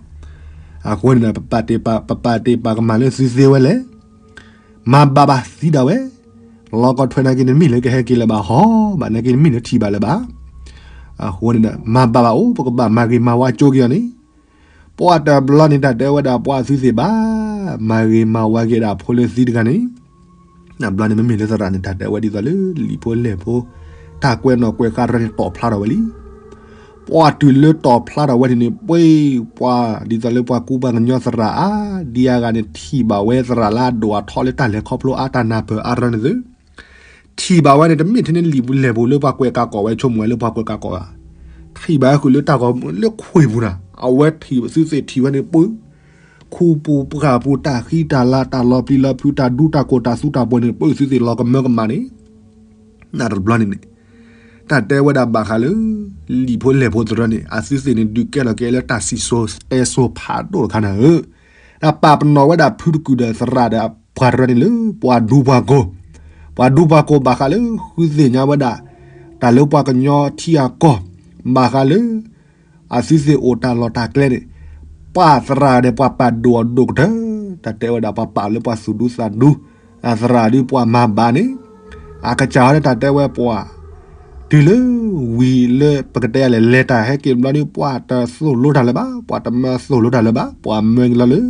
အဃိန့ၣ်ဒီး ပပာ်တ့ၢ်ပာ်ကမၣ်လၢသုသ့ဝဲလဲၣ်. မၤဘၣ်ဘၣ်သံဒၣ်ဝဲ, လီၤကီထွဲနာ်က့န့ၣ် တမ့ၢ်လၢကဟဲက့ၤလၢၤဘၣ်ဟီ, ဘၣ်နာ်က့န့ၣ် မ့ၢ်လၢထံၣ်ဘၣ်လၢၤဘၣ်. အဃိန့ၣ်ဒီး မၤဘၣ်ဘၣ်အိၣ် ပကဘၣ်မၤဂ့ၤမၤဝါကၠိက့ၤအီၤန့ၣ်. ပှၤတဘျီန့ၣ် တၢ်တဲဝဲဒၣ်ပှၤသုသ့ၣ်ဘၣ်, မၤဂ့ၤမၤဝါက့ၤဒၣ်ဖိလၢသံတဂၤန့ၣ်. အဘျီန့ၣ် မ့မ့ၢ်လၢသရၣ်န့ၣ် တၢ်တဲဝဲဒ်သိးလၢလံာ်ဖိလဲၢ်ဖိ တၢ်ကွဲးနီၣ်ကွဲးဃါတရၢန့ၣ် တီၣ်ဖျါထီၣ်ဝဲလံ. ပှၤတုၤလၢတီၣ်ဖျါထီၣ်ဝဲန့ၣ် ပှၤဒ်သိးလၢပှၤကူပှၤကညီသရၣ်အါဒံအါဂၤန့ၣ် ထံၣ်ဘၣ်ဝဲသရၣ်လၢအဒိၣ်အထီလၢတၢ်လဲၤခီဖျိအါတၢ်နၢ်ပၢၢ်အါတရၢန့ၣ်သု ထံၣ်ဘၣ်ဝဲန့ၣ် တမ့ၢ်ထဲန့ၣ်လံာ်ပူၤလဲၢ်ပူၤလၢပှၤကွဲးကးကီးဝဲ ဆိကမိၣ်ဝဲလၢပှၤကွဲးကးကီးဧါ, ထံၣ်ဘၣ်ဝဲဃုာ်လၢတၢ်ဂီၤမူလၢခွံၣ်ပူၤနၤ, အဝဲထံၣ်သုသ့ၣ်ထံၣ်ဝဲန့ၣ် ပှၤ ခူပူၤပှၢ်ပူၤ တၢ်ဃံတၢ်လၤ တၢ်လီၤပျံၤလီၤဖုး တၢ်ဒူတၢ်ကိၢ် တၢ်သူတၢ်ပှီၤန့ၣ် ပှၤသုသ့ၣ်လီၤကမၢကမၣ်န့ၣ် နတဘျီန့ၣ်န့ၣ် တၢ်တဲဝဲဒၣ်ဘၣ်ဃးလၢ လံာ်ဖိလဲၢ်ဖိသရၢန့ၣ် အသုသ့ၣ်န့ၣ် ဒုးကဲထီၣ်က့ၤလၢတၢ်စံၣ်စိၤတဲစိၤဖးဒိၣ်တခါနၤဧၢ, တၢ်ပာ်ပနီၣ်ဝဲဒၣ်ဖုတကုာ်ဒီးသရၣ်ဒီးပှၤတရၢန့ၣ်လၢ ပှၤဒူပှၤကိၢ်, ပှၤဒူပှၤကိၢ်ဘၣ်ဃးလၢဃုသ့ၣ်ညါဝဲဒၣ် တၢ်လၢပှၤကညီထံအကီၢ်, ဘၣ်ဃးလၢ အသုသ့ၣ်အိၣ်တၢ်လီၢ်တၢ်ကျဲန့ၣ် ပှၤသရၣ်ဒီးပှၤပာ်ဒိၣ်အီၤဒိၣ်ကတၢၢ်, တၢ်တဲဝဲဒၣ်ပှၤပာ်လၢပှၤသူၣ်ဒူသးဒူ, အသရၣ်ဒုးပှၤမၤဘၣ်န့ၣ်, အကစၢ်ဟီဒီးတၢ်တဲဝဲပှၤ တုၤလၢဝံၤလၢပကတဲလဲၣ် လဲၤတၢ်ဟဲက့ၤတဘျီဒုး ပှၤတသိၣ်လိတၢ်လၢၤဘၣ်, ပှၤတမၢသိၣ်လိတၢ်လၢၤဘၣ်, ပှၤမၢက့ၤလီၤလၢ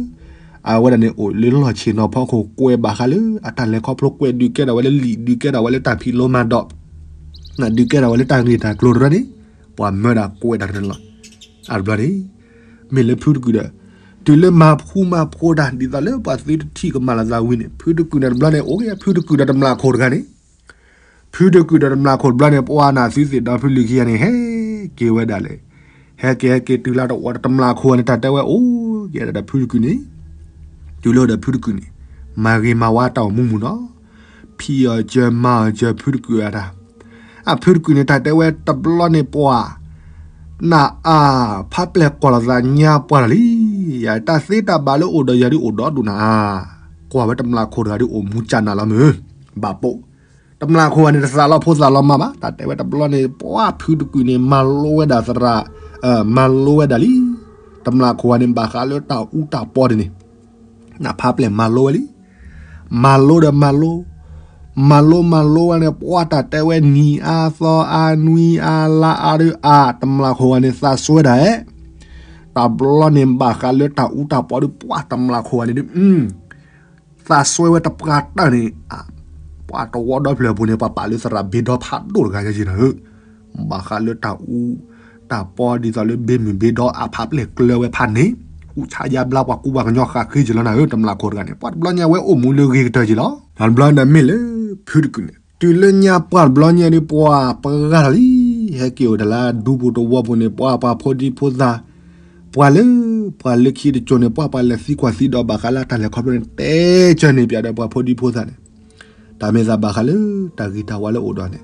အဝဲဒၣ်န့ၣ်အိၣ်လၢလီၢ်ဆ့ၣ်နီၤဖီခိၣ် ကွဲးဘၣ်ဃးလၢအတၢ်လဲၤခီဖျိ ကွဲးဒုးကဲထီၣ်ဝဲလၢလံာ် ဒုးကဲထီၣ်ဝဲလၢတၢ်ဖံးလိမၤဒိး, ဒုးကဲထီၣ်ဝဲလၢတၢ်ဂ့ၢ်တၢ်ကျိၤတရၢန့ၣ် ပှၤမၢဒၣ်ကွဲးတၢ်တရၢန့ၣ်လီၤ. အတဘျီန့ၣ် မ့ၢ်လၢဖုတကုာ်ဒီး တုၤလၢမၤဖှူမၤဖိတၢ် ဒ်သိးလၢပှၤသုတထံၣ်ကမၣ်လိာ်သးဝံၤန့ၣ် ဖုတကုာ်န့ၣ်တဘျီန့ၣ် အိၣ်က့ၤဖုတကုာ်ဒီးတမျၢ်ခိၣ်တဂၤန့ၣ် ဖုတကုာ်ဒီးတမျၢ်ခိၣ်တဘျီန့ၣ် ပှၤနၢ်သုသ့ၣ်ဒီဖုလုၢ်ခံဂၤန့ၣ် ဟဲက့ၤဝဲဒၣ်လဲာ်, ဟဲက့ၤဟဲက့ၤတုၤလၢတဝီဒီးတမျၢ်ခိၣ်န့ၣ် တၢ်တဲဝဲအိၣ်က့ၤဒီးဖုတကုာ်န့ၣ်, တုၤလၢဒီးဖုတကုာ်န့ၣ် မၤဂ့ၤမၤဝါတၢ်အိၣ်မူမုၢ်နီၤ, ဖံးအီၤစၢၤမၤအီၤစၢၤဖုတကုာ်အတၢ် အဖုတကုာ်န့ၣ် တၢ်တဲဝဲတဘျီန့ၣ်ပှၤ နအါ ဖးပျဲၢ်ကွၢ်လိာ်သးညါပှၢ်လီၤလံ, ယတၢ်သ့တၢ်ဘၣ်လၢအိၣ်ဒီးယၤဒုးအိၣ်ဒီဒူၣ်နၤ, ကွၢ်ဝဲတမျၢ်ခိၣ်တဂၤဒုးအိၣ်မူကၢ်နးလီၤမုၢ်, ဘၣ်ပိာ်, တမျၢ်ခိၣ်ဂၤန့ၣ် တသးလီၤဖိသးလီၤမါဘၣ်, တၢ်တဲဝဲတဘျီန့ၣ် ပှၤဖုတကုာ်န့ၣ် မၤလိဝဲဒၣ်သရၣ်, မၤလိဝဲဒၣ်လံ, တမျၢ်ခိၣ်ဂၤန့ၣ် ဘၣ်ဃးလၢတၢ်အူတၢ်ပီန့ၣ်န့ၣ် နဖးပျဲၢ်မၤလိဝဲလံ, မၤလိဒီးမၤလိ, မၤလိမၤလိဝဲန့ၣ် ပှၤတၢ်တဲဝဲနံၤအါသီအါနွံအါလါအါဒုးအါ, တမျၢ်ခိၣ်ဂၤန့ၣ် သးစွဲဒၣ်ဧဲ, တဘျီန့ၣ် ဘၣ်ဃးလၢတၢ်အူတၢ်ပီဒုး ပှၤတမျၢ်ခိၣ်ဂၤန့ၣ်ဒုး သးစွဲဝဲတပှၢ်တၢၢ်န့ၣ်, ပှၤတဝီဒီဖျၢၣ်ပူၤန့ၣ် ပှၤပာ်လၢသရၣ်ဘ့ဒီဖးဒိၣ်တဂၤယဲယဲနၤဧၢ, ဘၣ်ဃးလၢတၢ်အူ, တၢ်ပီဒ်သိးလၢဘ့မုၢ်ဘ့ဒီအဖးပျဲၢ်ကျၢၤဝဲဖးန့ၣ်, အူဆါယါဘျါပှၤကူပှၤကညီဃၣ်ဃ့ယဲလီၤနၤဧၢ, တမျၢ်ခိၣ်တဂၤန့ၣ် ပှၤတဘျီညါဝဲအိၣ်မူလၢဂ့ၤကတၢၢ်ယဲလီၤ, တဘျီန့ၣ်မ့ၢ်လၢဖုတကုာ်န့ၣ်, တုၤလၢညါပှၢ်တဘျီညါဒုး ပှၤပှၤဂၤလီၤလံ, ဟဲက့ၤအိၣ်တၢ်လၢဒူပူၤတဝီပူၤန့ၣ် ပှၤပှၤဖိဒံဖိသၣ် ပှၤလၢ ပှၤလၢခံတကၠိန့ၣ် ပှၤပှၤလဲၤသံကွၢ်သံဒိးဘၣ်ဃးလၢတၢ်လဲၤခီဖျိန့ၣ် တဲကၢန့ၣ်ပၠးဒီးပှၤဖိဒံဖိသၣ်န့ၣ်, တၢ်မ့ၢ်သးဘၣ်ဃးလၢတၢ်ဂ့ၤတၢ်ဝါလၢအိၣ်ဒီးန့ၣ်,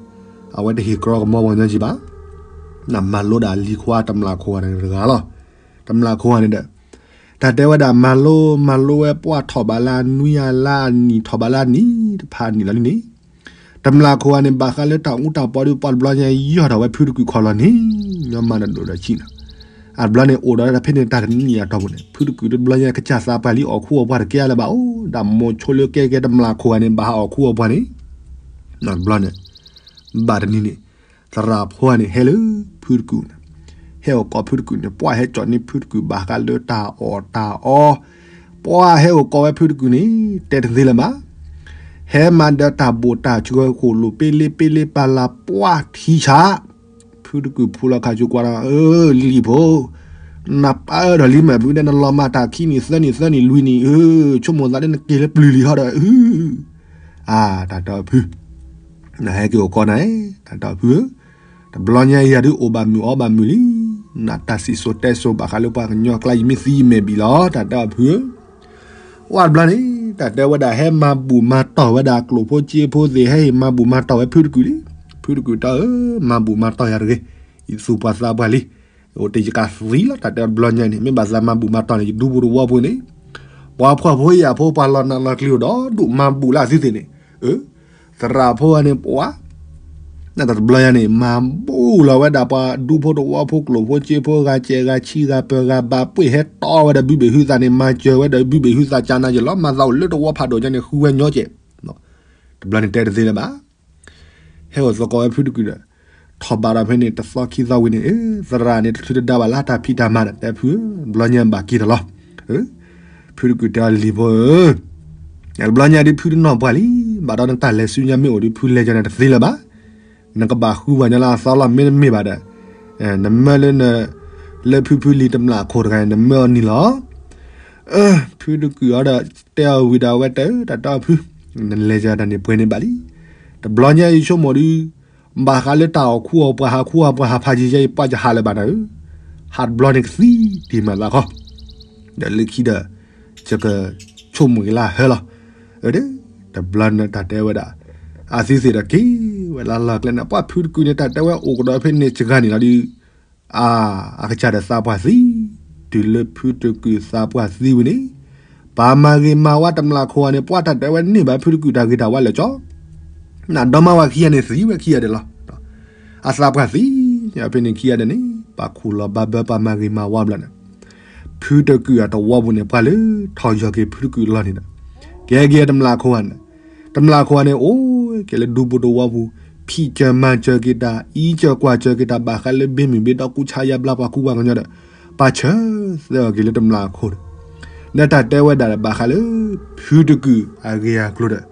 အဝဲတဟ့ၣ်ကြီကမီပှၤကညီက့ဘၣ်, နမၤလိဒၣ်လံၤခွါတမျၢ်ခိၣ်ဂၤန့ၣ်တဂၤလီၤ, တမျၢ်ခိၣ်ဂၤန့ၣ်ဒီး တၢ်တဲဝဲဒၣ်မၤလိ မၤလိဝဲပှၤထီၣ်ဘးလၢနွံအလါအနံၣ် ထီၣ်ဘးလၢအနံၣ်တဖၣ်အနံၣ်လီၤန့ၣ်, တမျၢ်ခိၣ်ဂၤန့ၣ် ဘၣ်ဃးလၢတၢ်အူတၢ်ပီဒီး ပှၤတဘျီညါယီၢ်ထီၣ်ဝဲဖုတကုာ်ခီလီၤန့ၣ်, ညီမၤတဒိၣ်ဒီးဆံးနီၤ, အတဘျီန့ၣ် အိၣ်ဒီးတၢ်ဖဲန့ၣ်တၢ်တနံၣ်အတီၢ်ပူၤန့ၣ် ဖုတကုာ်တဘျီညါကစၢ်သးပှၢ်လံအီၣ်ခူအီၣ်ပှၢ်တကဲလၢၤဘၣ်အိၣ် ဒၣ်မိၤဆိလၢကဲကဲတမျးခိၣ်ဂၤန့ၣ် ဘၣ်ဟးအီၣ်ခူအီၣ်ပှၢ်န့ၣ်, တဘျီန့ၣ်, ဘၣ်တနံၤန့ၣ်, သရၣ်ဖိဂၤန့ၣ် ဟဲလၢဖုတကုာ်န့ၣ်, ဟဲအိၣ်ကိးဖုတကုာ်န့ၣ် ပှၢ်ဟဲကၠီၣ်န့ၢ်ဖုတကုာ်ဘၣ်ဃးလၢတၢ်အီၣ်တၢ်အီ, ပှၢ်ဟဲအိၣ်ကိးဝဲဖုတကုာ်န့ၣ် တဲတသ့လၢၤဘၣ် ဟဲမၤဒီးတၢ်ဘိၣ်တၢ်ဆှၢဃိၣ်လိာ် ပ့လ့ပ့လ့ပာ်လၤပှၢ်ထံဆး, ဖုတကုာ်ဖိလီၤခးဆူကွၢ်ဒီး အၢ လံၤဖိ, နပၢ်အၢဒီးလံမ့ၢ်ဖုဒဲး နလီၤမၢ်တၢ်ခံနံၣ်သၢနံၣ်သၢနံၣ်လွံၢ်နံၣ်ဧၢ, ဆိကမိၣ်သးလၢနက့ၤလၢပျုၤလံၤဟီဒီး အၢ အၢ တၢ်တဲအီၤဖု, နဟဲက့ၤအိၣ်ကိးနၤ, တၢ်တဲအီၤဖုဧၢ, တဘျီညါအံၤယၤဒုးအိၣ်ဘၣ်မုာ်အီဘၣ်မုာ်လံ, နတၢ်စံၣ်စိၤတဲစိၤဘၣ်ဃးလၢပှၤကညီအကျါ ယမ့ၢ်သံယမဲာ်ဘံၣ်လီၤ, တၢ်တဲအီၤဖုဧၢ, ဝဲတဘျီန့ၣ် တၢ်တဲဝဲဒၣ် ဟဲမၤဘူၣ်မၤတီၢ်ဝဲဒၣ်ကျိၣ်ဖိစ့ဖိသ့ၣ် ဟဲဟ့ၣ်မၤဘူၣ်မၤတီၢ်ဝဲဖုတကုာ်လံ, ဖုတကုာ်တဲအီၤ မၤဘူၣ်မၤတီၢ်ယၤတဂ့ၤ, ယသူၣ်ပှၢ်သးပှၢ်လံ, အိၣ်တ့ၢ်ယကးသံလီၤ, တၢ်တဲတဘျီညါန့ၣ် မ့ၢ်ဘၣ်သးမၤဘူၣ်မၤတီၢ်န့ၣ် ယဒူဖိတဝီဖိန့ၣ်, ပှၤဖှီၣ်ဖိယာ်ဖိ ပှၤလီၤနးလီၤကျံၤအိၣ်ဒီးဒူၣ်မၤဘူၣ်လၢအသုသ့ၣ်န့ၣ်, သရၣ်ဖိဂၤန့ၣ် ပှၤ တဘျီညါန့ၣ် မၤဘူၣ်လီၤဝဲဒၣ်ပှၤဒူဖိတဝီဖိ ကျိၣ်ဖိစ့ဖိဂၤစဲးဂၤဆံဂၤပၢၤဂၤဘၣ်ပှ့ၢ် ဟဲတီဝဲဒီးဘုဘ့ၣ်ဟုသးန့ၣ် မၤစၢၤဝဲဒီးဘုဘ့ၣ်ဟုသးကၢ်နၤယလီၤ မၤသးအိၣ်လၢတဝီဖးဒိၣ်ညါန့ၣ် ဃုဝဲညီကဲး, တဘျီန့ၣ်တဲတသ့လၢၤဘၣ်, ဟဲအိၣ်သကိးဝဲဖုတကုာ်ဒီး, ထီၣ်ဘးဒီးဖဲန့ၣ် တသီခံသီဝံၤန့ၣ် သရၣ်န့ၣ် တချုးတဒါဘၣ်လၢတၢ်ဖံးတၢ်မၤဒီး တဲဖုဧၢ, တဘျီညါဘၣ်က့ၤတလီၤ, ဖုတကုာ်တဲအီၤလံၤဖိဧၢ, တဘျီညါဒုးဖုတနီၢ်ပှၢ်လံ, ဘၣ်ဒီးနတၢ်လဲၤဆူညါမ့ၢ်အိၣ်ဒုး ဖုလဲၤကၢ်န့ၣ်တသ့လၢၤဘၣ်, နကဘၣ်ဃုဝဲညီလၢအသီလီၤ မ့တမ့ၢ်ဘၣ်ဒီး, နမၢလၢန, လၢဖုဖုလံၤတမျးခိၣ်တဂၤန့ၣ် နမၢအီၤနံၤလီၤ, ဖုတကုာ်အီၤဒီး တဲအီၤဝံၤဒီးအဝဲတဲ တၢ်တဲအီၤဖု, နလဲၤကၢ်တၢ်န့ၣ်ပှဲၤန့ၣ်ဘၣ်လံ, တဘျီညါအံၤဆိကမိၣ်ဒုး, ဘၣ်ဃးလၢတၢ်အီၣ်ခူအီၣ်ပှၢ်ဟးခူဟးပှၢ်ဟးဖးယံၤယံၤအံၤ ပှၤယဟးလၢၤဘၣ်နၤဧၢ, ဟးတဘျီန့ၣ်ကသံတံၢ်မးသးခီ, ဒီးလၢခံဒီး, ယကဆိကမိၣ်က့ၤလၢဟၢလီၤ, တဘျီန့ၣ်တၢ်တဲဝဲဒၣ်, အသုသ့ၣ်ဒီးက့ၤဝဲလၢလီၢ်ကျဲန့ၣ် ပှၤဖုတကုာ်န့ၣ် တၢ်တဲဝဲအိၣ်ကဒီးဖဲန့ၣ်စှၤန့ၣ်လီၤဒုး အါ, အကစၢ်ဒီးသးပှၢ်သံ, တုၤလၢဖုတကုာ်သးပှၢ်သံဝံၤန့ၣ်, ပှၤမၤဂ့ၤမၤဝါတမျးခိၣ်ဂၤန့ၣ် ပှၤတၢ်တဲဝဲန့ၢ်ဘၣ်ဖုတကုာ်တၢ်ဂ့ၤတၢ်ဝါလၢာ်ကၠီ, နဒီမါဝၤခံဂၤန့ၣ်သံဝဲခံဂၤဒဲးလီၤ, အသးပှၢ်သံ, ဖဲန့ၣ်ခံဂၤဒဲးန့ၣ် ပှၤခူၣ်လီၤဘါဘၢပှၤမၤဂ့ၤမၤဝါဘျီန့ၣ်, ဖုတကုာ်အတဝီပူၤန့ၣ် ပှၤလၢထီၣ်ယီၤက့ၤဖုတကုာ်လီၢ်န့ၣ်ဒီး, ကဲက့ၤတမျးခိၣ်ဂၤန့ၣ် တမျးခိၣ်ဂၤန့ၣ် အိၣ်က့ၤလၢဒူပူၤတဝီပူၤ, ဖံးစၢၤမၤစၢၤက့ၤတၢ် အံးစၢၤကွၢ်စၢၤက့ၤတၢ် ဘၣ်ဃးလၢဘ့မုၢ်ဘ့ဒီ ကူၣ်ဆါယါဘျါပှၤကူပှၤကညီဒီး, ပာ်ဆၢသၢအီၤက့ၤလၢတမျးခိၣ်ဒီး, ဒီးတၢ်တဲဝဲဒၣ်ဒီး ဘၣ်ဃးလၢ ဖုတကုာ်အဂ့ၢ်အကျိၤဒီး,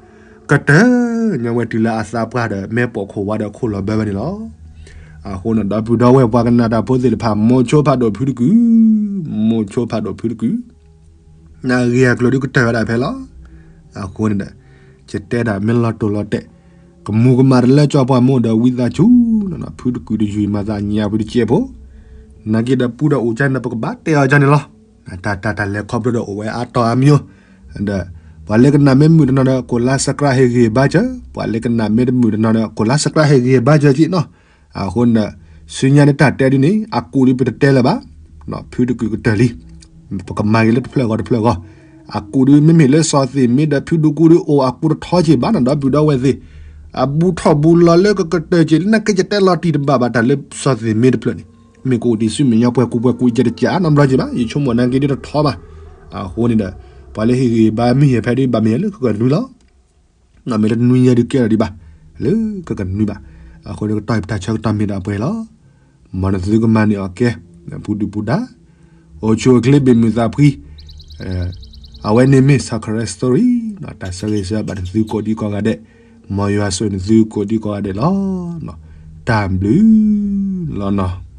ကတၢၢ်ညီဝဲတုၤလၢအသးပှၢ်ဒီး မ့ၢ်ပိာ်ခိၣ်ဝါဒီးခိၣ်လီၤဘၢဝဲန့ၣ်လီၤ. အဃိန့ၣ် ဒီပုၢ်ဒီဝဲၢ်ပှၤကနၣ်တၢ်ဖိသ့ၣ်တဖၣ် မိၤဆိဖးဒိၣ်ဖုတကုာ်, မိၤဆိဖးဒိၣ်ဖုတကုာ် နဂ့ၢ်အကျိၤဒုးကတၢၢ်ဝဲဒၣ်ဖဲလီၤ. အဃိန့ၣ်ဒီး, ယတဲဒၣ်မ့ၢ်လီၤတိၢ်လီၤတဲာ်, ကမူၤကမၣ်တလၢကၠီပှၢ်မူဒီးဝံသးစူၤ, ဖုတကုာ်တယုၢ်မၤသးညါဖုတကဲးဖိ, နာ်က့ဒီးပူဒီးအိၣ်ကၢန့ၣ် ပကဘၣ်တဲအီၤကၢန့ၣ်လီၤ. တၢ်တၢ်တၢ်လဲၤခီဖျိဒီးအိၣ်ဝဲအါတီၢ်အါမံၤ, ဒီး, ပှၤလၢကနၣ်မ့ၢ်မုာ်တနီၤဒီး ကိးလါစကြးဟ့ၣ်ဂံၢ်ဘါစၢၤ, ပှၤလၢကနၣ်မ့ၢ်တမုာ်တနီၤဒီး ကိးလါစကြးဟ့ၣ်ဂံၢ်ဘါစၢၤက့နီၤ. အဃိန့ၣ်, ဆူညါန့ၣ်တၢ်တဲဒုးန့ၣ် အကူးဒုးပတတဲလၢၤဘၣ်, ဖုတကုာ်ကတၢၢ်လံ, ပကမၤဂ့ၤလၢတဖျၢၣ်ဂီၤတဖျၢၣ်ဂီၤ, အကူးဒုးမ့မ့ၢ်လၢစီၤသ့ၣ်မ့ၢ်ဒီးဖုဒူကူဒုးအိၣ်အကူးတထီက့ၤဘၣ်နီၤ ဒီပုၢ်ဒီဝဲၢ်သ့ၣ်, အဘူးထီၣ်ဘူးလီၤလၢကကတၢၢ်က့ၤလၢနကယတဲလီၤတံၢ်တဘၣ်ဘၣ်တၢ်လၢစီၤသ့ၣ်မ့ၢ်တဖျၢၣ်န့ၣ်, မ့ၢ်ကအိၣ်တ့ၢ်ဆူမဲာ်ညါပှဲၤကူးပှဲၤကူးယတဲတကးနီတဘျီက့ၤဘၣ် ယဆိကမိၣ်နာ်က့ဒ်တထီဘၣ်, အဃိန့ၣ်ဒီး, ပှၤလၢဟ့ၣ်ဂံၢ်ဘါမ့ၢ်ဟ့ၣ်ဖဲဒ်ဘၣ်မ့ၢ်ဟ့ၣ်လၢကကနွံလီၤ မ့ၢ်တနွံညါဒုးကဲထီၣ်ဒံးဘၣ်, လၢကကနွံဘၣ်, အဃိန့ၣ်ကတီၢ်ပတၢ်ဆၢကတီၢ်မ့ၢ်ဒၣ်ပှဲၤလီၤ, မ်နသုကမၤန့ၢ်အီၤကဲ, ပူၤဒုၣ်ပူၤဒါ, အိၣ်ဆူၣ်အိၣ်ချ့ဘ့ၣ်မုာ်သးဖှံ, အဝဲန့ၣ်မ့ၢ် Sakura Story, တၢ်ဆၢဂ့ၤဆၢဝါဘၣ်နသုကိးဒံကိးဂၤဒဲး, မ်ယွၤဆိၣ်ဂ့ၤနသုကိးဒံကိးဂၤဒဲးလီၤ, တၢ်ဘျုးလီၤနီၤ.